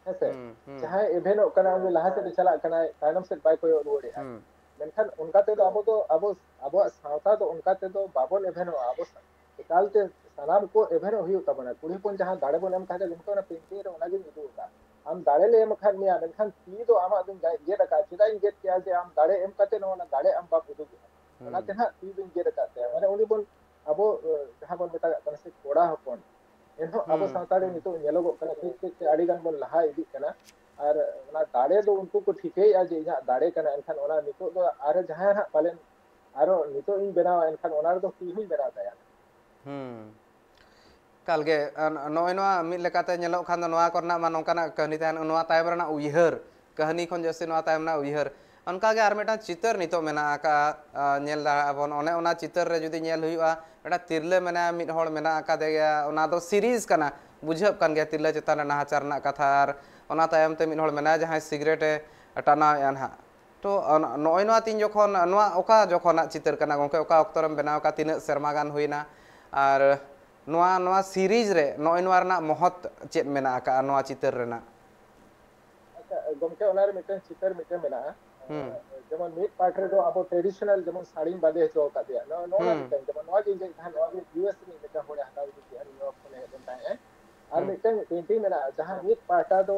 ᱦᱮᱸᱥᱮ? ᱦᱩᱸ, ᱦᱩᱸ᱾ ᱡᱟᱦᱟᱸᱭ ᱮᱵᱷᱮᱱᱚᱜ ᱠᱟᱱᱟ, ᱩᱱᱤ ᱞᱟᱦᱟ ᱥᱮᱫ ᱮ ᱪᱟᱞᱟᱜ ᱠᱟᱱᱟᱭ, ᱛᱟᱭᱱᱚᱢ ᱥᱮᱫ ᱵᱟᱭ ᱠᱚᱭᱚᱜ ᱨᱩᱣᱟᱹᱲᱮᱜᱼᱟ᱾ ᱦᱩᱸ᱾ ᱢᱮᱱᱠᱷᱟᱱ ᱚᱱᱠᱟ ᱛᱮᱫᱚ ᱟᱵᱚ ᱫᱚ, ᱟᱵᱚ, ᱟᱵᱚᱣᱟᱜ ᱥᱟᱶᱛᱟ ᱫᱚ ᱚᱱᱠᱟ ᱛᱮᱫᱚ ᱵᱟᱵᱚᱱ ᱮᱵᱷᱮᱱᱚᱜᱼᱟ᱾ ᱟᱵᱚ ᱥᱟ-, ᱮᱠᱟᱞᱛᱮ ᱥᱟᱱᱟᱢ ᱠᱚ ᱮᱵᱷᱮᱱᱚᱜ ᱦᱩᱭᱩᱜ ᱛᱟᱵᱚᱱᱟ᱾ ᱠᱩᱲᱤ ᱦᱚᱯᱚᱱ ᱡᱟᱦᱟᱸ ᱫᱟᱲᱮ ᱵᱚᱱ ᱮᱢ ᱠᱟᱫᱮ, ᱜᱚᱢᱠᱮ, ᱚᱱᱟ painting ᱨᱮ ᱚᱱᱟᱜᱤᱧ ᱩᱫᱩᱜ ᱟᱠᱟᱫ᱾ ᱟᱢ ᱫᱟᱲᱮ ᱞᱮ ᱮᱢ ᱟᱠᱟᱫ ᱢᱮᱭᱟ, ᱢᱮᱱᱠᱷᱟᱱ ᱛᱤ ᱫᱚ ᱟᱢᱟᱜ ᱫᱚᱧ ᱜᱮ-, ᱜᱮᱫ ᱟᱠᱟᱫ᱾ ᱪᱮᱫᱟᱜ ᱤᱧ ᱜᱮᱫ ᱠᱮᱜᱼᱟ? ᱡᱮ ᱟᱢ ᱫᱟᱲᱮ ᱮᱢ ᱠᱟᱛᱮ ᱦᱚᱸ ᱚᱱᱟ ᱫᱟᱲᱮ ᱟᱢ ᱵᱟᱢ ᱩᱫᱩᱜ ᱮᱫᱟ᱾ ᱦᱩᱸ᱾ ᱚᱱᱟᱛᱮ ᱱᱟᱦᱟᱜ ᱛᱤ ᱫᱚᱧ ᱜᱮᱫ ᱟᱠᱟᱫ ᱛᱟᱭᱟ᱾ ᱢᱟᱱᱮ ᱩᱱᱤ ᱵᱚᱱ, ᱟᱵᱚ, ᱮ, ᱡᱟᱦᱟᱸ ᱵᱚᱱ ᱢᱮᱛᱟᱜ ᱠᱟᱱᱟ ᱥᱮ ᱠᱚᱲᱟ ᱦᱚᱯᱚᱱ, ᱮᱱᱦᱚᱸ ᱟᱵᱚ ᱦᱩᱸ, ᱥᱟᱶᱛᱟ ᱨᱮ ᱦᱩᱸ᱾ ᱱᱤᱛᱚᱜ ᱧᱮᱞᱚᱜᱚᱜ ᱠᱟᱱᱟ, ᱴᱷᱤᱠ ᱴᱷᱤᱠ ᱛᱮ ᱟᱹᱰᱤ ᱜᱟᱱ ᱵᱚᱱ ᱞᱟᱦᱟ ᱤᱫᱤᱜ ᱠᱟᱱᱟ᱾ ᱟᱨ ᱚᱱᱟ ᱫᱟᱲᱮ ᱫᱚ ᱩᱱᱠᱩ ᱠᱚ ᱴᱷᱤᱠᱟᱹᱭᱮᱫᱼᱟ ᱡᱮ ᱤᱧᱟᱹᱜ ᱫᱟᱲᱮ ᱠᱟᱱᱟ, ᱮᱱᱠᱷᱟᱱ ᱚᱱᱟ ᱱᱤᱛᱚᱜ ᱫᱚ ᱟᱨᱚ ᱡᱟᱦᱟᱸᱭ ᱦᱟᱸᱜ ᱯᱟᱞᱮᱱ ᱟᱨᱚ ᱱᱤᱛᱚᱜ ᱤᱧ ᱵᱮᱱᱟᱣᱟ, ᱮᱱᱠᱷᱟᱱ ᱚᱱᱟ ᱨᱮᱫᱚ ᱛᱤ ᱦᱚᱸᱧ ᱵᱮᱱᱟᱣ ᱛᱟᱭᱟ᱾ ᱦᱩᱸ᱾ ᱮᱠᱟᱞ ᱜᱮ, ᱟᱨ ᱱᱚᱜᱼᱚᱭ ᱱᱚᱣᱟ ᱢᱤᱫ ᱞᱮᱠᱟᱛᱮ ᱧᱮᱞᱚᱜ ᱠᱷᱟᱱ ᱫᱚ ᱱᱚᱣᱟ ᱠᱚᱨᱮᱱᱟᱜ ᱢᱟ ᱱᱚᱝᱠᱟᱱᱟᱜ ᱠᱟᱹᱦᱱᱤ ᱛᱟᱦᱮᱱ, ᱱᱚᱣᱟ ᱛᱟᱭᱚᱢ ᱨᱮᱱᱟᱜ ᱩᱭᱦᱟᱹᱨ, ᱠᱟᱹᱦᱱᱤ ᱠᱷᱚᱱ ᱡᱟᱹᱥᱛᱤ ᱱᱚᱣᱟ ᱛᱟᱭᱚᱢ ᱨᱮᱱᱟᱜ ᱩᱭᱦᱟᱹᱨ᱾ ᱚᱱᱠᱟᱜᱮ ᱟᱨ ᱢᱤᱫᱴᱟᱝ ᱪᱤᱛᱟᱹᱨ ᱱᱤᱛᱚᱜ ᱢᱮᱱᱟᱜ ᱟᱠᱟᱫᱼᱟ, ᱟ, ᱧᱮᱞ ᱫᱟᱲᱮᱭᱟᱜᱼᱟ ᱵᱚᱱ᱾ ᱚᱱᱮ ᱚᱱᱟ ᱪᱤᱛᱟᱹᱨ ᱨᱮ ᱡᱩᱫᱤ ᱧᱮᱞ ᱦᱩᱭᱩᱜᱼᱟ, ᱢᱤᱫᱴᱟᱝ ᱛᱤᱨᱞᱟᱹ ᱢᱮᱱᱟᱭᱟ, ᱢᱤᱫ ᱦᱚᱲ ᱢᱮᱱᱟᱜ ᱟᱠᱟᱫᱮᱭᱟ, ᱚᱱᱟ ᱫᱚ series ᱠᱟᱱᱟ, ᱵᱩᱡᱷᱟᱹᱜ ᱠᱟᱱ ᱜᱮᱭᱟ ᱛᱤᱨᱞᱟᱹ ᱪᱮᱛᱟᱱ ᱨᱮ ᱱᱟᱦᱟᱪᱟᱨ ᱨᱮᱱᱟᱜ ᱠᱟᱛᱷᱟ᱾ ᱟᱨ ᱚᱱᱟ ᱛᱟᱭᱚᱢ ᱛᱮ ᱢᱤᱫ ᱦᱚᱲ ᱢᱮᱱᱟᱭᱟ ᱡᱟᱦᱟᱸᱭ ᱥᱤᱜᱨᱮᱴ ᱮ ᱴᱟᱱᱟᱣᱮᱫᱼᱟ ᱱᱟᱦᱟᱜ᱾ ᱛᱚ, ᱚᱱ-, ᱱᱚᱜᱼᱚᱭ ᱱᱚᱣᱟ ᱛᱤᱱ ᱡᱚᱠᱷᱚᱱ, ᱱᱚᱣᱟ ᱚᱠᱟ ᱡᱚᱠᱷᱚᱱᱟᱜ ᱪᱤᱛᱟᱹᱨ ᱠᱟᱱᱟ ᱜᱚᱢᱠᱮ? ᱚᱠᱟ ᱚᱠᱛᱚ ᱨᱮᱢ ᱵᱮᱱᱟᱣ ᱟᱠᱟᱫ? ᱛᱤᱱᱟᱹᱜ ᱥᱮᱨᱢᱟ ᱜᱟᱱ ᱦᱩᱭᱱᱟ? ᱟᱨ ᱱᱚᱣᱟ, ᱱᱚᱣᱟ series ᱨᱮ ᱱᱚᱜᱼᱚᱭ ᱱᱚᱣᱟ ᱨᱮᱱᱟᱜ ᱢᱚᱦᱚᱛ ᱪᱮᱫ ᱢᱮᱱᱟᱜ ᱟᱠᱟᱫᱼᱟ ᱱᱚᱣᱟ ᱪᱤᱛᱟᱹᱨ ᱨᱮᱱᱟᱜ? ᱟᱪᱪᱷᱟ, ᱜᱚᱢᱠᱮ, ᱚᱱᱟᱨᱮ ᱢᱤᱫᱴᱟᱝ ᱪᱤᱛᱟᱹᱨ ᱢᱤᱫᱴᱟᱝ ᱢᱮᱱᱟᱜᱼᱟ᱾ ᱦᱩᱸ᱾ ᱡᱮᱢᱚᱱ ᱢᱤᱫ part ᱨᱮᱫᱚ ᱟᱵᱚ traditional ᱡᱮᱢᱚᱱ ᱥᱟᱹᱲᱤᱧ ᱵᱟᱸᱫᱮ ᱦᱚᱪᱚ ᱟᱠᱟᱫᱮᱭᱟ᱾ ᱱᱚᱣᱟ, ᱱᱚᱣᱟ ᱦᱩᱸ᱾ ᱢᱤᱫᱴᱟᱝ, ᱡᱮᱢᱚᱱ ᱱᱚᱣᱟ ᱜᱤᱧ ᱞᱟᱹᱭᱮᱫ ᱛᱟᱦᱮᱸᱫ, ᱱᱚᱣᱟ ᱜᱮ ᱤᱭᱩ ᱮᱥ ᱨᱤᱱᱤᱡ ᱢᱤᱫᱴᱟᱝ ᱦᱚᱲᱮ ᱦᱟᱛᱟᱣ ᱤᱫᱤ ᱠᱮᱫᱼᱟ, ᱱᱤᱭᱩ ᱭᱚᱨᱠ ᱠᱷᱚᱱᱮ ᱦᱮᱡ ᱞᱮᱱ ᱛᱟᱦᱮᱸᱫ᱾ ᱟᱨ ᱦᱩᱸ᱾ ᱢᱤᱫᱴᱟᱝ painting ᱢᱮᱱᱟᱜᱼᱟ, ᱡᱟᱦᱟᱸ ᱢᱤᱫ ᱯᱟᱦᱴᱟ ᱫᱚ,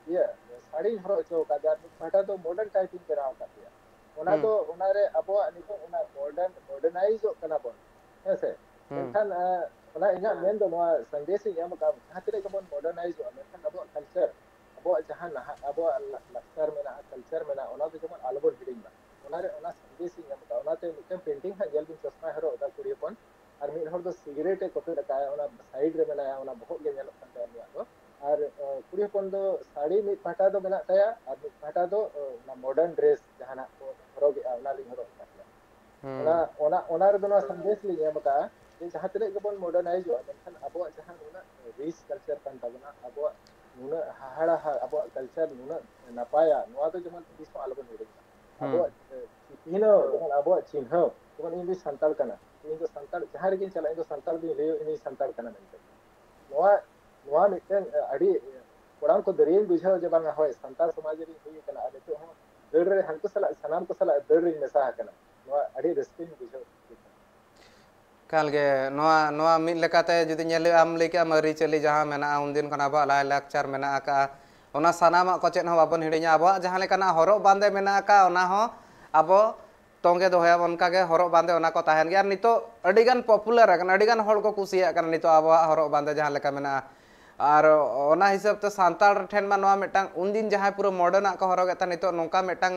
ᱤᱭᱟᱹ, ᱥᱟᱹᱲᱤᱧ ᱦᱚᱨᱚᱜ ᱦᱚᱪᱚ ᱟᱠᱟᱫᱮᱭᱟ, ᱟᱨ ᱢᱤᱫ ᱯᱟᱦᱴᱟ ᱫᱚ modern type ᱤᱧ ᱵᱮᱱᱟᱣ ᱟᱠᱟᱫ ᱜᱮᱭᱟ᱾ ᱚᱱᱟ ᱦᱩᱸ᱾ ᱫᱚ, ᱚᱱᱟᱨᱮ ᱟᱵᱚᱣᱟᱜ ᱱᱤᱛᱚᱜ ᱚᱱᱟ modern, modernizeᱚᱜ ᱠᱟᱱᱟ ᱵᱚᱱ, ᱦᱮᱸ ᱥᱮ? ᱦᱩᱸ᱾ ᱢᱮᱱᱠᱷᱟᱱ, ᱮᱸ, ᱚᱱᱟ ᱤᱧᱟᱹᱜ ᱢᱮᱱ ᱫᱚ ᱱᱚᱣᱟ ᱥᱟᱸᱫᱮᱥ ᱤᱧ ᱮᱢ ᱟᱠᱟᱫ, ᱡᱟᱦᱟᱸ ᱛᱤᱱᱟᱹᱜ ᱜᱮᱵᱚᱱ modernizeᱚᱜᱼᱟ, ᱢᱮᱱᱠᱷᱟᱱ ᱟᱵᱚᱣᱟᱜ culture, ᱟᱵᱚᱣᱟᱜ ᱞᱟ-, ᱞᱟᱠᱪᱟᱨ ᱢᱮᱱᱟᱜᱼᱟ, culture ᱢᱮᱱᱟᱜᱼᱟ, ᱚᱱᱟ ᱫᱚ ᱡᱮᱢᱚᱱ ᱟᱞᱚᱵᱚᱱ ᱦᱤᱲᱤᱧ ᱢᱟ᱾ ᱚᱱᱟᱨᱮ ᱚᱱᱟ ᱥᱟᱸᱫᱮᱥ ᱤᱧ ᱮᱢ ᱟᱠᱟᱫ᱾ ᱚᱱᱟᱛᱮ ᱢᱤᱫᱴᱟᱝ painting ᱦᱟᱸᱜ ᱧᱮᱞ ᱵᱤᱱ, ᱪᱚᱥᱢᱟᱭ ᱦᱚᱨᱚᱜ ᱮᱫᱟ ᱠᱩᱲᱤ ᱦᱚᱯᱚᱱ, ᱟᱨ ᱢᱤᱫ ᱦᱚᱲ ᱫᱚ ᱥᱤᱜᱨᱮᱴ ᱮ ᱠᱚᱴᱮᱡ ᱟᱠᱟᱫᱼᱟ, ᱚᱱᱟ side ᱨᱮ ᱢᱮᱱᱟᱭᱟ, ᱚᱱᱟ ᱵᱚᱦᱚᱜ ᱜᱮ ᱧᱮᱞᱚᱜ ᱠᱟᱱ ᱛᱟᱭᱟ ᱩᱱᱤᱭᱟᱜ ᱫᱚ᱾ ᱟᱨ ᱠᱩᱲᱤ ᱦᱚᱯᱚᱱ ᱫᱚ ᱥᱟᱹᱲᱤ ᱢᱤᱫ ᱯᱟᱦᱴᱟ ᱫᱚ ᱢᱮᱱᱟᱜ ᱛᱟᱭᱟ ᱟᱨ ᱢᱤᱫ ᱯᱟᱦᱴᱟ ᱫᱚ ᱚᱱᱟ ᱢᱚᱰᱟᱨᱱ ᱰᱨᱮᱥ ᱡᱟᱦᱟᱱᱟᱜ ᱠᱚ ᱦᱚᱨᱚᱜᱮᱜᱼᱟ, ᱚᱱᱟ ᱞᱤᱧ ᱦᱚᱨᱚᱜ ᱟᱠᱟᱫ ᱜᱮᱭᱟ᱾ ᱚᱱᱟ ᱚᱱᱟ ᱚᱱᱟ ᱨᱮᱫᱚ ᱱᱚᱣᱟ ᱥᱟᱸᱫᱮᱥ ᱞᱤᱧ ᱮᱢ ᱟᱠᱟᱫᱼᱟ ᱡᱮ ᱡᱟᱦᱟᱸ ᱛᱤᱱᱟᱹᱜ ᱜᱮᱵᱚᱱ ᱢᱚᱰᱟᱨᱱᱟᱭᱤᱡᱚᱜᱼᱟ, ᱢᱮᱱᱠᱷᱟᱱ ᱟᱵᱚᱣᱟᱜ ᱡᱟᱦᱟᱸ ᱱᱩᱱᱟᱹᱜ ᱨᱤᱪ ᱠᱟᱞᱪᱟᱨ ᱠᱟᱱ ᱛᱟᱵᱚᱱᱟ, ᱟᱵᱚᱣᱟᱜ ᱱᱩᱱᱟᱹᱜ ᱦᱟᱦᱟᱲᱟ, ᱟᱵᱚᱣᱟᱜ ᱠᱟᱞᱪᱟᱨ ᱱᱩᱱᱟᱹᱜ ᱱᱟᱯᱟᱭᱟ, ᱱᱚᱣᱟ ᱫᱚ ᱡᱮᱢᱚᱱ ᱛᱤᱥ ᱦᱚᱸ ᱟᱞᱚᱵᱚᱱ ᱦᱤᱲᱤᱧ ᱢᱟ᱾ ᱟᱵᱚᱣᱟᱜ ᱪᱤᱱᱦᱟᱹᱣ, ᱡᱮᱢᱚᱱ ᱟᱵᱚᱣᱟᱜ ᱪᱤᱱᱦᱟᱹᱣ, ᱡᱮᱢᱚᱱ ᱤᱧ ᱫᱚ ᱥᱟᱱᱛᱟᱲ ᱠᱟᱱᱟ, ᱤᱧ ᱫᱚ ᱥᱟᱱᱛᱟᱲ, ᱡᱟᱦᱟᱸ ᱨᱮᱜᱮᱧ ᱪᱟᱞᱟᱜ, ᱤᱧ ᱫᱚ ᱥᱟᱱᱛᱟᱲ ᱫᱚᱧ ᱞᱟᱹᱭᱟ ᱤᱧ ᱥᱟᱱᱛᱟᱲ ᱠᱟᱱᱟ ᱢᱮᱱᱛᱮ᱾ ᱱᱚᱣᱟ ᱱᱚᱣᱟ ᱢᱤᱫᱴᱟᱝ ᱟᱹᱰᱤ ᱠᱚᱲᱟᱢ ᱠᱚ ᱫᱟᱹᱨᱭᱟᱹᱧ ᱵᱩᱡᱷᱟᱹᱣ ᱡᱮ ᱵᱟᱝᱟ, ᱦᱳᱭ, ᱥᱟᱱᱛᱟᱲ ᱥᱚᱢᱟᱡᱽ ᱨᱤᱧ ᱦᱩᱭ ᱟᱠᱟᱱᱟ ᱟᱨ ᱱᱤᱛᱚᱜ ᱦᱚᱸ ᱫᱟᱹᱲ ᱨᱮ ᱦᱟᱹᱱᱠᱩ ᱥᱟᱞᱟᱜ, ᱥᱟᱱᱟᱢ ᱠᱚ ᱥᱟᱞᱟᱜ ᱫᱟᱹᱲ ᱨᱤᱧ ᱢᱮᱥᱟ ᱟᱠᱟᱱᱟ᱾ ᱱᱚᱣᱟ ᱟᱹᱰᱤ ᱨᱟᱹᱥᱠᱟᱹᱧ ᱵᱩᱡᱷᱟᱹᱣ᱾ ᱮᱠᱟᱞ ᱜᱮ᱾ ᱱᱚᱣᱟ ᱱᱚᱣᱟ ᱢᱤᱫ ᱞᱮᱠᱟᱛᱮ ᱡᱩᱫᱤ ᱧᱮᱞ ᱦᱩᱭᱩᱜᱼᱟ, ᱟᱢ ᱞᱟᱹᱭ ᱠᱮᱜᱼᱟᱢ ᱟᱹᱨᱤᱪᱟᱹᱞᱤ ᱡᱟᱦᱟᱸ ᱢᱮᱱᱟᱜᱼᱟ, ᱩᱱᱫᱤᱱ ᱠᱷᱚᱱ ᱟᱵᱚᱣᱟᱜ ᱞᱟᱭᱼᱞᱟᱠᱪᱟᱨ ᱢᱮᱱᱟᱜ ᱟᱠᱟᱫᱼᱟ, ᱚᱱᱟ ᱥᱟᱱᱟᱢᱟᱜ ᱠᱚ ᱪᱮᱫ ᱦᱚᱸ ᱵᱟᱵᱚᱱ ᱦᱤᱲᱤᱧᱟ᱾ ᱟᱵᱚᱣᱟᱜ ᱡᱟᱦᱟᱸ ᱞᱮᱠᱟᱱᱟᱜ ᱦᱚᱨᱚᱜ ᱵᱟᱸᱫᱮ ᱢᱮᱱᱟᱜ ᱟᱠᱟᱫᱼᱟ, ᱚᱱᱟ ᱦᱚᱸ ᱟᱵᱚ ᱛᱚᱸᱜᱮ ᱫᱚᱦᱚᱭᱟ᱾ ᱚᱱᱠᱟ ᱜᱮ ᱦᱚᱨᱚᱜ ᱵᱟᱸᱫᱮ ᱚᱱᱟ ᱠᱚ ᱛᱟᱦᱮᱱ ᱜᱮᱭᱟ᱾ ᱟᱨ ᱱᱤᱛᱚᱜ ᱟᱹᱰᱤ ᱜᱟᱱ ᱯᱚᱯᱩᱞᱟᱨ ᱟᱠᱟᱱᱟ, ᱟᱹᱰᱤ ᱜᱟᱱ ᱦᱚᱲ ᱠᱚ ᱠᱩᱥᱤᱭᱟᱜ ᱠᱟᱱᱟ ᱱᱤᱛᱚᱜ ᱟᱵᱚᱣᱟᱜ ᱦᱚᱨᱚᱜ ᱵᱟᱸᱫᱮ ᱡᱟᱦᱟᱸ ᱞᱮᱠᱟ ᱢᱮᱱᱟᱜᱼᱟ᱾ ᱟᱨ ᱚᱱᱟ ᱦᱤᱥᱟᱹᱵ ᱛᱮ ᱥᱟᱱᱛᱟᱲ ᱴᱷᱮᱱ ᱢᱟ ᱱᱚᱣᱟ ᱢᱤᱫᱴᱟᱝ, ᱩᱱᱫᱤᱱ ᱡᱟᱦᱟᱸᱭ ᱯᱩᱨᱟᱹ ᱢᱚᱰᱟᱨᱱᱟᱜ ᱠᱚ ᱦᱚᱨᱚᱜᱮᱫ ᱛᱟᱦᱮᱸ, ᱱᱤᱛᱚᱜ ᱱᱚᱝᱠᱟ ᱢᱤᱫᱴᱟᱝ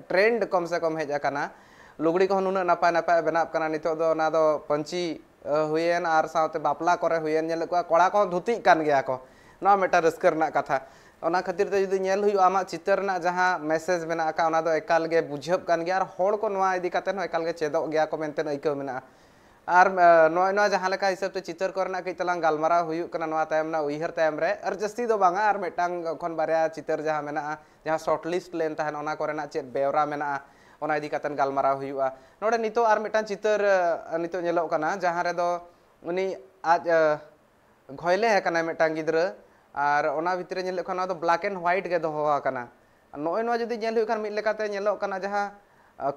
ᱴᱨᱮᱱᱰ ᱠᱚᱢ ᱥᱮ ᱠᱚᱢ ᱦᱮᱡ ᱟᱠᱟᱱᱟ᱾ ᱞᱩᱜᱽᱲᱤ ᱠᱚᱦᱚᱸ ᱱᱩᱱᱟᱹᱜ ᱱᱟᱯᱟᱭ ᱱᱟᱯᱟᱭ ᱵᱮᱱᱟᱜ ᱠᱟᱱᱟ᱾ ᱱᱤᱛᱚᱜ ᱫᱚ ᱚᱱᱟ ᱫᱚ ᱯᱟᱹᱧᱪᱤ ᱦᱩᱭᱮᱱ ᱟᱨ ᱥᱟᱶᱛᱮ ᱵᱟᱯᱞᱟ ᱠᱚᱨᱮ ᱦᱩᱭᱮᱱ, ᱧᱮᱞᱮᱫ ᱠᱚᱣᱟ ᱠᱚᱲᱟ ᱠᱚᱦᱚᱸ ᱫᱷᱩᱛᱤᱜ ᱠᱟᱱ ᱜᱮᱭᱟ ᱠᱚ᱾ ᱱᱚᱣᱟ ᱢᱤᱫᱴᱟᱝ ᱨᱟᱹᱥᱠᱟᱹ ᱨᱮᱱᱟᱜ ᱠᱟᱛᱷᱟ᱾ ᱚᱱᱟ ᱠᱷᱟᱹᱛᱤᱨ ᱛᱮ ᱡᱩᱫᱤ ᱧᱮᱞ ᱦᱩᱭᱩᱜᱼᱟ, ᱟᱢᱟᱜ ᱪᱤᱛᱟᱹᱨ ᱨᱮᱱᱟᱜ ᱡᱟᱦᱟᱸ ᱢᱮᱥᱮᱡᱽ ᱢᱮᱱᱟᱜ ᱟᱠᱟᱫ, ᱚᱱᱟ ᱫᱚ ᱮᱠᱟᱞ ᱜᱮ ᱵᱩᱡᱷᱟᱹᱜ ᱠᱟᱱ ᱜᱮᱭᱟ ᱟᱨ ᱦᱚᱲ ᱠᱚ ᱱᱚᱣᱟ ᱤᱫᱤ ᱠᱟᱛᱮ ᱦᱚᱸ ᱮᱠᱟᱞ ᱜᱮ ᱪᱮᱫᱚᱜ ᱜᱮᱭᱟ ᱠᱚ ᱢᱮᱱᱛᱮ ᱟᱹᱭᱠᱟᱹᱣ ᱢᱮᱱᱟᱜᱼᱟ᱾ ᱟᱨ ᱱᱚᱜᱼᱚᱭ ᱱᱚᱣᱟ ᱡᱟᱦᱟᱸ ᱞᱮᱠᱟ ᱦᱤᱥᱟᱹᱵ ᱛᱮ ᱪᱤᱛᱟᱹᱨ ᱠᱚᱨᱮᱱᱟᱜ ᱠᱟᱹᱡ ᱛᱟᱞᱟᱝ ᱜᱟᱞᱢᱟᱨᱟᱣ ᱦᱩᱭᱩᱜ ᱠᱟᱱᱟ, ᱱᱚᱣᱟ ᱛᱟᱭᱚᱢ ᱨᱮᱱᱟᱜ ᱩᱭᱦᱟᱹᱨ ᱛᱟᱭᱚᱢ ᱨᱮ, ᱟᱨ ᱡᱟᱹᱥᱛᱤ ᱫᱚ ᱵᱟᱝᱟ, ᱟᱨ ᱢᱤᱫᱴᱟᱝ ᱠᱷᱚᱱ ᱵᱟᱨᱭᱟ ᱪᱤᱛᱟᱹᱨ ᱡᱟᱦᱟᱸ ᱢᱮᱱᱟᱜᱼᱟ, ᱡᱟᱦᱟᱸ ᱥᱚᱨᱴ ᱞᱤᱥᱴ ᱞᱮᱱ ᱛᱟᱦᱮᱸᱱ, ᱚᱱᱟ ᱠᱚᱨᱮᱱᱟᱜ ᱪᱮᱫ ᱵᱮᱣᱨᱟ ᱢᱮᱱᱟᱜᱼᱟ, ᱚᱱᱟ ᱤᱫᱤ ᱠᱟᱛᱮ ᱜᱟᱞᱢᱟᱨᱟᱣ ᱦᱩᱭᱩᱜᱼᱟ᱾ ᱱᱚᱰᱮ ᱱᱤᱛᱚᱜ ᱟᱨ ᱢᱤᱫᱴᱟᱝ ᱪᱤᱛᱟᱹᱨ ᱱᱤᱛᱚᱜ ᱧᱮᱞᱚᱜ ᱠᱟᱱᱟ, ᱡᱟᱦᱟᱸ ᱨᱮᱫᱚ ᱩᱱᱤ ᱟᱡ ᱜᱷᱚᱭᱞᱮ ᱟᱠᱟᱱᱟᱭ ᱢᱤᱫᱴᱟᱝ ᱜᱤᱫᱽᱨᱟᱹ, ᱟᱨ ᱚᱱᱟ ᱵᱷᱤᱛᱨᱤ ᱨᱮ ᱧᱮᱞ ᱞᱮᱠᱷᱟᱱ ᱱᱚᱣᱟ ᱫᱚ ᱵᱞᱮᱠ ᱮᱱᱰ ᱦᱳᱣᱟᱭᱤᱴ ᱜᱮ ᱫᱚᱦᱚ ᱟᱠᱟᱱᱟ᱾ ᱱᱚᱜᱼᱚᱭ ᱱᱚᱣᱟ ᱡᱩᱫᱤ ᱧᱮᱞ ᱦᱩᱭᱩᱜ ᱠᱷᱟᱱ, ᱢᱤᱫ ᱞᱮᱠᱟᱛᱮ ᱧᱮᱞᱚᱜ ᱠᱟᱱᱟ, ᱡᱟᱦᱟᱸ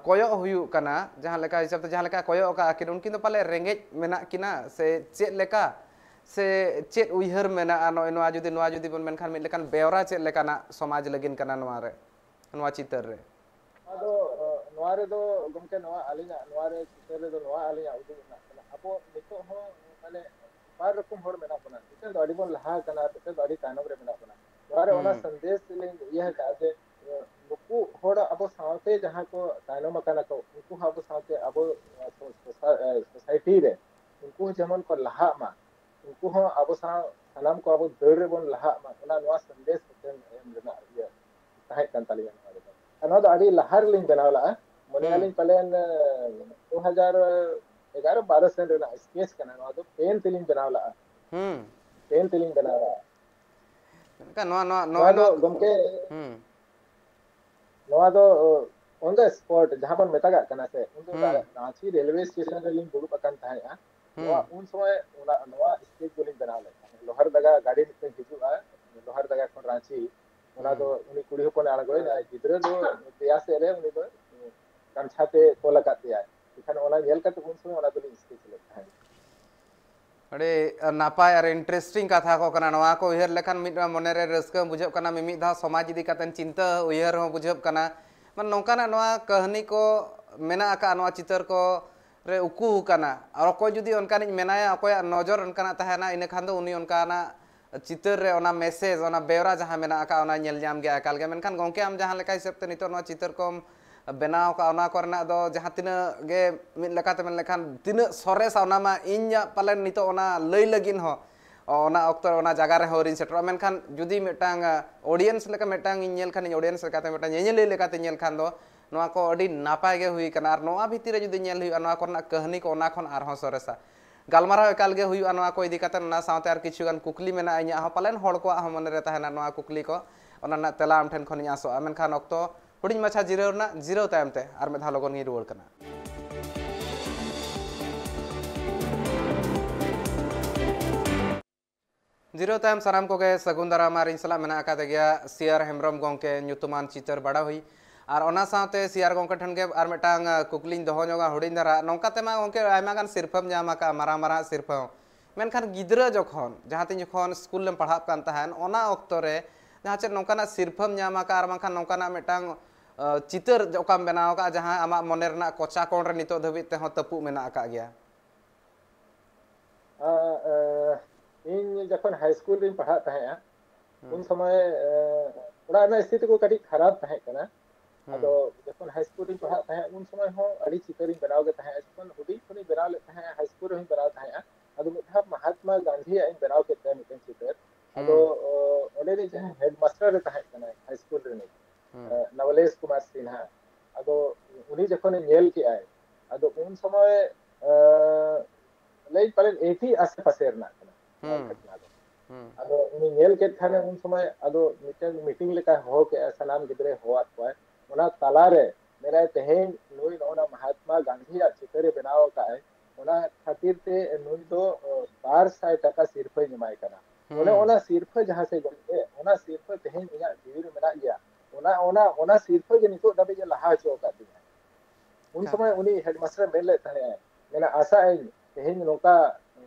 ᱠᱚᱭᱚᱜ ᱦᱩᱭᱩᱜ ᱠᱟᱱᱟ, ᱡᱟᱦᱟᱸ ᱞᱮᱠᱟ ᱦᱤᱥᱟᱹᱵ ᱛᱮ ᱡᱟᱦᱟᱸ ᱞᱮᱠᱟ ᱠᱚᱭᱚᱜ ᱟᱠᱟᱫ ᱟᱹᱠᱤᱱ, ᱩᱱᱠᱤᱱ ᱫᱚ ᱯᱟᱞᱮ ᱨᱮᱸᱜᱮᱡ ᱢᱮᱱᱟᱜ ᱠᱤᱱᱟ ᱥᱮ ᱪᱮᱫ ᱞᱮᱠᱟ, ᱥᱮ ᱪᱮᱫ ᱩᱭᱦᱟᱹᱨ ᱢᱮᱱᱟᱜᱼᱟ ᱱᱚᱜᱼᱚᱭ ᱱᱚᱣᱟ ᱡᱩᱫᱤ, ᱱᱚᱣᱟ ᱡᱩᱫᱤ ᱵᱚᱱ ᱢᱮᱱᱠᱷᱟᱱ, ᱢᱤᱫ ᱞᱮᱠᱟᱱ ᱵᱮᱣᱨᱟ ᱪᱮᱫ ᱞᱮᱠᱟᱱᱟᱜ ᱥᱚᱢᱟᱡᱽ ᱞᱟᱹᱜᱤᱫ ᱠᱟᱱᱟ ᱱᱚᱣᱟ ᱨᱮ, ᱱᱚᱣᱟ ᱪᱤᱛᱟᱹᱨ ᱨᱮ? ᱱᱚᱣᱟ ᱫᱚ ᱱᱚᱣᱟ ᱨᱮᱫᱚ ᱜᱚᱢᱠᱮ, ᱱᱚᱣᱟ ᱟᱹᱞᱤᱧᱟᱜ, ᱱᱚᱣᱟ ᱨᱮ ᱪᱤᱛᱟᱹᱨ ᱨᱮᱫᱚ ᱱᱚᱣᱟ ᱟᱹᱞᱤᱧᱟᱜ ᱩᱫᱩᱜ ᱨᱮᱱᱟᱜ ᱠᱟᱱᱟ᱾ ᱟᱵᱚ ᱱᱤᱛᱚᱜ ᱦᱚᱸ ᱢᱟᱱᱮ ᱵᱟᱨ ᱨᱚᱠᱚᱢ ᱦᱚᱲ ᱢᱮᱱᱟᱜ ᱵᱚᱱᱟ, ᱢᱤᱫᱴᱮᱱ ᱫᱚ ᱟᱹᱰᱤ ᱵᱚᱱ ᱞᱟᱦᱟ ᱟᱠᱟᱱᱟ, ᱢᱤᱫᱴᱮᱱ ᱫᱚ ᱟᱹᱰᱤ ᱛᱟᱭᱱᱚᱢ ᱨᱮ ᱢᱮᱱᱟᱜ ᱵᱚᱱᱟ᱾ ᱱᱚᱣᱟ ᱨᱮ ᱚᱱᱟ ᱥᱟᱸᱫᱮᱥ ᱞᱤᱧ ᱤᱭᱟᱹ ᱟᱠᱟᱫᱼᱟ ᱡᱮ ᱱᱩᱠᱩ ᱦᱚᱲ ᱟᱵᱚ ᱥᱟᱶᱛᱮ ᱡᱟᱦᱟᱸ ᱠᱚ ᱛᱟᱭᱱᱚᱢ ᱟᱠᱟᱱᱟ ᱠᱚ, ᱩᱱᱠᱩ ᱦᱚᱸ ᱟᱵᱚ ᱥᱟᱶᱛᱮ ᱟᱵᱚ ᱥᱳᱥᱟᱭᱴᱤ ᱨᱮ ᱩᱱᱠᱩ ᱦᱚᱸ ᱡᱮᱢᱚᱱ ᱠᱚ ᱞᱟᱦᱟᱜ ᱢᱟ, ᱩᱱᱠᱩ ᱦᱚᱸ ᱟᱵᱚ ᱥᱟᱶ ᱥᱟᱱᱟᱢ ᱠᱚ ᱟᱵᱚ ᱫᱟᱹᱲ ᱨᱮᱵᱚᱱ ᱞᱟᱦᱟᱜ ᱢᱟ, ᱚᱱᱟ ᱱᱚᱣᱟ ᱥᱟᱸᱫᱮᱥ ᱢᱤᱫᱴᱮᱱ ᱮᱢ ᱨᱮᱱᱟᱜ ᱤᱭᱟᱹ ᱛᱟᱦᱮᱸ ᱠᱟᱱ ᱛᱟᱹᱞᱤᱧᱟ ᱱᱚᱣᱟ ᱨᱮᱫᱚ᱾ ᱟᱨ ᱱᱚᱣᱟ ᱫᱚ ᱟᱹᱰᱤ ᱞᱟᱦᱟ ᱨᱮᱞᱤᱧ ᱵᱮᱱᱟᱣ ᱞᱟᱜᱼᱟ, ᱢᱚᱱᱮ ᱦᱩᱸ᱾ ᱟᱹᱞᱤᱧ ᱯᱟᱞᱮᱱ ᱫᱩ ᱦᱟᱡᱟᱨ ᱮᱜᱟᱨᱚ ᱵᱟᱨᱚ ᱥᱮᱱ ᱨᱮᱱᱟᱜ ᱥᱠᱮᱪ ᱠᱟᱱᱟ᱾ ᱱᱚᱣᱟ ᱫᱚ ᱯᱮᱱ ᱛᱮᱞᱤᱧ ᱵᱮᱱᱟᱣ ᱞᱟᱜᱼᱟ᱾ ᱦᱩᱸ᱾ ᱯᱮᱱ ᱛᱮᱞᱤᱧ ᱵᱮᱱᱟᱣ ᱞᱟᱜᱼᱟ᱾ ᱢᱮᱱᱠᱷᱟᱱ ᱱᱚᱣᱟ, ᱱᱚᱣᱟ, ᱱᱚᱣᱟ ᱱᱚᱣᱟ ᱫᱚ ᱱᱚᱣᱟ ᱜᱚᱢᱠᱮ, ᱦᱩᱸ᱾ ᱱᱚᱣᱟ ᱫᱚ on the spot ᱡᱟᱦᱟᱸ ᱵᱚᱱ ᱢᱮᱛᱟᱜᱟᱜ ᱠᱟᱱᱟ ᱥᱮ, ᱩᱱ ᱫᱚ ᱦᱩᱸ᱾ ᱨᱟᱸᱪᱤ ᱨᱮᱞᱣᱮ ᱥᱴᱮᱥᱚᱱ ᱨᱮᱞᱤᱧ ᱫᱩᱲᱩᱵ ᱟᱠᱟᱱ ᱛᱟᱦᱮᱸᱫᱼᱟ᱾ ᱦᱩᱸ᱾ ᱱᱚᱣᱟ ᱩᱱ ᱥᱚᱢᱚᱭ ᱚᱱᱟ, ᱱᱚᱣᱟ ᱥᱠᱮᱪ ᱫᱚᱞᱤᱧ ᱵᱮᱱᱟᱣ ᱞᱮᱫ ᱛᱟᱦᱮᱸᱫ᱾ ᱞᱳᱦᱟᱨᱫᱟᱜᱟ ᱜᱟᱹᱰᱤ ᱢᱤᱫᱴᱟᱝ ᱦᱤᱡᱩᱜᱼᱟ, ᱞᱳᱦᱟᱨᱫᱟᱜᱟ ᱠᱷᱚᱱ ᱨᱟᱸᱪᱤ, ᱚᱱᱟ ᱫᱚ ᱦᱩᱸ᱾ ᱩᱱᱤ ᱠᱩᱲᱤ ᱦᱚᱯᱚᱱᱮ ᱟᱬᱜᱚᱭᱮᱱᱟ, ᱜᱤᱫᱽᱨᱟᱹ ᱫᱚ ᱫᱮᱭᱟ ᱥᱮᱫ ᱨᱮ ᱩᱱᱤ ᱫᱚ ᱠᱟᱢᱪᱷᱟ ᱛᱮ ᱛᱚᱞ ᱟᱠᱟᱫ ᱛᱟᱭᱟᱭ᱾ ᱮᱱᱠᱷᱟᱱ ᱚᱱᱟ ᱧᱮᱞ ᱠᱟᱛᱮ ᱩᱱ ᱥᱚᱢᱚᱭ ᱚᱱᱟ ᱫᱚᱞᱤᱧ ᱥᱠᱮᱪ ᱞᱮᱫ ᱛᱟᱦᱮᱸᱫ᱾ ᱟᱹᱰᱤ ᱱᱟᱯᱟᱭ ᱟᱨ interesting ᱠᱟᱛᱷᱟ ᱠᱚ ᱠᱟᱱᱟ᱾ ᱱᱚᱣᱟ ᱠᱚ ᱩᱭᱦᱟᱹᱨ ᱞᱮᱠᱷᱟᱱ ᱢᱤᱫ ᱢᱚᱱᱮᱨᱮ ᱨᱟᱹᱥᱠᱟᱹ ᱵᱩᱡᱷᱟᱹᱜ ᱠᱟᱱᱟ, ᱢᱤᱢᱤᱫ ᱫᱷᱟᱣ ᱥᱚᱢᱟᱡᱽ ᱤᱫᱤ ᱠᱟᱛᱮ ᱪᱤᱱᱛᱟᱹ ᱩᱭᱦᱟᱹᱨ ᱦᱚᱸ ᱵᱩᱡᱷᱟᱹᱜ ᱠᱟᱱᱟ᱾ ᱢᱟᱱᱮ ᱱᱚᱝᱠᱟᱱᱟᱜ ᱱᱚᱣᱟ ᱠᱟᱹᱦᱱᱤ ᱠᱚ ᱢᱮᱱᱟᱜ ᱟᱠᱟᱫ ᱱᱚᱣᱟ ᱪᱤᱛᱟᱹᱨ ᱠᱚ ᱨᱮ ᱩᱠᱩ ᱟᱠᱟᱱᱟ᱾ ᱟᱨ ᱚᱠᱚᱭ ᱡᱩᱫᱤ ᱚᱱᱠᱟᱱᱤᱡ ᱢᱮᱱᱟᱭᱟ, ᱚᱠᱚᱭᱟᱜ ᱱᱚᱡᱚᱨ ᱚᱱᱠᱟᱱᱟᱜ ᱛᱟᱦᱮᱱᱟ, ᱤᱱᱟᱹ ᱠᱷᱟᱱ ᱫᱚ ᱩᱱᱤ ᱚᱱᱠᱟᱱᱟᱜ ᱪᱤᱛᱟᱹᱨ ᱨᱮ ᱚᱱᱟ message, ᱚᱱᱟ ᱵᱮᱣᱨᱟ ᱡᱟᱦᱟᱸ ᱢᱮᱱᱟᱜ ᱟᱠᱟᱫ, ᱚᱱᱟ ᱧᱮᱞ ᱧᱟᱢ ᱜᱮᱭᱟ ᱮᱠᱟᱞ ᱜᱮ᱾ ᱢᱮᱱᱠᱷᱟᱱ ᱜᱚᱢᱠᱮ, ᱟᱢ ᱡᱟᱦᱟᱸ ᱞᱮᱠᱟ ᱦᱤᱥᱟᱹᱵ ᱛᱮ ᱱᱤᱛᱚᱜ ᱱᱚᱣᱟ ᱪᱤᱛᱟᱹᱨ ᱠᱚᱢ ᱵᱮᱱᱟᱣ ᱟᱠᱟᱫ, ᱚᱱᱟ ᱠᱚᱨᱮᱱᱟᱜ ᱫᱚ ᱡᱟᱦᱟᱸ ᱛᱤᱱᱟᱹᱜ ᱜᱮ ᱢᱤᱫ ᱞᱮᱠᱟᱛᱮ ᱢᱮᱱ ᱞᱮᱠᱷᱟᱱ ᱛᱤᱱᱟᱹᱜ ᱥᱚᱨᱮᱥᱟ, ᱚᱱᱟ ᱢᱟ ᱤᱧᱟᱹᱜ ᱯᱟᱞᱮᱱ ᱱᱤᱛᱚᱜ ᱚᱱᱟ ᱞᱟᱹᱭ ᱞᱟᱹᱜᱤᱫ ᱦᱚᱸ ᱚᱱᱟ ᱚᱠᱛᱚ ᱨᱮ ᱚᱱᱟ ᱡᱟᱭᱜᱟ ᱨᱮᱦᱚᱸ ᱟᱹᱣᱨᱤᱧ ᱥᱮᱴᱮᱨᱚᱜᱼᱟ᱾ ᱢᱮᱱᱠᱷᱟᱱ ᱡᱩᱫᱤ ᱢᱤᱫᱴᱟᱝ, ᱟ, audience ᱞᱮᱠᱟ ᱢᱤᱫᱴᱟᱝ ᱤᱧ ᱧᱮᱞ ᱠᱷᱟᱱ, ᱤᱧ audience ᱞᱮᱠᱟᱛᱮ, ᱢᱤᱫᱴᱟᱝ ᱧᱮᱧᱮᱞᱤᱭᱟᱹ ᱞᱮᱠᱟᱛᱮ ᱧᱮᱞ ᱠᱷᱟᱱ ᱫᱚ, ᱱᱚᱣᱟ ᱠᱚ ᱟᱹᱰᱤ ᱱᱟᱯᱟᱭ ᱜᱮ ᱦᱩᱭ ᱠᱟᱱᱟ᱾ ᱟᱨ ᱱᱚᱣᱟ ᱵᱷᱤᱛᱤᱨ ᱨᱮ ᱡᱩᱫᱤ ᱧᱮᱞ ᱦᱩᱭᱩᱜᱼᱟ, ᱱᱚᱣᱟ ᱠᱚᱨᱮᱱᱟᱜ ᱠᱟᱹᱦᱱᱤ ᱠᱚ, ᱚᱱᱟ ᱠᱷᱚᱱ ᱟᱨᱦᱚᱸ ᱥᱚᱨᱮᱥᱟ᱾ ᱜᱟᱞᱢᱟᱨᱟᱣ ᱮᱠᱟᱞ ᱜᱮ ᱦᱩᱭᱩᱜᱼᱟ ᱱᱚᱣᱟ ᱠᱚ ᱤᱫᱤ ᱠᱟᱛᱮ᱾ ᱚᱱᱟ ᱥᱟᱶᱛᱮ ᱟᱨ ᱠᱤᱪᱷᱩ ᱜᱟᱱ ᱠᱩᱠᱞᱤ ᱢᱮᱱᱟᱜᱼᱟ ᱤᱧᱟᱹᱜ ᱦᱚᱸ, ᱯᱟᱞᱮᱱ ᱦᱚᱲ ᱠᱚᱣᱟᱜ ᱦᱚᱸ ᱢᱚᱱᱮ ᱨᱮ ᱛᱟᱦᱮᱱᱟ ᱱᱚᱣᱟ ᱠᱩᱠᱞᱤ ᱠᱚ, ᱚᱱᱟ ᱨᱮᱱᱟᱜ ᱛᱮᱞᱟ ᱟᱢ ᱴᱷᱮᱱ ᱠᱷᱚᱱᱤᱧ ᱟᱥᱚᱜᱼᱟ᱾ ᱢᱮᱱᱠᱷᱟᱱ ᱚᱠᱛᱚ ᱦᱩᱰᱤᱧ ᱢᱟᱪᱷᱟ ᱡᱤᱨᱟᱹᱣ ᱨᱮᱱᱟᱜ, ᱡᱤᱨᱟᱹᱣ ᱛᱟᱭᱚᱢ ᱛᱮ ᱟᱨ ᱢᱤᱫ ᱫᱷᱟᱣ ᱞᱚᱜᱚᱱ ᱜᱤᱧ ᱨᱩᱣᱟᱹᱲ ᱠᱟᱱᱟ᱾ ᱡᱤᱨᱟᱹᱣ ᱛᱟᱭᱚᱢ ᱥᱟᱱᱟᱢ ᱠᱚᱜᱮ ᱥᱟᱹᱜᱩᱱ ᱫᱟᱨᱟᱢ᱾ ᱟᱨ ᱤᱧ ᱥᱟᱞᱟᱜ ᱢᱮᱱᱟᱜ ᱟᱠᱟᱫᱮ ᱜᱮᱭᱟ ᱥᱤ ᱟᱨ ᱦᱮᱢᱵᱨᱚᱢ ᱜᱚᱢᱠᱮ, ᱧᱩᱛᱩᱢᱟᱱ ᱪᱤᱛᱟᱹᱨ ᱵᱟᱰᱟᱣᱤᱡ᱾ ᱟᱨ ᱚᱱᱟ ᱥᱟᱶᱛᱮ ᱥᱤ ᱟᱨ ᱜᱚᱢᱠᱮ ᱴᱷᱮᱱ ᱜᱮ ᱟᱨ ᱢᱤᱫᱴᱟᱝ, ᱟ, ᱠᱩᱠᱞᱤᱧ ᱫᱚᱦᱚ ᱧᱚᱜᱟ ᱦᱩᱰᱤᱧ ᱫᱷᱟᱨᱟ᱾ ᱱᱚᱝᱠᱟ ᱛᱮᱢᱟ ᱜᱚᱢᱠᱮ ᱟᱭᱢᱟ ᱜᱟᱱ ᱥᱤᱨᱯᱷᱟᱹᱢ ᱧᱟᱢ ᱟᱠᱟᱫᱼᱟ, ᱢᱟᱨᱟᱝ ᱢᱟᱨᱟᱝ ᱥᱤᱨᱯᱷᱟᱹ ᱦᱚᱸ᱾ ᱢᱮᱱᱠᱷᱟᱱ ᱜᱤᱫᱽᱨᱟᱹ ᱡᱚᱠᱷᱚᱱ, ᱡᱟᱦᱟᱸ ᱛᱤᱱ ᱡᱚᱠᱷᱚᱱ ᱥᱠᱩᱞ ᱨᱮᱢ ᱯᱟᱲᱦᱟᱜ ᱠᱟᱱ ᱛᱟᱦᱮᱸᱱ, ᱚᱱᱟ ᱚᱠᱛᱚ ᱨᱮ ᱡᱟᱦᱟᱸ ᱪᱮᱫ ᱱᱚᱝᱠᱟᱱᱟᱜ ᱥᱤᱨᱯᱷᱟᱹᱢ ᱧᱟᱢ ᱟᱠᱟᱫᱼᱟ ᱟᱨ ᱵᱟᱝᱠᱷᱟᱱ ᱱᱚᱝᱠᱟᱱᱟᱜ ᱢᱤᱫᱴᱟᱝ, ᱟ, ᱪᱤᱛᱟᱹᱨ ᱚᱠᱟᱢ ᱵᱮᱱᱟᱣ ᱟᱠᱟᱫᱼᱟ, ᱡᱟᱦᱟᱸ ᱟᱢᱟᱜ ᱢᱚᱱᱮ ᱨᱮᱱᱟᱜ ᱠᱚᱪᱟ ᱠᱚᱬ ᱨᱮ ᱱᱤᱛᱚᱜ ᱫᱷᱟᱹᱵᱤᱡ ᱛᱮᱦᱚᱸ ᱛᱟᱹᱯᱩᱜ ᱢᱮᱱᱟᱜ ᱟᱠᱟᱫ ᱜᱮᱭᱟ? ᱟ, ᱟ, ᱤᱧ ᱡᱚᱠᱷᱚᱱ ᱦᱟᱭ ᱥᱠᱩᱞ ᱨᱤᱧ ᱯᱟᱲᱦᱟᱜ ᱛᱟᱦᱮᱸᱫᱼᱟ, ᱦᱩᱸ᱾ ᱩᱱ ᱥᱚᱢᱚᱭ, ᱟ, ᱚᱲᱟᱜ ᱨᱮᱱᱟᱜ ᱥᱛᱷᱤᱛᱤ ᱠᱚ ᱠᱟᱹᱴᱤᱡ ᱠᱷᱟᱨᱟᱯ ᱛᱟᱦᱮᱸ ᱠᱟᱱᱟ᱾ ᱦᱩᱸ᱾ ᱟᱫᱚ ᱡᱚᱠᱷᱚᱱ ᱦᱟᱭ ᱥᱠᱩᱞ ᱨᱤᱧ ᱯᱟᱲᱦᱟᱜ ᱛᱟᱦᱮᱸᱫ, ᱩᱱ ᱥᱚᱢᱚᱭ ᱦᱚᱸ ᱟᱹᱰᱤ ᱪᱤᱛᱟᱹᱨᱤᱧ ᱵᱮᱱᱟᱣ ᱜᱮ ᱛᱟᱦᱮᱸᱫ᱾ ᱡᱚᱠᱷᱚᱱ ᱦᱩᱰᱤᱧ ᱠᱷᱚᱱᱤᱧ ᱵᱮᱱᱟᱣ ᱞᱮᱫ ᱛᱟᱦᱮᱸᱫ, ᱦᱟᱭ ᱥᱠᱩᱞ ᱨᱮᱦᱚᱸᱧ ᱵᱮᱱᱟᱣ ᱛᱟᱦᱮᱸᱫᱼᱟ᱾ ᱟᱫᱚ ᱢᱤᱫ ᱫᱷᱟᱣ ᱢᱟᱦᱟᱛᱢᱟ ᱜᱟᱱᱫᱷᱤᱭᱟᱜ ᱤᱧ ᱵᱮᱱᱟᱣ ᱠᱮᱫ ᱛᱟᱭᱟ ᱢᱤᱫᱴᱮᱱ ᱪᱤᱛᱟᱹᱨ᱾ ᱟᱫᱚ ᱚᱸᱰᱮ ᱨᱤᱱᱤᱡ ᱡᱟᱦᱟᱸ ᱦᱮᱰ ᱢᱟᱥᱴᱟᱨ ᱮ ᱛᱟᱦᱮᱸ ᱠᱟᱱᱟ ᱦᱟᱭ ᱥᱠᱩᱞ ᱨᱤᱱᱤᱡ, ᱱᱚᱣᱞᱮᱥ ᱠᱩᱢᱟᱨ ᱥᱤᱱᱦᱟ, ᱟᱫᱚ ᱩᱱᱤ ᱡᱚᱠᱷᱚᱱᱮ ᱧᱮᱞ ᱠᱮᱜᱼᱟᱭ, ᱟᱫᱚ ᱩᱱ ᱥᱚᱢᱚᱭ ᱞᱟᱹᱭ ᱯᱟᱞᱮᱱ ᱮᱭᱤᱴᱤ ᱟᱥᱮ ᱯᱟᱥᱮ ᱨᱮᱱᱟᱜ ᱠᱟᱱᱟ ᱱᱚᱣᱟ ᱜᱷᱚᱴᱱᱟ ᱫᱚ᱾ ᱟᱫᱚ ᱩᱱᱤ ᱧᱮᱞ ᱠᱮᱫ ᱠᱷᱟᱱᱮ ᱩᱱ ᱥᱚᱢᱚᱭ ᱟᱫᱚ ᱢᱤᱫᱴᱮᱱ ᱢᱤᱴᱤᱝ ᱞᱮᱠᱟ ᱦᱚᱦᱚ ᱠᱮᱜᱼᱟ, ᱥᱟᱱᱟᱢ ᱜᱤᱫᱽᱨᱟᱹᱭ ᱦᱚᱦᱚᱣᱟᱫ ᱠᱚᱣᱟᱭ᱾ ᱚᱱᱟ ᱛᱟᱞᱟᱨᱮ ᱢᱮᱱᱟᱭ, "ᱛᱮᱦᱮᱧ ᱱᱩᱭ ᱱᱚᱜᱼᱚ ᱱᱟ ᱢᱟᱦᱟᱛᱢᱟ ᱜᱟᱱᱫᱷᱤᱭᱟᱜ ᱪᱤᱛᱟᱹᱨᱮ ᱵᱮᱱᱟᱣ ᱟᱠᱟᱫ ᱟᱭ, ᱚᱱᱟ ᱠᱷᱟᱹᱛᱤᱨ ᱛᱮ ᱱᱩᱭ ᱫᱚ ᱵᱟᱨ ᱥᱟᱭ ᱴᱟᱠᱟ ᱥᱤᱨᱯᱷᱟᱹᱧ ᱮᱢᱟᱭ ᱠᱟᱱᱟ᱾ ᱚᱱᱮ ᱚᱱᱟ ᱥᱤᱨᱯᱷᱟᱹ ᱡᱟᱦᱟᱸ ᱥᱮ ᱜᱚᱢᱠᱮ, ᱚᱱᱟ ᱥᱤᱨᱯᱷᱟᱹ ᱛᱮᱦᱮᱧ ᱤᱧᱟᱹᱜ ᱡᱤᱣᱤ ᱨᱮ ᱢᱮᱱᱟᱜ ᱜᱮᱭᱟ, ᱚᱱᱟ ᱚᱱᱟ ᱚᱱᱟ ᱥᱤᱨᱯᱷᱟᱹ ᱜᱮ ᱱᱤᱛᱚᱜ ᱫᱷᱟᱹᱵᱤᱡ ᱮ ᱞᱟᱦᱟ ᱦᱚᱪᱚ ᱟᱠᱟᱫ ᱛᱤᱧᱟᱹ᱾" ᱩᱱ ᱥᱚᱢᱚᱭ ᱩᱱᱤ ᱦᱮᱰᱢᱟᱥᱴᱟᱨ ᱢᱮᱱ ᱞᱮᱫ ᱛᱟᱦᱮᱸᱫ, ᱢᱮᱱᱟ, "ᱟᱥᱟᱜ ᱟᱹᱧ ᱛᱮᱦᱮᱧ ᱱᱚᱝᱠᱟ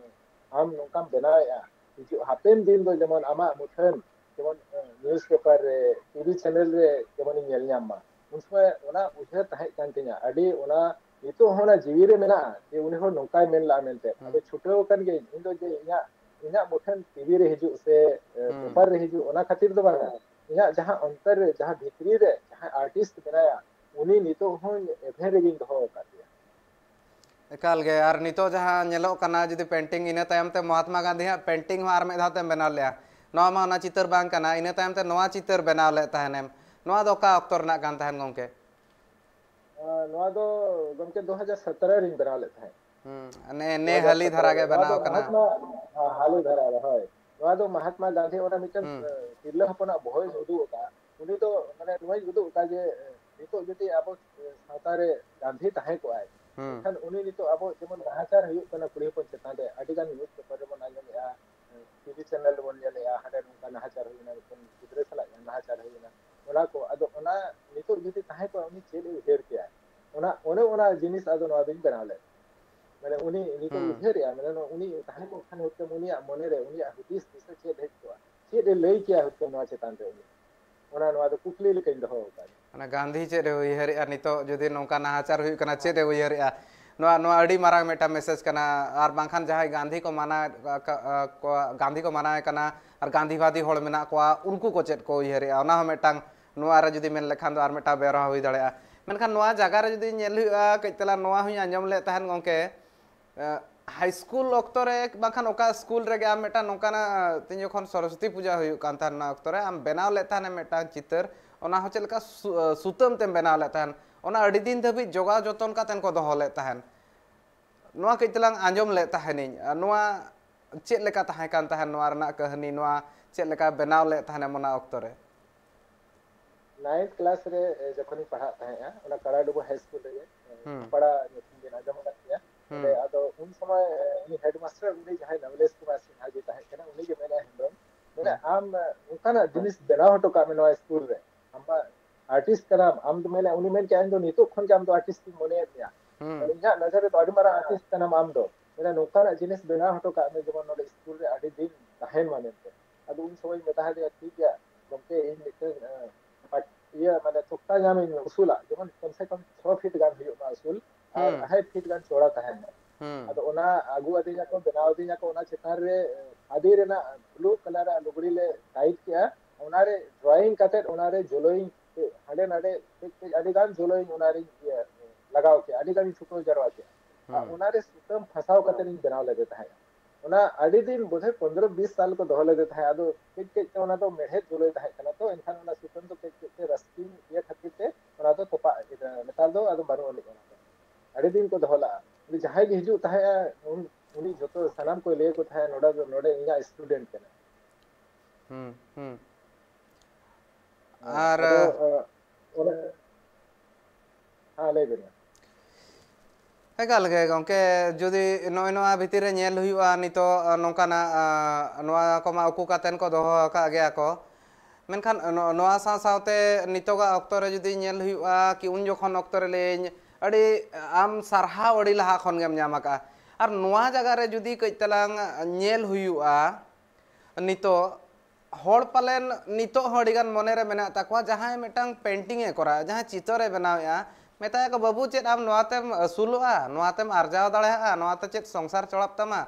ᱟᱢ ᱱᱚᱝᱠᱟᱢ ᱵᱮᱱᱟᱣᱮᱫᱼᱟ, ᱦᱤᱡᱩᱜ ᱦᱟᱯᱮᱱ ᱫᱤᱱ ᱫᱚ ᱡᱮᱢᱚᱱ ᱟᱢᱟᱜ ᱢᱩᱴᱷᱟᱹᱱ ᱡᱮᱢᱚᱱ ᱱᱤᱭᱩᱡᱽ ᱯᱮᱯᱟᱨ ᱨᱮ, ᱴᱤᱵᱷᱤ ᱪᱮᱱᱮᱞ ᱨᱮ ᱡᱮᱢᱚᱱᱤᱧ ᱧᱮᱞ ᱧᱟᱢ ᱢᱟ᱾" ᱩᱱ ᱥᱚᱢᱚᱭ ᱚᱱᱟ ᱩᱭᱦᱟᱹᱨ ᱛᱟᱦᱮᱸ ᱠᱟᱱ ᱛᱤᱧᱟ, ᱟᱹᱰᱤ ᱚᱱᱟ ᱱᱤᱛᱚᱜ ᱦᱚᱸ ᱚᱱᱟ ᱡᱤᱣᱤ ᱨᱮ ᱢᱮᱱᱟᱜᱼᱟ ᱡᱮ ᱩᱱᱤ ᱦᱚᱲ ᱱᱚᱝᱠᱟᱭ ᱢᱮᱱ ᱞᱮᱫᱼᱟ ᱢᱮᱱᱛᱮ᱾ ᱟᱫᱚ ᱪᱷᱩᱴᱟᱹᱣ ᱟᱠᱟᱱ ᱜᱤᱭᱟᱹᱧ ᱤᱧ ᱫᱚ, ᱡᱮ ᱤᱧᱟᱹᱜ ᱤᱧᱟᱹᱜ ᱢᱩᱴᱷᱟᱹᱱ ᱴᱤᱵᱷᱤ ᱨᱮ ᱦᱤᱡᱩᱜ ᱥᱮ ᱯᱮᱯᱟᱨ ᱨᱮ ᱦᱤᱡᱩᱜ, ᱚᱱᱟ ᱠᱷᱟᱹᱛᱤᱨ ᱫᱚ ᱵᱟᱝᱟ᱾ ᱤᱧᱟᱹᱜ ᱡᱟᱦᱟᱸ ᱚᱱᱛᱚᱨ ᱨᱮ, ᱡᱟᱦᱟᱸ ᱵᱷᱤᱛᱨᱤ ᱨᱮ ᱡᱟᱦᱟᱸ ᱟᱨᱴᱤᱥᱴ ᱢᱮᱱᱟᱭᱟ, ᱩᱱᱤ ᱱᱤᱛᱚᱜ ᱦᱚᱸ ᱮᱵᱷᱮᱱ ᱨᱮᱜᱮᱧ ᱫᱚᱦᱚ ᱟᱠᱟᱫᱮᱭᱟ᱾ ᱮᱠᱟᱞ ᱜᱮ᱾ ᱟᱨ ᱱᱤᱛᱚᱜ ᱡᱟᱦᱟᱸ ᱧᱮᱞᱚᱜ ᱠᱟᱱᱟ, ᱡᱩᱫᱤ ᱯᱮᱱᱴᱤᱝ, ᱤᱱᱟᱹ ᱛᱟᱭᱚᱢ ᱛᱮ ᱢᱚᱦᱟᱛᱢᱟ ᱜᱟᱱᱫᱷᱤᱭᱟᱜ ᱯᱮᱱᱴᱤᱝ ᱦᱚᱸ ᱟᱨ ᱢᱤᱫ ᱫᱷᱟᱣ ᱛᱮᱢ ᱵᱮᱱᱟᱣ ᱞᱮᱜᱼᱟ, ᱱᱚᱣᱟ ᱢᱟ ᱚᱱᱟ ᱪᱤᱛᱟᱹᱨ ᱵᱟᱝ ᱠᱟᱱᱟ᱾ ᱤᱱᱟᱹ ᱛᱟᱭᱚᱢ ᱛᱮ ᱱᱚᱣᱟ ᱪᱤᱛᱟᱹᱨ ᱵᱮᱱᱟᱣ ᱞᱮᱫ ᱛᱟᱦᱮᱱᱮᱢ, ᱱᱚᱣᱟ ᱫᱚ ᱚᱠᱟ ᱚᱠᱛᱚ ᱨᱮᱱᱟᱜ ᱠᱟᱱ ᱛᱟᱦᱮᱱ ᱜᱚᱢᱠᱮ? ᱟᱸ, ᱱᱚᱣᱟ ᱫᱚ ᱜᱚᱢᱠᱮ ᱫᱩ ᱦᱟᱡᱟᱨ ᱥᱚᱛᱨᱚ ᱨᱤᱧ ᱵᱮᱱᱟᱣ ᱞᱮᱫ ᱛᱟᱦᱮᱸᱫ᱾ ᱦᱩᱸ, ᱱᱮ-, ᱱᱮ ᱦᱟᱹᱞᱤ ᱫᱷᱟᱨᱟ ᱜᱮ ᱱᱚᱣᱟ ᱫᱚ ᱵᱮᱱᱟᱣ ᱠᱟᱱᱟ᱾ ᱢᱟᱦᱟᱛᱢᱟ, ᱦᱮᱸ, ᱦᱟᱹᱞᱤ ᱫᱷᱟᱨᱟ ᱜᱮ, ᱦᱳᱭ᱾ ᱱᱚᱣᱟ ᱫᱚ ᱢᱟᱦᱟᱛᱢᱟ ᱜᱟᱱᱫᱷᱤ ᱚᱱᱟ ᱢᱤᱫᱴᱮᱱ, ᱦᱩᱸ᱾ ᱮ, ᱛᱤᱨᱞᱟᱹ ᱦᱚᱯᱚᱱᱟᱜ ᱵᱚᱦᱚᱭ ᱩᱫᱩᱜ ᱟᱠᱟᱫᱼᱟ᱾ ᱩᱱᱤ ᱫᱚ ᱢᱟᱱᱮ ᱱᱚᱣᱟᱧ ᱩᱫᱩᱜ ᱟᱠᱟᱫᱼᱟ ᱡᱮ, ᱮ, ᱱᱤᱛᱚᱜ ᱡᱩᱫᱤ ᱟᱵᱚ, ᱮ, ᱥᱟᱶᱛᱟ ᱨᱮ ᱜᱟᱱᱫᱷᱤ ᱛᱟᱦᱮᱸ ᱠᱚᱜᱼᱟᱭ, ᱦᱩᱸ᱾ ᱮᱱᱠᱷᱟᱱ ᱩᱱᱤ ᱱᱤᱛᱚᱜ ᱟᱵᱚ ᱡᱮᱢᱚᱱ ᱱᱟᱦᱟᱪᱟᱨ ᱦᱩᱭᱩᱜ ᱠᱟᱱᱟ ᱠᱩᱲᱤ ᱦᱚᱯᱚᱱ ᱪᱮᱛᱟᱱ ᱨᱮ, ᱟᱹᱰᱤ ᱜᱟᱱ ᱱᱤᱭᱩᱡᱽ ᱯᱮᱯᱟᱨ ᱨᱮᱵᱚᱱ ᱟᱸᱡᱚᱢᱮᱫᱼᱟ, ᱴᱤᱵᱷᱤ ᱪᱮᱱᱮᱞ ᱨᱮᱵᱚᱱ ᱧᱮᱞᱮᱫᱼᱟ, ᱦᱟᱸᱰᱮ ᱱᱚᱝᱠᱟ ᱱᱟᱦᱟᱪᱟᱨ ᱦᱩᱭᱮᱱᱟ, ᱢᱤᱫᱴᱮᱱ ᱜᱤᱫᱽᱨᱟᱹ ᱥᱟᱞᱟᱜ ᱱᱟᱦᱟᱪᱟᱨ ᱦᱩᱭᱮᱱᱟ, ᱚᱱᱟ ᱠᱚ᱾ ᱟᱫᱚ ᱚᱱᱟ ᱱᱤᱛᱚᱜ ᱡᱩᱫᱤ ᱛᱟᱦᱮᱸ ᱠᱚᱜᱼᱟ, ᱩᱱᱤ ᱪᱮᱫ ᱮ ᱩᱭᱦᱟᱹᱨ ᱠᱮᱭᱟ? ᱚᱱᱟ, ᱚᱱᱮ ᱚᱱᱟ ᱡᱤᱱᱤᱥ ᱟᱫᱚ ᱱᱚᱣᱟ ᱫᱚᱧ ᱵᱮᱱᱟᱣ ᱞᱮᱫ᱾ ᱢᱟᱱᱮ ᱩᱱᱤ ᱱᱤᱛᱚᱜ ᱩᱭᱦᱟᱹᱨᱮᱜᱼᱟ, ᱢᱟᱱᱮ ᱱᱚᱣᱟ ᱩᱱᱤ ᱛᱟᱦᱮᱸ ᱠᱚᱜ ᱠᱷᱟᱱ ᱦᱩᱛᱠᱟᱹᱢ ᱩᱱᱤᱭᱟᱜ ᱢᱚᱱᱮ ᱨᱮ, ᱩᱱᱤᱭᱟᱜ ᱦᱩᱫᱤᱥ ᱫᱤᱥᱟᱹ ᱪᱮᱫ ᱦᱮᱡ ᱠᱚᱜᱼᱟ? ᱪᱮᱫ ᱮ ᱞᱟᱹᱭ ᱠᱮᱭᱟ ᱦᱩᱛᱠᱟᱹᱢ ᱱᱚᱣᱟ ᱪᱮᱛᱟᱱ ᱨᱮ ᱩᱱᱤ? ᱚᱱᱟ, ᱱᱚᱣᱟ ᱫᱚ ᱠᱩᱠᱞᱤ ᱞᱮᱠᱟᱧ ᱫᱚᱦᱚ ᱟᱠᱟᱫ᱾ ᱢᱟᱱᱮ ᱜᱟᱱᱫᱷᱤ ᱪᱮᱫ ᱮ ᱩᱭᱦᱟᱹᱨᱮᱜᱼᱟ ᱱᱤᱛᱚᱜ ᱡᱩᱫᱤ ᱱᱚᱝᱠᱟ ᱱᱟᱦᱟᱪᱟᱨ ᱦᱩᱭᱩᱜ ᱠᱟᱱᱟ, ᱪᱮᱫ ᱮ ᱩᱭᱦᱟᱹᱨᱮᱜᱼᱟ? ᱱᱚᱣᱟ, ᱱᱚᱣᱟ ᱟᱹᱰᱤ ᱢᱟᱨᱟᱝ ᱢᱤᱫᱴᱟᱝ ᱢᱮᱥᱮᱡᱽ ᱠᱟᱱᱟ᱾ ᱟᱨ ᱵᱟᱝᱠᱷᱟᱱ ᱡᱟᱦᱟᱸᱭ ᱜᱟᱱᱫᱷᱤ ᱠᱚ ᱢᱟᱱᱟᱣ ᱠᱚᱣᱟ, ᱜᱟᱱᱫᱷᱤ ᱠᱚ ᱢᱟᱱᱟᱣᱮ ᱠᱟᱱᱟ ᱟᱨ ᱜᱟᱱᱫᱷᱤᱵᱟᱫᱤ ᱦᱚᱲ ᱢᱮᱱᱟᱜ ᱠᱚᱣᱟ, ᱩᱱᱠᱩ ᱠᱚ ᱪᱮᱫ ᱠᱚ ᱩᱭᱦᱟᱹᱨᱮᱜᱼᱟ? ᱚᱱᱟ ᱦᱚᱸ ᱢᱤᱫᱴᱟᱝ ᱱᱚᱣᱟ ᱨᱮ ᱡᱩᱫᱤ ᱢᱮᱱ ᱞᱮᱠᱷᱟᱱ ᱫᱚ ᱟᱨ ᱢᱤᱫᱴᱟᱝ ᱵᱮᱣᱨᱟ ᱦᱩᱭ ᱫᱟᱲᱮᱭᱟᱜᱼᱟ᱾ ᱢᱮᱱᱠᱷᱟᱱ ᱱᱚᱣᱟ ᱡᱟᱭᱜᱟ ᱨᱮ ᱡᱩᱫᱤ ᱧᱮᱞ ᱦᱩᱭᱩᱜᱼᱟ, ᱠᱟᱹᱡ ᱛᱟᱞᱟᱝ ᱱᱚᱣᱟ ᱦᱚᱸᱧ ᱟᱸᱡᱚᱢ ᱞᱮᱫ ᱛᱟᱦᱮᱸᱫ ᱜᱚᱢᱠᱮ, ᱮ, ᱦᱟᱭ ᱥᱠᱩᱞ ᱚᱠᱛᱚ ᱨᱮ ᱵᱟᱝᱠᱷᱟᱱ ᱚᱠᱟ ᱥᱠᱩᱞ ᱨᱮᱜᱮ ᱟᱢ ᱢᱤᱫᱴᱟᱝ ᱱᱚᱝᱠᱟᱱᱟᱜ, ᱛᱤᱧ ᱡᱚᱠᱷᱚᱱ ᱥᱚᱨᱚᱥᱚᱛᱤ ᱯᱩᱡᱟᱹ ᱦᱩᱭᱩᱜ ᱠᱟᱱ ᱛᱟᱦᱮᱸᱱ, ᱚᱱᱟ ᱚᱠᱛᱚ ᱨᱮ ᱟᱢ ᱵᱮᱱᱟᱣ ᱞᱮᱫ ᱛᱟᱦᱮᱱᱮᱢ ᱢᱤᱫᱴᱟᱝ ᱪᱤᱛᱟᱹᱨ, ᱚᱱᱟ ᱦᱚᱸ ᱪᱮᱫ ᱞᱮᱠᱟ ᱥᱩ-, ᱥᱩᱛᱟᱹᱢ ᱛᱮᱢ ᱵᱮᱱᱟᱣ ᱞᱮᱫ ᱛᱟᱦᱮᱱ, ᱚᱱᱟ ᱟᱹᱰᱤ ᱫᱤᱱ ᱫᱷᱟᱹᱵᱤᱡ ᱡᱚᱜᱟᱣ ᱡᱚᱛᱚᱱ ᱠᱟᱛᱮᱱ ᱠᱚ ᱫᱚᱦᱚ ᱞᱮᱫ ᱛᱟᱦᱮᱱ᱾ ᱱᱚᱣᱟ ᱠᱟᱹᱡ ᱛᱟᱞᱟᱝ ᱟᱸᱡᱚᱢ ᱞᱮᱫ ᱛᱟᱦᱮᱱᱤᱧ, ᱟᱨ ᱱᱚᱣᱟ ᱪᱮᱫ ᱞᱮᱠᱟ ᱛᱟᱦᱮᱸ ᱠᱟᱱ ᱛᱟᱦᱮᱱ, ᱱᱚᱣᱟ ᱨᱮᱱᱟᱜ ᱠᱟᱹᱦᱱᱤ, ᱱᱚᱣᱟ ᱪᱮᱫ ᱞᱮᱠᱟ ᱵᱮᱱᱟᱣ ᱞᱮᱫ ᱛᱟᱦᱮᱱᱮᱢ ᱚᱱᱟ ᱚᱠᱛᱚ ᱨᱮ? ᱱᱟᱭᱤᱱᱛᱷ ᱠᱞᱟᱥ ᱨᱮ, ᱮ, ᱡᱚᱠᱷᱚᱱᱤᱧ ᱯᱟᱲᱦᱟᱜ ᱛᱟᱦᱮᱸᱜᱼᱟ, ᱚᱱᱟ ᱠᱟᱲᱟᱰᱩᱵᱩ ᱦᱟᱭ ᱥᱠᱩᱞ ᱨᱮᱜᱮ, ᱮ, ᱦᱩᱸ᱾ ᱯᱟᱲᱟ ᱧᱩᱛᱩᱢ ᱵᱤᱱ ᱟᱸᱡᱚᱢ ᱟᱠᱟᱫ ᱜᱮᱭᱟ᱾ ᱦᱩᱸ᱾ ᱚᱸᱰᱮ ᱟᱫᱚ ᱩᱱ ᱥᱚᱢᱚᱭ, ᱮ, ᱩᱱᱤ ᱦᱮᱰᱢᱟᱥᱴᱟᱨ, ᱩᱱᱤ ᱡᱟᱦᱟᱸᱭ ᱱᱚᱵᱮᱞᱮᱥ ᱠᱩᱢᱟᱨ ᱥᱤᱱᱦᱟ ᱡᱤ ᱛᱟᱦᱮᱸ ᱠᱟᱱᱟ, ᱩᱱᱤ ᱜᱮ ᱢᱮᱱᱟ, ᱦᱮᱢᱵᱨᱚᱢ, ᱢᱮᱱᱟ, ᱦᱩᱸ᱾ ᱟᱢ, ᱮ, ᱚᱱᱠᱟᱱᱟᱜ ᱡᱤᱱᱤᱥ ᱵᱮᱱᱟᱣ ᱦᱚᱴᱚ ᱠᱟᱜ ᱢᱮ ᱱᱚᱣᱟ ᱥᱠᱩᱞ ᱨᱮ, ᱟᱢ ᱢᱟ ᱟᱨᱴᱤᱥᱴ ᱠᱟᱱᱟᱢ, ᱟᱢ ᱫᱚ ᱢᱮᱱᱟ, ᱩᱱᱤ ᱢᱮᱱ ᱠᱮᱜᱼᱟ, ᱤᱧ ᱫᱚ ᱱᱤᱛᱚᱜ ᱠᱷᱚᱱ ᱜᱮ ᱟᱢ ᱫᱚ ᱟᱨᱴᱤᱥᱴ ᱤᱧ ᱢᱚᱱᱮᱭᱮᱫ ᱢᱮᱭᱟ, ᱦᱩᱸ᱾ ᱤᱧᱟᱹᱜ ᱱᱚᱡᱚᱨ ᱨᱮᱫᱚ ᱟᱹᱰᱤ ᱢᱟᱨᱟᱝ ᱟᱨᱴᱤᱥᱴ ᱠᱟᱱᱟᱢ ᱟᱢ ᱫᱚ, ᱢᱮᱱᱟ, ᱱᱚᱝᱠᱟᱱᱟᱜ ᱡᱤᱱᱤᱥ ᱵᱮᱱᱟᱣ ᱦᱚᱴᱚ ᱠᱟᱜ ᱢᱮ ᱡᱮᱢᱚᱱ ᱱᱚᱰᱮ ᱥᱠᱩᱞ ᱨᱮ ᱟᱹᱰᱤ ᱫᱤᱱ ᱛᱟᱦᱮᱱ ᱢᱟ ᱢᱮᱱᱛᱮ᱾ ᱟᱫᱚ ᱩᱱ ᱥᱚᱢᱚᱭ ᱢᱮᱛᱟ ᱦᱟᱫᱮᱭᱟ, ᱴᱷᱤᱠ ᱜᱮᱭᱟ ᱜᱚᱢᱠᱮ, ᱤᱧ ᱢᱤᱫᱴᱮᱱ, ᱮ, ᱯᱟᱴ-, ᱤᱭᱟᱹ, ᱢᱟᱱᱮ, ᱛᱚᱠᱛᱟ ᱧᱟᱢ ᱤᱧ ᱩᱥᱩᱞᱟ, ᱡᱮᱢᱚᱱ ᱠᱚᱢ ᱥᱮ ᱠᱚᱢ ᱪᱷᱚ ᱯᱷᱤᱴ ᱜᱟᱱ ᱦᱩᱭᱩᱜ ᱢᱟ ᱩᱥᱩᱞ, ᱟᱨ ᱦᱩᱸ᱾ ᱟᱲᱟᱭ ᱯᱷᱤᱴ ᱜᱟᱱ ᱪᱚᱲᱟ ᱛᱟᱦᱮᱱ ᱢᱟ᱾ ᱦᱩᱸ᱾ ᱟᱫᱚ ᱚᱱᱟ ᱟᱹᱜᱩ ᱟᱹᱫᱤᱧᱟ ᱠᱚ, ᱵᱮᱱᱟᱣ ᱟᱹᱫᱤᱧᱟ ᱠᱚ, ᱚᱱᱟ ᱪᱮᱛᱟᱱ ᱨᱮ, ᱮ, ᱠᱷᱟᱫᱤ ᱨᱮᱱᱟᱜ ᱵᱞᱩ ᱠᱟᱞᱟᱨ ᱟᱜ ᱞᱩᱜᱽᱲᱤ ᱞᱮ ᱴᱟᱭᱤᱴ ᱠᱮᱜᱼᱟ, ᱚᱱᱟᱨᱮ ᱰᱨᱚᱭᱤᱝ ᱠᱟᱛᱮᱫ ᱚᱱᱟᱨᱮ ᱡᱳᱞᱳᱭᱤᱝ ᱦᱟᱸᱰᱮ ᱱᱟᱰᱮ ᱠᱟᱹᱡ ᱠᱟᱹᱡ ᱟᱹᱰᱤ ᱜᱟᱱ ᱡᱳᱞᱳᱭᱤᱝ ᱚᱱᱟᱨᱤᱧ, ᱤᱭᱟᱹ, ᱞᱟᱜᱟᱣ ᱠᱮᱜᱼᱟ, ᱟᱹᱰᱤ ᱜᱟᱱ ᱤᱧ ᱪᱷᱩᱴᱟᱹᱣ ᱡᱟᱨᱣᱟ ᱠᱮᱜᱼᱟ᱾ ᱟᱨ ᱦᱩᱸ᱾ ᱚᱱᱟᱨᱮ ᱥᱩᱛᱟᱹᱢ ᱯᱷᱟᱥᱟᱣ ᱠᱟᱛᱮᱫ ᱤᱧ ᱵᱮᱱᱟᱣ ᱞᱮᱫᱮ ᱛᱟᱦᱮᱸᱫ᱾ ᱚᱱᱟ ᱟᱹᱰᱤ ᱫᱤᱱ, ᱵᱳᱫᱷᱚᱭ ᱯᱚᱱᱫᱽᱨᱚ ᱵᱤᱥ ᱥᱟᱞ ᱠᱚ ᱫᱚᱦᱚ ᱞᱮᱫᱮ ᱛᱟᱦᱮᱸᱫ᱾ ᱟᱫᱚ ᱠᱟᱹᱡ ᱠᱟᱹᱡ ᱛᱮ ᱚᱱᱟ ᱫᱚ ᱢᱮᱲᱦᱮᱫ ᱡᱳᱞᱳᱭ ᱛᱟᱦᱮᱸ ᱠᱟᱱᱟ, ᱛᱚ ᱮᱱᱠᱷᱟᱱ ᱚᱱᱟ ᱥᱩᱛᱟᱹᱢ ᱫᱚ ᱠᱟᱹᱡ ᱠᱟᱹᱡ ᱛᱮ ᱨᱟᱥᱴᱤᱝ ᱤᱭᱟᱹ ᱠᱷᱟᱹᱛᱤᱨ ᱛᱮ ᱚᱱᱟ ᱫᱚ ᱛᱚᱯᱟᱜ ᱠᱮᱫᱟ᱾ ᱱᱮᱛᱟᱨ ᱫᱚ ᱟᱫᱚ ᱵᱟᱹᱱᱩᱜ ᱟᱹᱱᱤᱡ ᱚᱱᱟ ᱫᱚ᱾ ᱟᱹᱰᱤ ᱫᱤᱱ ᱠᱚ ᱫᱚᱦᱚ ᱞᱟᱜᱼᱟ᱾ ᱩᱱᱤ ᱡᱟᱦᱟᱸᱭ ᱜᱮ ᱦᱤᱡᱩᱜ ᱛᱟᱦᱮᱸᱫᱼᱟ, ᱩᱱ-, ᱩᱱᱤ ᱡᱷᱚᱛᱚ ᱥᱟᱱᱟᱢ ᱠᱚᱭ ᱞᱟᱹᱭ ᱟᱠᱚ ᱛᱟᱦᱮᱸᱫ, "ᱱᱚᱰᱮ ᱫᱚ, ᱱᱚᱰᱮ ᱤᱧᱟᱹᱜ ᱥᱴᱩᱰᱮᱱᱴ ᱠᱟᱱᱟᱭ᱾" ᱦᱩᱸ, ᱦᱩᱸ᱾ ᱦᱮᱸ, ᱟᱨ ᱟᱫᱚ, ᱮ, ᱚᱱᱮ, ᱦᱮᱸ, ᱞᱟᱹᱭ ᱵᱮᱱ᱾ ᱮᱠᱟᱞ ᱜᱮ ᱜᱚᱢᱠᱮ, ᱡᱩᱫᱤ ᱱᱚᱜᱼᱚᱭ ᱱᱚᱣᱟ ᱵᱷᱤᱛᱤᱨ ᱨᱮ ᱧᱮᱞ ᱦᱩᱭᱩᱜᱼᱟ, ᱱᱤᱛᱚᱜ ᱱᱚᱝᱠᱟᱱᱟᱜ, ᱟ, ᱱᱚᱣᱟ ᱠᱚᱢᱟ ᱩᱠᱩ ᱠᱟᱛᱮᱱ ᱠᱚ ᱫᱚᱦᱚ ᱟᱠᱟᱫ ᱜᱮᱭᱟ ᱠᱚ, ᱢᱮᱱᱠᱷᱟᱱ ᱱᱚ-, ᱱᱚᱣᱟ ᱥᱟᱶ ᱥᱟᱶᱛᱮ ᱱᱤᱛᱚᱜᱟᱜ ᱚᱠᱛᱚ ᱨᱮ ᱡᱩᱫᱤ ᱧᱮᱞ ᱦᱩᱭᱩᱜᱼᱟ, ᱠᱤ ᱩᱱ ᱡᱚᱠᱷᱚᱱ ᱚᱠᱛᱚ ᱨᱮ ᱞᱟᱹᱭᱟᱹᱧ, ᱟᱹᱰᱤ ᱟᱢ ᱥᱟᱨᱦᱟᱣ ᱟᱹᱰᱤ ᱞᱟᱦᱟ ᱠᱷᱚᱱ ᱜᱮᱢ ᱧᱟᱢ ᱟᱠᱟᱫᱼᱟ᱾ ᱟᱨ ᱱᱚᱣᱟ ᱡᱟᱭᱜᱟ ᱨᱮ ᱡᱩᱫᱤ ᱠᱟᱹᱡ ᱛᱟᱞᱟᱝ ᱧᱮᱞ ᱦᱩᱭᱩᱜᱼᱟ, ᱱᱤᱛᱚᱜ ᱦᱚᱲ ᱯᱟᱞᱮᱱ ᱱᱤᱛᱚᱜ ᱦᱚᱸ ᱟᱹᱰᱤᱜᱟᱱ ᱢᱚᱱᱮᱨᱮ ᱢᱮᱱᱟᱜ ᱛᱟᱠᱚᱣᱟ, ᱡᱟᱦᱟᱸᱭ ᱢᱤᱫᱴᱟᱝ ᱯᱮᱱᱴᱤᱝ ᱮ ᱠᱚᱨᱟᱣᱟ, ᱡᱟᱦᱟᱸᱭ ᱪᱤᱛᱟᱹᱨ ᱮ ᱵᱮᱱᱟᱣᱮᱫᱼᱟ, ᱢᱮᱛᱟᱭᱟᱠᱚ, "ᱵᱟᱹᱵᱩ, ᱪᱮᱫ ᱟᱢ ᱱᱚᱣᱟ ᱛᱮᱢ ᱟᱹᱥᱩᱞᱚᱜᱼᱟ? ᱱᱚᱣᱟ ᱛᱮᱢ ᱟᱨᱡᱟᱣ ᱫᱟᱲᱮᱭᱟᱜᱼᱟ? ᱱᱚᱣᱟ ᱛᱮ ᱪᱮᱫ ᱥᱚᱝᱥᱟᱨ ᱪᱟᱞᱟᱜ ᱛᱟᱢᱟ?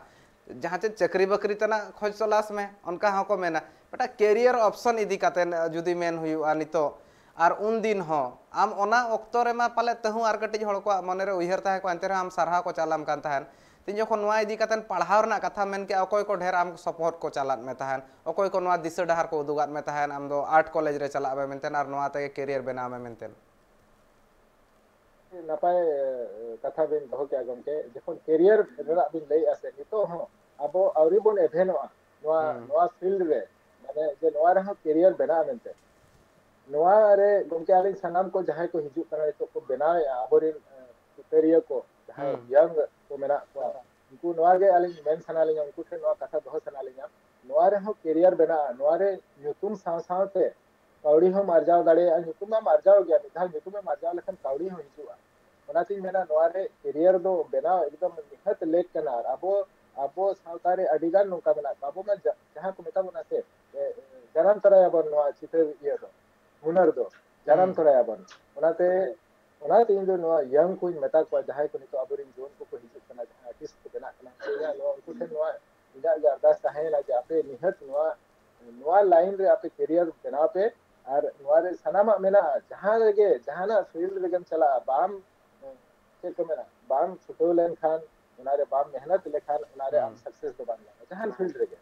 ᱡᱟᱦᱟᱸ ᱪᱮᱫ ᱪᱟᱹᱠᱨᱤ ᱵᱟᱹᱠᱨᱤ ᱛᱮᱱᱟᱜ ᱠᱷᱚᱡᱽ ᱛᱚᱞᱟᱥ ᱢᱮ", ᱚᱱᱠᱟ ᱦᱚᱸᱠᱚ ᱢᱮᱱᱟ᱾ ᱢᱤᱫᱴᱟᱝ ᱠᱮᱨᱤᱭᱟᱨ ᱚᱯᱥᱚᱱ ᱤᱫᱤ ᱠᱟᱛᱮ ᱡᱩᱫᱤ ᱢᱮᱱ ᱦᱩᱭᱩᱜᱼᱟ ᱱᱤᱛᱚᱜ, ᱟᱨ ᱩᱱ ᱫᱤᱱ ᱦᱚᱸ ᱟᱢ ᱚᱱᱟ ᱚᱠᱛᱚ ᱨᱮᱢᱟ ᱯᱟᱞᱮ ᱛᱟᱹᱦᱩ ᱟᱨ ᱠᱟᱹᱴᱤᱡ ᱦᱚᱲ ᱠᱚᱣᱟᱜ ᱢᱚᱱᱮᱨᱮ ᱩᱭᱦᱟᱹᱨ ᱛᱟᱦᱮᱸ ᱠᱚᱜᱼᱟ, ᱮᱱᱛᱮ ᱨᱮᱦᱚᱸ ᱟᱢ ᱥᱟᱨᱦᱟᱣ ᱠᱚ ᱪᱟᱞᱟᱢ ᱠᱟᱱ ᱛᱟᱦᱮᱸᱫ᱾ ᱛᱤᱧ ᱡᱚᱠᱷᱚᱱ ᱱᱚᱣᱟ ᱤᱫᱤ ᱠᱟᱛᱮ ᱯᱟᱲᱦᱟᱣ ᱨᱮᱱᱟᱜ ᱠᱟᱛᱷᱟ ᱢᱮᱱ ᱠᱮᱜᱼᱟ, ᱚᱠᱚᱭ ᱠᱚ ᱰᱷᱮᱨ ᱟᱢ ᱥᱟᱯᱳᱨᱴ ᱠᱚ ᱪᱟᱞᱟᱫ ᱢᱮ ᱛᱟᱦᱮᱸᱱ, ᱚᱠᱚᱭ ᱠᱚ ᱱᱚᱣᱟ ᱫᱤᱥᱟᱹ ᱰᱟᱦᱟᱨ ᱠᱚ ᱩᱫᱩᱜᱟᱫ ᱢᱮ ᱛᱟᱦᱮᱸᱱ, ᱟᱢ ᱫᱚ ᱟᱨᱴ ᱠᱚᱞᱮᱡᱽ ᱨᱮ ᱪᱟᱞᱟᱜ ᱢᱮ ᱢᱮᱱᱛᱮ ᱟᱨ ᱱᱚᱣᱟ ᱛᱮᱜᱮ ᱠᱮᱨᱤᱭᱟᱨ ᱵᱮᱱᱟᱣ ᱢᱮ ᱢᱮᱱᱛᱮ? ᱱᱟᱯᱟᱭ ᱠᱟᱛᱷᱟ ᱵᱤᱱ ᱫᱚᱦᱚ ᱠᱮᱜᱼᱟ ᱜᱚᱢᱠᱮ᱾ ᱡᱚᱠᱷᱚᱱ ᱠᱮᱨᱤᱭᱟᱨ ᱨᱮᱱᱟᱜ ᱵᱤᱱ ᱞᱟᱹᱭᱮᱜᱼᱟ ᱥᱮ, ᱱᱤᱛᱚᱜ ᱦᱚᱸ ᱟᱵᱚ ᱟᱹᱣᱨᱤ ᱵᱚᱱ ᱮᱵᱷᱮᱱᱚᱜᱼᱟ ᱱᱚᱣᱟ ᱱᱚᱣᱟ ᱯᱷᱤᱞᱰ ᱨᱮ, ᱢᱟᱱᱮ ᱡᱮ ᱱᱚᱣᱟ ᱨᱮᱦᱚᱸ ᱠᱮᱨᱤᱭᱟᱨ ᱵᱮᱱᱟᱜᱼᱟ ᱢᱮᱱᱛᱮ᱾ ᱱᱚᱣᱟ ᱨᱮ ᱜᱚᱢᱠᱮ, ᱟᱹᱞᱤᱧ ᱥᱟᱱᱟᱢ ᱠᱚ ᱡᱟᱦᱟᱸᱭ ᱠᱚ ᱦᱤᱡᱩᱜ ᱠᱟᱱᱟ, ᱱᱤᱛᱚᱜ ᱠᱚ ᱵᱮᱱᱟᱣᱮᱜᱼᱟ, ᱟᱵᱚᱨᱮᱱ ᱥᱩᱥᱟᱹᱨᱤᱭᱟᱹ ᱠᱚ ᱡᱟᱦᱟᱸᱭ ᱭᱟᱝ ᱠᱚ ᱢᱮᱱᱟᱜ ᱠᱚᱣᱟ, ᱩᱱᱠᱩ ᱱᱚᱣᱟ ᱜᱮ ᱟᱹᱞᱤᱧ ᱢᱮᱱ ᱥᱟᱱᱟ ᱞᱤᱧᱟ, ᱩᱱᱠᱩ ᱴᱷᱮᱱ ᱱᱚᱣᱟ ᱠᱟᱛᱷᱟ ᱫᱚᱦᱚ ᱥᱟᱱᱟ ᱞᱤᱧᱟ, ᱱᱚᱣᱟ ᱨᱮᱦᱚᱸ ᱠᱮᱨᱤᱭᱟᱨ ᱵᱮᱱᱟᱜᱼᱟ᱾ ᱱᱚᱣᱟ ᱨᱮ ᱧᱩᱛᱩᱢ ᱥᱟᱶ ᱥᱟᱶᱛᱮ ᱠᱟᱹᱣᱰᱤ ᱦᱚᱸᱢ ᱟᱨᱡᱟᱣ ᱫᱟᱲᱮᱭᱟᱜᱼᱟ᱾ ᱧᱩᱛᱩᱢ ᱢᱟᱢ ᱟᱨᱡᱟᱣ ᱜᱮᱭᱟ, ᱢᱤᱫ ᱫᱷᱟᱣ ᱧᱩᱛᱩᱢᱮᱢ ᱟᱨᱡᱟᱣ ᱞᱮᱠᱷᱟᱱ ᱠᱟᱹᱣᱰᱤ ᱦᱚᱸ ᱦᱤᱡᱩᱜᱼᱟ᱾ ᱚᱱᱟᱛᱤᱧ ᱢᱮᱱᱟ, ᱱᱚᱣᱟ ᱨᱮ ᱠᱮᱨᱤᱭᱟᱨ ᱫᱚ ᱵᱮᱱᱟᱣ ᱮᱠᱫᱚᱢ ᱱᱤᱦᱟᱹᱛ ᱞᱮᱠ ᱠᱟᱱᱟ᱾ ᱟᱨ ᱟᱵᱚ ᱟᱵᱚ ᱥᱟᱶᱛᱟ ᱨᱮ ᱟᱹᱰᱤ ᱜᱟᱱ ᱱᱚᱝᱠᱟ ᱢᱮᱱᱟᱜ ᱠᱚᱣᱟ, ᱟᱵᱚ ᱢᱟ ᱡᱟ- ᱡᱟᱦᱟᱸ ᱠᱚ ᱢᱮᱛᱟ ᱵᱚᱱᱟ ᱥᱮ, ᱮ, ᱡᱟᱱᱟᱢ ᱛᱚᱨᱟᱭᱟᱵᱚᱱ ᱱᱚᱣᱟ ᱪᱤᱛᱟᱹᱨ ᱤᱭᱟᱹ ᱫᱚ, ᱦᱩᱱᱟᱹᱨ ᱫᱚ ᱡᱟᱱᱟᱢ ᱛᱚᱨᱟᱭᱟᱵᱚᱱ᱾ ᱚᱱᱟᱛᱮ ᱚᱱᱟᱛᱮ ᱤᱧ ᱫᱚ ᱱᱚᱣᱟ ᱭᱟᱝ ᱠᱚᱧ ᱢᱮᱛᱟ ᱠᱚᱣᱟ, ᱡᱟᱦᱟᱸᱭ ᱠᱚ ᱱᱤᱛᱚᱜ ᱟᱵᱚᱨᱮᱱ ᱡᱩᱣᱟᱹᱱ ᱠᱚᱠᱚ ᱦᱤᱡᱩᱜ ᱠᱟᱱᱟ, ᱡᱟᱦᱟᱸ ᱟᱨᱴᱤᱥᱴ ᱠᱚ ᱵᱮᱱᱟᱜ ᱠᱟᱱᱟ, ᱤᱧᱟᱹᱜ ᱱᱚᱣᱟ ᱩᱱᱠᱩ ᱴᱷᱮᱱ ᱱᱚᱣᱟ ᱤᱧᱟᱹᱜ ᱜᱮ ᱟᱨᱫᱟᱥ ᱛᱟᱦᱮᱸᱭᱮᱱᱟ ᱡᱮ ᱟᱯᱮ ᱱᱤᱦᱟᱹᱛ ᱱᱚᱣᱟ ᱱᱚᱣᱟ ᱞᱟᱭᱤᱱ ᱨᱮ ᱟᱯᱮ ᱠᱮᱨᱤᱭᱟᱨ ᱵᱮᱱᱟᱣ ᱯᱮ᱾ ᱟᱨ ᱱᱚᱣᱟ ᱨᱮ ᱥᱟᱱᱟᱢᱟᱜ ᱢᱮᱱᱟᱜᱼᱟ, ᱡᱟᱦᱟᱸ ᱨᱮᱜᱮ ᱡᱟᱦᱟᱱᱟᱜ ᱯᱷᱤᱞᱰ ᱨᱮᱜᱮᱢ ᱪᱟᱞᱟᱜᱼᱟ, ᱵᱟᱢ ᱪᱮᱫ ᱠᱚ ᱢᱮᱱᱟ, ᱵᱟᱢ ᱪᱷᱩᱴᱟᱹᱣ ᱞᱮᱱᱠᱷᱟᱱ, ᱚᱱᱟᱨᱮ ᱵᱟᱢ ᱢᱮᱦᱱᱚᱛ ᱞᱮᱠᱷᱟᱱ, ᱚᱱᱟᱨᱮ ᱟᱢ ᱥᱟᱠᱥᱮᱥ ᱫᱚ ᱵᱟᱢ ᱧᱟᱢᱟ ᱡᱟᱦᱟᱱ ᱯᱷᱤᱞᱰ ᱨᱮᱜᱮ᱾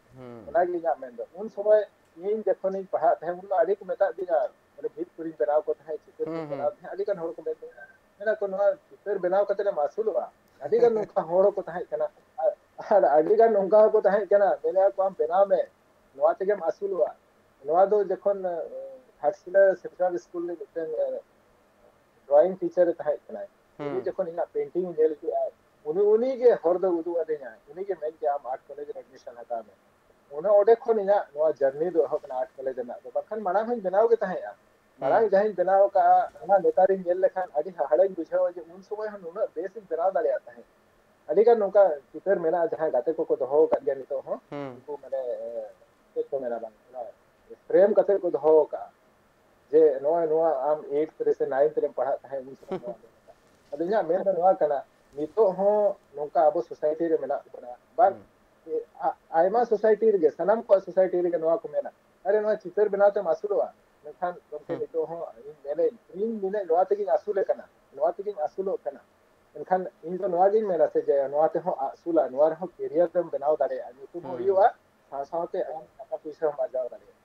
ᱚᱱᱟᱜᱮ ᱤᱧᱟᱹᱜ ᱢᱮᱱ ᱫᱚ᱾ ᱩᱱ ᱥᱚᱢᱚᱭ ᱤᱧ ᱡᱚᱠᱷᱚᱱᱤᱧ ᱯᱟᱲᱦᱟᱜ ᱛᱟᱦᱮᱸᱫ, ᱩᱱ ᱢᱟ ᱟᱹᱰᱤ ᱠᱚ ᱢᱮᱛᱟᱜ ᱫᱤᱧᱟ, ᱢᱟᱱᱮ ᱵᱷᱤᱛ ᱠᱚᱨᱮᱧ ᱵᱮᱱᱟᱣ ᱠᱚ ᱛᱟᱦᱮᱸᱫ, ᱪᱤᱛᱟᱹᱨ ᱠᱚᱧ ᱵᱮᱱᱟᱣ ᱛᱟᱦᱮᱸᱫ᱾ ᱟᱹᱰᱤ ᱜᱟᱱ ᱦᱚᱲ ᱠᱚ ᱢᱮᱱ ᱛᱟᱦᱮᱸᱫ, ᱢᱮᱱᱟ ᱠᱚ, "ᱱᱚᱣᱟ ᱪᱤᱛᱟᱹᱨ ᱵᱮᱱᱟᱣ ᱠᱟᱛᱮ ᱮᱢ ᱟᱹᱥᱩᱞᱚᱜᱼᱟ?" ᱟᱹᱰᱤ ᱜᱟᱱ ᱱᱚᱝᱠᱟ ᱦᱚᱲ ᱦᱚᱸᱠᱚ ᱛᱟᱦᱮᱸ ᱠᱟᱱᱟ᱾ ᱟᱨ, ᱟᱨ ᱟᱹᱰᱤ ᱜᱟᱱ ᱱᱚᱝᱠᱟ ᱦᱚᱸᱠᱚ ᱛᱟᱦᱮᱸ ᱠᱟᱱᱟ, ᱢᱮᱱᱟ ᱠᱚ, "ᱟᱢ ᱵᱮᱱᱟᱣ ᱢᱮ, ᱱᱚᱣᱟ ᱛᱮᱜᱮᱢ ᱟᱹᱥᱩᱞᱚᱜᱼᱟ᱾" ᱱᱚᱣᱟ ᱫᱚ ᱡᱚᱠᱷᱚᱱ, ᱟᱸ, ᱜᱷᱟᱴᱥᱤᱞᱟᱹ ᱥᱮᱱᱴᱨᱟᱞ ᱥᱠᱩᱞ ᱨᱮ ᱢᱤᱫᱴᱮᱱ, ᱟᱸ, ᱰᱨᱚᱭᱤᱝ ᱴᱤᱪᱟᱨ ᱮ ᱛᱟᱦᱮᱸ ᱠᱟᱱᱟᱭ᱾ ᱩᱱᱤ ᱡᱚᱠᱷᱚᱱ ᱤᱧᱟᱹᱜ ᱯᱮᱱᱴᱤᱝ ᱧᱮᱞ ᱠᱮᱜᱼᱟ, ᱩᱱᱤ, ᱩᱱᱤ ᱜᱮ ᱦᱚᱨ ᱫᱚ ᱩᱫᱩᱜ ᱟᱹᱫᱤᱧᱟ᱾ ᱩᱱᱤ ᱜᱮ ᱢᱮᱱ ᱠᱮᱜᱼᱟ, "ᱟᱢ ᱟᱨᱴ ᱠᱚᱞᱮᱡᱽ ᱨᱮ ᱮᱰᱢᱤᱥᱚᱱ ᱦᱟᱛᱟᱣ ᱢᱮ᱾" ᱚᱱᱮ ᱚᱸᱰᱮ ᱠᱷᱚᱱ ᱤᱧᱟᱹᱜ ᱱᱚᱣᱟ ᱡᱟᱨᱱᱤ ᱫᱚ ᱮᱦᱚᱵ ᱮᱱᱟ ᱟᱨᱴ ᱠᱚᱞᱮᱡᱽ ᱨᱮᱱᱟᱜ ᱫᱚ᱾ ᱵᱟᱠᱷᱟᱱ ᱢᱟᱲᱟᱝ ᱦᱚᱸᱧ ᱵᱮᱱᱟᱣ ᱜᱮ ᱛᱟᱦᱮᱸᱫᱼᱟ᱾ ᱢᱟᱲᱟᱝ ᱡᱟᱦᱟᱸᱧ ᱵᱮᱱᱟᱣ ᱟᱠᱟᱫᱼᱟ, ᱚᱱᱟ ᱱᱮᱛᱟᱨᱤᱧ ᱧᱮᱞ ᱞᱮᱠᱷᱟᱱ ᱟᱹᱰᱤ ᱦᱟᱦᱟᱲᱟᱧ ᱵᱩᱡᱷᱟᱹᱣᱟ ᱡᱮ ᱩᱱ ᱥᱚᱢᱚᱭ ᱦᱚᱸ ᱱᱩᱱᱟᱹᱜ ᱵᱮᱥ ᱤᱧ ᱵᱮᱱᱟᱣ ᱫᱟᱲᱮᱭᱟᱜ ᱛᱟᱦᱮᱸᱫ᱾ ᱟᱹᱰᱤ ᱜᱟᱱ ᱱᱚᱝᱠᱟ ᱪᱤᱛᱟᱹᱨ ᱢᱮᱱᱟᱜᱼᱟ, ᱡᱟᱦᱟᱸᱭ ᱜᱟᱛᱮ ᱠᱚᱠᱚ ᱫᱚᱦᱚ ᱟᱠᱟᱫ ᱜᱮᱭᱟ ᱱᱤᱛᱚᱜ ᱦᱚᱸ᱾ ᱩᱱᱠᱩ ᱢᱟᱱᱮ, ᱪᱮᱫ ᱠᱚ ᱢᱮᱱᱟ, ᱵᱟᱝ, ᱚᱱᱟ ᱯᱷᱨᱮᱢ ᱠᱟᱛᱮ ᱠᱚ ᱫᱚᱦᱚ ᱟᱠᱟᱫᱼᱟ ᱡᱮ ᱱᱚᱜᱼᱚᱭ ᱱᱚᱣᱟ ᱟᱢ ᱮᱭᱤᱴ ᱨᱮ ᱥᱮ ᱱᱟᱭᱤᱱᱛᱷ ᱨᱮᱢ ᱯᱟᱲᱦᱟᱜ ᱛᱟᱦᱮᱸᱫ, ᱩᱱ ᱥᱚᱢᱚᱭ ᱱᱚᱣᱟ ᱫᱚ ᱢᱮᱱᱟᱜᱼᱟ᱾ ᱟᱫᱚ ᱤᱧᱟᱹᱜ ᱢᱮᱱ ᱫᱚ ᱱᱚᱣᱟ ᱠᱟᱱᱟ, ᱱᱤᱛᱚᱜ ᱦᱚᱸ ᱱᱚᱝᱠᱟ ᱟᱵᱚ ᱥᱳᱥᱟᱭᱴᱤ ᱨᱮ ᱢᱮᱱᱟᱜ ᱵᱚᱱᱟ, ᱵᱟᱝ, ᱟ-, ᱟᱭᱢᱟ ᱥᱳᱥᱟᱭᱴᱤ ᱨᱮᱜᱮ, ᱥᱟᱱᱟᱢ ᱠᱚᱣᱟᱜ ᱥᱳᱥᱟᱭᱴᱤ ᱨᱮᱜᱮ ᱱᱚᱣᱟ ᱠᱚ ᱢᱮᱱᱟ, "ᱟᱨᱮ, ᱱᱚᱣᱟ ᱪᱤᱛᱟᱹᱨ ᱵᱮᱱᱟᱣ ᱛᱮᱢ ᱟᱹᱥᱩᱞᱚᱜᱼᱟ?" ᱢᱮᱱᱠᱷᱟᱱ ᱜᱚᱢᱠᱮ, ᱱᱤᱛᱚᱜ ᱦᱚᱸ ᱤᱧ ᱢᱮᱱᱟᱹᱧ, ᱤᱧ ᱢᱮᱱᱟᱹᱧ, ᱱᱚᱣᱟ ᱛᱮᱜᱤᱧ ᱟᱹᱥᱩᱞ ᱟᱠᱟᱱᱟ, ᱱᱚᱣᱟ ᱛᱮᱜᱤᱧ ᱟᱹᱥᱩᱞᱚᱜ ᱠᱟᱱᱟ᱾ ᱢᱮᱱᱠᱷᱟᱱ ᱢᱮᱱᱠᱷᱟᱱ ᱤᱧ ᱫᱚ ᱱᱚᱣᱟ ᱜᱤᱧ ᱢᱮᱱᱟ ᱥᱮ, ᱡᱮ ᱱᱚᱣᱟ ᱛᱮᱦᱚᱸ ᱟᱹᱥᱩᱞᱟ, ᱱᱚᱣᱟ ᱨᱮᱦᱚᱸ ᱠᱮᱨᱤᱭᱟᱨ ᱮᱢ ᱵᱮᱱᱟᱣ ᱫᱟᱲᱮᱭᱟᱜᱼᱟ, ᱧᱩᱛᱩᱢ ᱦᱚᱸ ᱦᱩᱸ᱾ ᱦᱩᱭᱩᱜᱼᱟ, ᱥᱟᱶ ᱥᱟᱶᱛᱮ ᱟᱢ ᱴᱟᱠᱟ ᱯᱩᱭᱥᱟᱹ ᱦᱚᱸᱢ ᱟᱨᱡᱟᱣ ᱫᱟᱲᱮᱭᱟᱜᱼᱟ᱾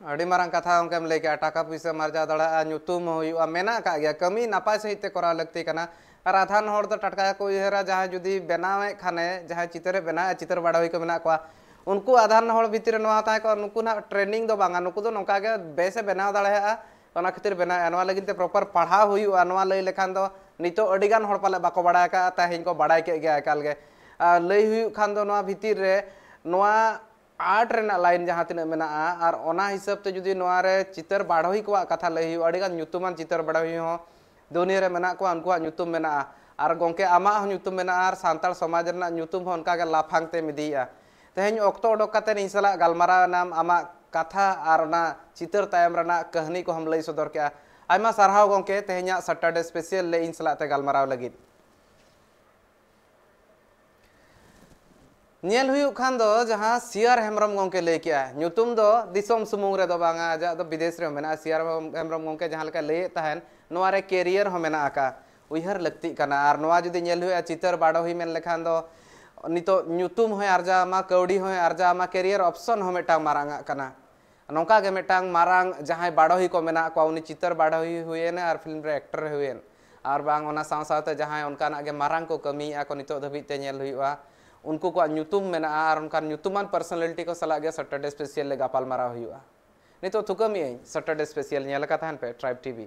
ᱟᱹᱰᱤ ᱢᱟᱨᱟᱝ ᱠᱟᱛᱷᱟ ᱜᱚᱢᱠᱮᱢ ᱞᱟᱹᱭ ᱠᱮᱜᱼᱟ, ᱴᱟᱠᱟ ᱯᱩᱭᱥᱟᱹᱢ ᱟᱨᱡᱟᱣ ᱫᱟᱲᱮᱭᱟᱜᱼᱟ, ᱧᱩᱛᱩᱢ ᱦᱚᱸ ᱦᱩᱭᱩᱜᱼᱟ, ᱢᱮᱱᱟᱜ ᱟᱠᱟᱫ ᱜᱮᱭᱟ, ᱠᱟᱹᱢᱤ ᱱᱟᱯᱟᱭ ᱥᱟᱺᱦᱤᱡ ᱛᱮ ᱠᱚᱨᱟᱣ ᱞᱟᱹᱠᱛᱤ ᱠᱟᱱᱟ᱾ ᱟᱨ ᱟᱫᱷᱟᱱ ᱦᱚᱲ ᱫᱚ ᱴᱟᱴᱠᱟ ᱜᱮᱠᱚ ᱩᱭᱦᱟᱹᱨᱟ, ᱡᱟᱦᱟᱸᱭ ᱡᱩᱫᱤ ᱵᱮᱱᱟᱣᱮᱫ ᱠᱷᱟᱱᱮ, ᱡᱟᱦᱟᱸᱭ ᱪᱤᱛᱟᱹᱨᱮ ᱵᱮᱱᱟᱣᱮᱫ, ᱪᱤᱛᱟᱹᱨ ᱵᱟᱰᱟᱣᱤ ᱠᱚ ᱢᱮᱱᱟᱜ ᱠᱚᱣᱟ, ᱩᱱᱠᱩ ᱟᱫᱷᱟᱱ ᱦᱚᱲ ᱵᱷᱤᱛᱤᱨ ᱨᱮ ᱱᱚᱣᱟ ᱛᱟᱦᱮᱸ ᱠᱚᱜᱼᱟ, ᱱᱩᱠᱩ ᱱᱟᱜ ᱴᱨᱮᱱᱤᱝ ᱫᱚ ᱵᱟᱝᱟ, ᱱᱩᱠᱩ ᱫᱚ ᱱᱚᱝᱠᱟ ᱜᱮ ᱵᱮᱥᱮ ᱵᱮᱱᱟᱣ ᱫᱟᱲᱮᱭᱟᱜᱼᱟ, ᱚᱱᱟ ᱠᱷᱟᱹᱛᱤᱨ ᱵᱮᱱᱟᱣᱮᱫᱼᱟ᱾ ᱱᱚᱣᱟ ᱞᱟᱹᱜᱤᱫ ᱛᱮ ᱯᱨᱚᱯᱟᱨ ᱯᱟᱲᱦᱟᱣ ᱦᱩᱭᱩᱜᱼᱟ᱾ ᱱᱚᱣᱟ ᱞᱟᱹᱭ ᱞᱮᱠᱷᱟᱱ ᱫᱚ ᱱᱤᱛᱚᱜ ᱟᱹᱰᱤ ᱜᱟᱱ ᱦᱚᱲ ᱯᱟᱞᱮ ᱵᱟᱠᱚ ᱵᱟᱲᱟᱭ ᱟᱠᱟᱫᱼᱟ, ᱛᱮᱦᱮᱧ ᱠᱚ ᱵᱟᱲᱟᱭ ᱠᱮᱫ ᱜᱮᱭᱟ ᱮᱠᱟᱞ ᱜᱮ᱾ ᱟᱨ ᱞᱟᱹᱭ ᱦᱩᱭᱩᱜ ᱠᱷᱟᱱ ᱫᱚ ᱱᱚᱣᱟ ᱵᱷᱤᱛᱤᱨ ᱨᱮ ᱱᱚᱣᱟ ᱟᱨᱴ ᱨᱮᱱᱟᱜ ᱞᱟᱭᱤᱱ ᱡᱟᱦᱟᱸ ᱛᱤᱱᱟᱹᱜ ᱢᱮᱱᱟᱜᱼᱟ, ᱟᱨ ᱚᱱᱟ ᱦᱤᱥᱟᱹᱵ ᱛᱮ ᱡᱩᱫᱤ ᱱᱚᱣᱟ ᱨᱮ ᱪᱤᱛᱟᱹᱨ ᱵᱟᱰᱚᱦᱤ ᱠᱚᱣᱟᱜ ᱠᱟᱛᱷᱟ ᱞᱟᱹᱭ ᱦᱩᱭᱩᱜᱼᱟ, ᱟᱹᱰᱤ ᱜᱟᱱ ᱧᱩᱛᱩᱢᱟᱱ ᱪᱤᱛᱟᱹᱨ ᱵᱟᱰᱚᱦᱤ ᱦᱚᱸ ᱫᱩᱱᱤᱭᱟᱹ ᱨᱮ ᱢᱮᱱᱟᱜ ᱠᱚᱣᱟ, ᱩᱱᱠᱩᱣᱟᱜ ᱧᱩᱛᱩᱢ ᱢᱮᱱᱟᱜᱼᱟ᱾ ᱟᱨ ᱜᱚᱢᱠᱮ, ᱟᱢᱟᱜ ᱦᱚᱸ ᱧᱩᱛᱩᱢ ᱢᱮᱱᱟᱜᱼᱟ, ᱟᱨ ᱥᱟᱱᱛᱟᱲ ᱥᱚᱢᱟᱡᱽ ᱨᱮᱱᱟᱜ ᱧᱩᱛᱩᱢ ᱦᱚᱸ ᱚᱱᱠᱟ ᱜᱮ ᱞᱟᱯᱷᱟᱝ ᱛᱮᱢ ᱤᱫᱤᱭᱮᱫᱼᱟ᱾ ᱛᱮᱦᱮᱧ ᱚᱠᱛᱚ ᱚᱰᱚᱠ ᱠᱟᱛᱮ ᱤᱧ ᱥᱟᱞᱟᱜ ᱜᱟᱞᱢᱟᱨᱟᱣ ᱮᱱᱟᱢ, ᱟᱢᱟᱜ ᱠᱟᱛᱷᱟ ᱟᱨ ᱚᱱᱟ ᱪᱤᱛᱟᱹᱨ ᱛᱟᱭᱚᱢ ᱨᱮᱱᱟᱜ ᱠᱟᱹᱦᱱᱤ ᱠᱚᱦᱚᱸᱢ ᱞᱟᱹᱭ ᱥᱚᱫᱚᱨ ᱠᱮᱜᱼᱟ᱾ ᱟᱭᱢᱟ ᱥᱟᱨᱦᱟᱣ ᱜᱚᱢᱠᱮ, ᱛᱮᱦᱮᱧᱟᱜ ᱥᱟᱴᱟᱨᱰᱮ ᱥᱯᱮᱥᱤᱭᱟᱞ ᱨᱮ ᱤᱧ ᱥᱟᱞᱟᱜ ᱛᱮ ᱜᱟᱞᱢᱟᱨᱟᱣ ᱞᱟᱹᱜᱤᱫ᱾ ᱧᱮᱞ ᱦᱩᱭᱩᱜ ᱠᱷᱟᱱ ᱫᱚ ᱡᱟᱦᱟᱸ ᱥᱤ ᱟᱨ ᱦᱮᱢᱵᱨᱚᱢ ᱜᱚᱢᱠᱮ ᱞᱟᱹᱭ ᱠᱮᱜᱼᱟ, ᱧᱩᱛᱩᱢ ᱫᱚ ᱫᱤᱥᱚᱢ ᱥᱩᱢᱩᱝ ᱨᱮᱫᱚ ᱵᱟᱝᱟ, ᱟᱡᱟᱜ ᱫᱚ ᱵᱤᱫᱮᱥ ᱨᱮᱦᱚᱸ ᱢᱮᱱᱟᱜᱼᱟ᱾ ᱥᱤ ᱟᱨ ᱦᱮᱢᱵᱨᱚᱢ ᱜᱚᱢᱠᱮ ᱡᱟᱦᱟᱸ ᱞᱮᱠᱟᱭ ᱞᱟᱹᱭᱮᱫ ᱛᱟᱦᱮᱱ, ᱱᱚᱣᱟ ᱨᱮ ᱠᱮᱨᱤᱭᱟᱨ ᱦᱚᱸ ᱢᱮᱱᱟᱜ ᱟᱠᱟᱫ, ᱩᱭᱦᱟᱹᱨ ᱞᱟᱹᱠᱛᱤᱜ ᱠᱟᱱᱟ᱾ ᱟᱨ ᱱᱚᱣᱟ ᱡᱩᱫᱤ ᱧᱮᱞ ᱦᱩᱭᱩᱜᱼᱟ, ᱪᱤᱛᱟᱹᱨ ᱵᱟᱰᱚᱦᱤ ᱢᱮᱱ ᱞᱮᱠᱷᱟᱱ ᱫᱚ ᱱᱤᱛᱚᱜ ᱧᱩᱛᱩᱢ ᱦᱚᱸᱭ ᱟᱨᱡᱟᱣ ᱢᱟ, ᱠᱟᱹᱣᱰᱤ ᱦᱚᱸᱭ ᱟᱨᱡᱟᱣ ᱢᱟ, ᱠᱮᱨᱤᱭᱟᱨ ᱚᱯᱥᱚᱱ ᱦᱚᱸ ᱢᱤᱫᱴᱟᱝ ᱢᱟᱨᱟᱝ ᱟᱜ ᱠᱟᱱᱟ᱾ ᱱᱚᱝᱠᱟ ᱜᱮ ᱢᱤᱫᱴᱟᱝ ᱢᱟᱨᱟᱝ ᱡᱟᱦᱟᱸᱭ ᱵᱟᱰᱚᱦᱤ ᱠᱚ ᱢᱮᱱᱟᱜ ᱠᱚᱣᱟ, ᱩᱱᱤ ᱪᱤᱛᱟᱹᱨ ᱵᱟᱰᱚᱦᱤ ᱦᱩᱭᱮᱱ ᱟᱨ ᱯᱷᱤᱞᱢ ᱨᱮ ᱮᱠᱴᱚᱨ ᱦᱩᱭᱮᱱ, ᱟᱨ ᱵᱟᱝ ᱚᱱᱟ ᱥᱟᱶ ᱥᱟᱶᱛᱮ ᱡᱟᱦᱟᱸᱭ ᱚᱱᱠᱟᱱᱟᱜ ᱜᱮ ᱢᱟᱨᱟᱝ ᱠᱚ ᱠᱟᱹᱢᱤᱭᱮᱫᱼᱟ ᱠᱚ ᱱᱤᱛᱚᱜ ᱫᱷᱟᱹᱵᱤᱡ ᱛᱮ ᱧᱮᱞ ᱦᱩᱭᱩᱜᱼᱟ, ᱩᱱᱠᱩ ᱠᱚᱣᱟᱜ ᱧᱩᱛᱩᱢ ᱢᱮᱱᱟᱜᱼᱟ, ᱟᱨ ᱚᱱᱠᱟᱱ ᱧᱩᱛᱩᱢᱟᱱ ᱯᱟᱨᱥᱚᱱᱟᱞᱤᱴᱤ ᱠᱚ ᱥᱟᱞᱟᱜ ᱜᱮ ᱥᱟᱴᱟᱨᱰᱮ ᱥᱯᱮᱥᱤᱭᱟᱞ ᱞᱮ ᱜᱟᱯᱟᱞ ᱢᱟᱨᱟᱣ ᱦᱩᱭᱩᱜᱼᱟ᱾ ᱱᱤᱛᱚᱜ ᱛᱷᱩᱠᱟᱹᱢ ᱮᱜ ᱟᱹᱧ ᱥᱟᱴᱟᱨᱰᱮ ᱥᱯᱮᱥᱤᱭᱟᱞ ᱧᱮᱞ ᱟᱠᱟᱫ ᱛᱟᱦᱮᱱ ᱯᱮ ᱴᱨᱟᱭᱤᱵᱽ ᱴᱤᱵᱷᱤ᱾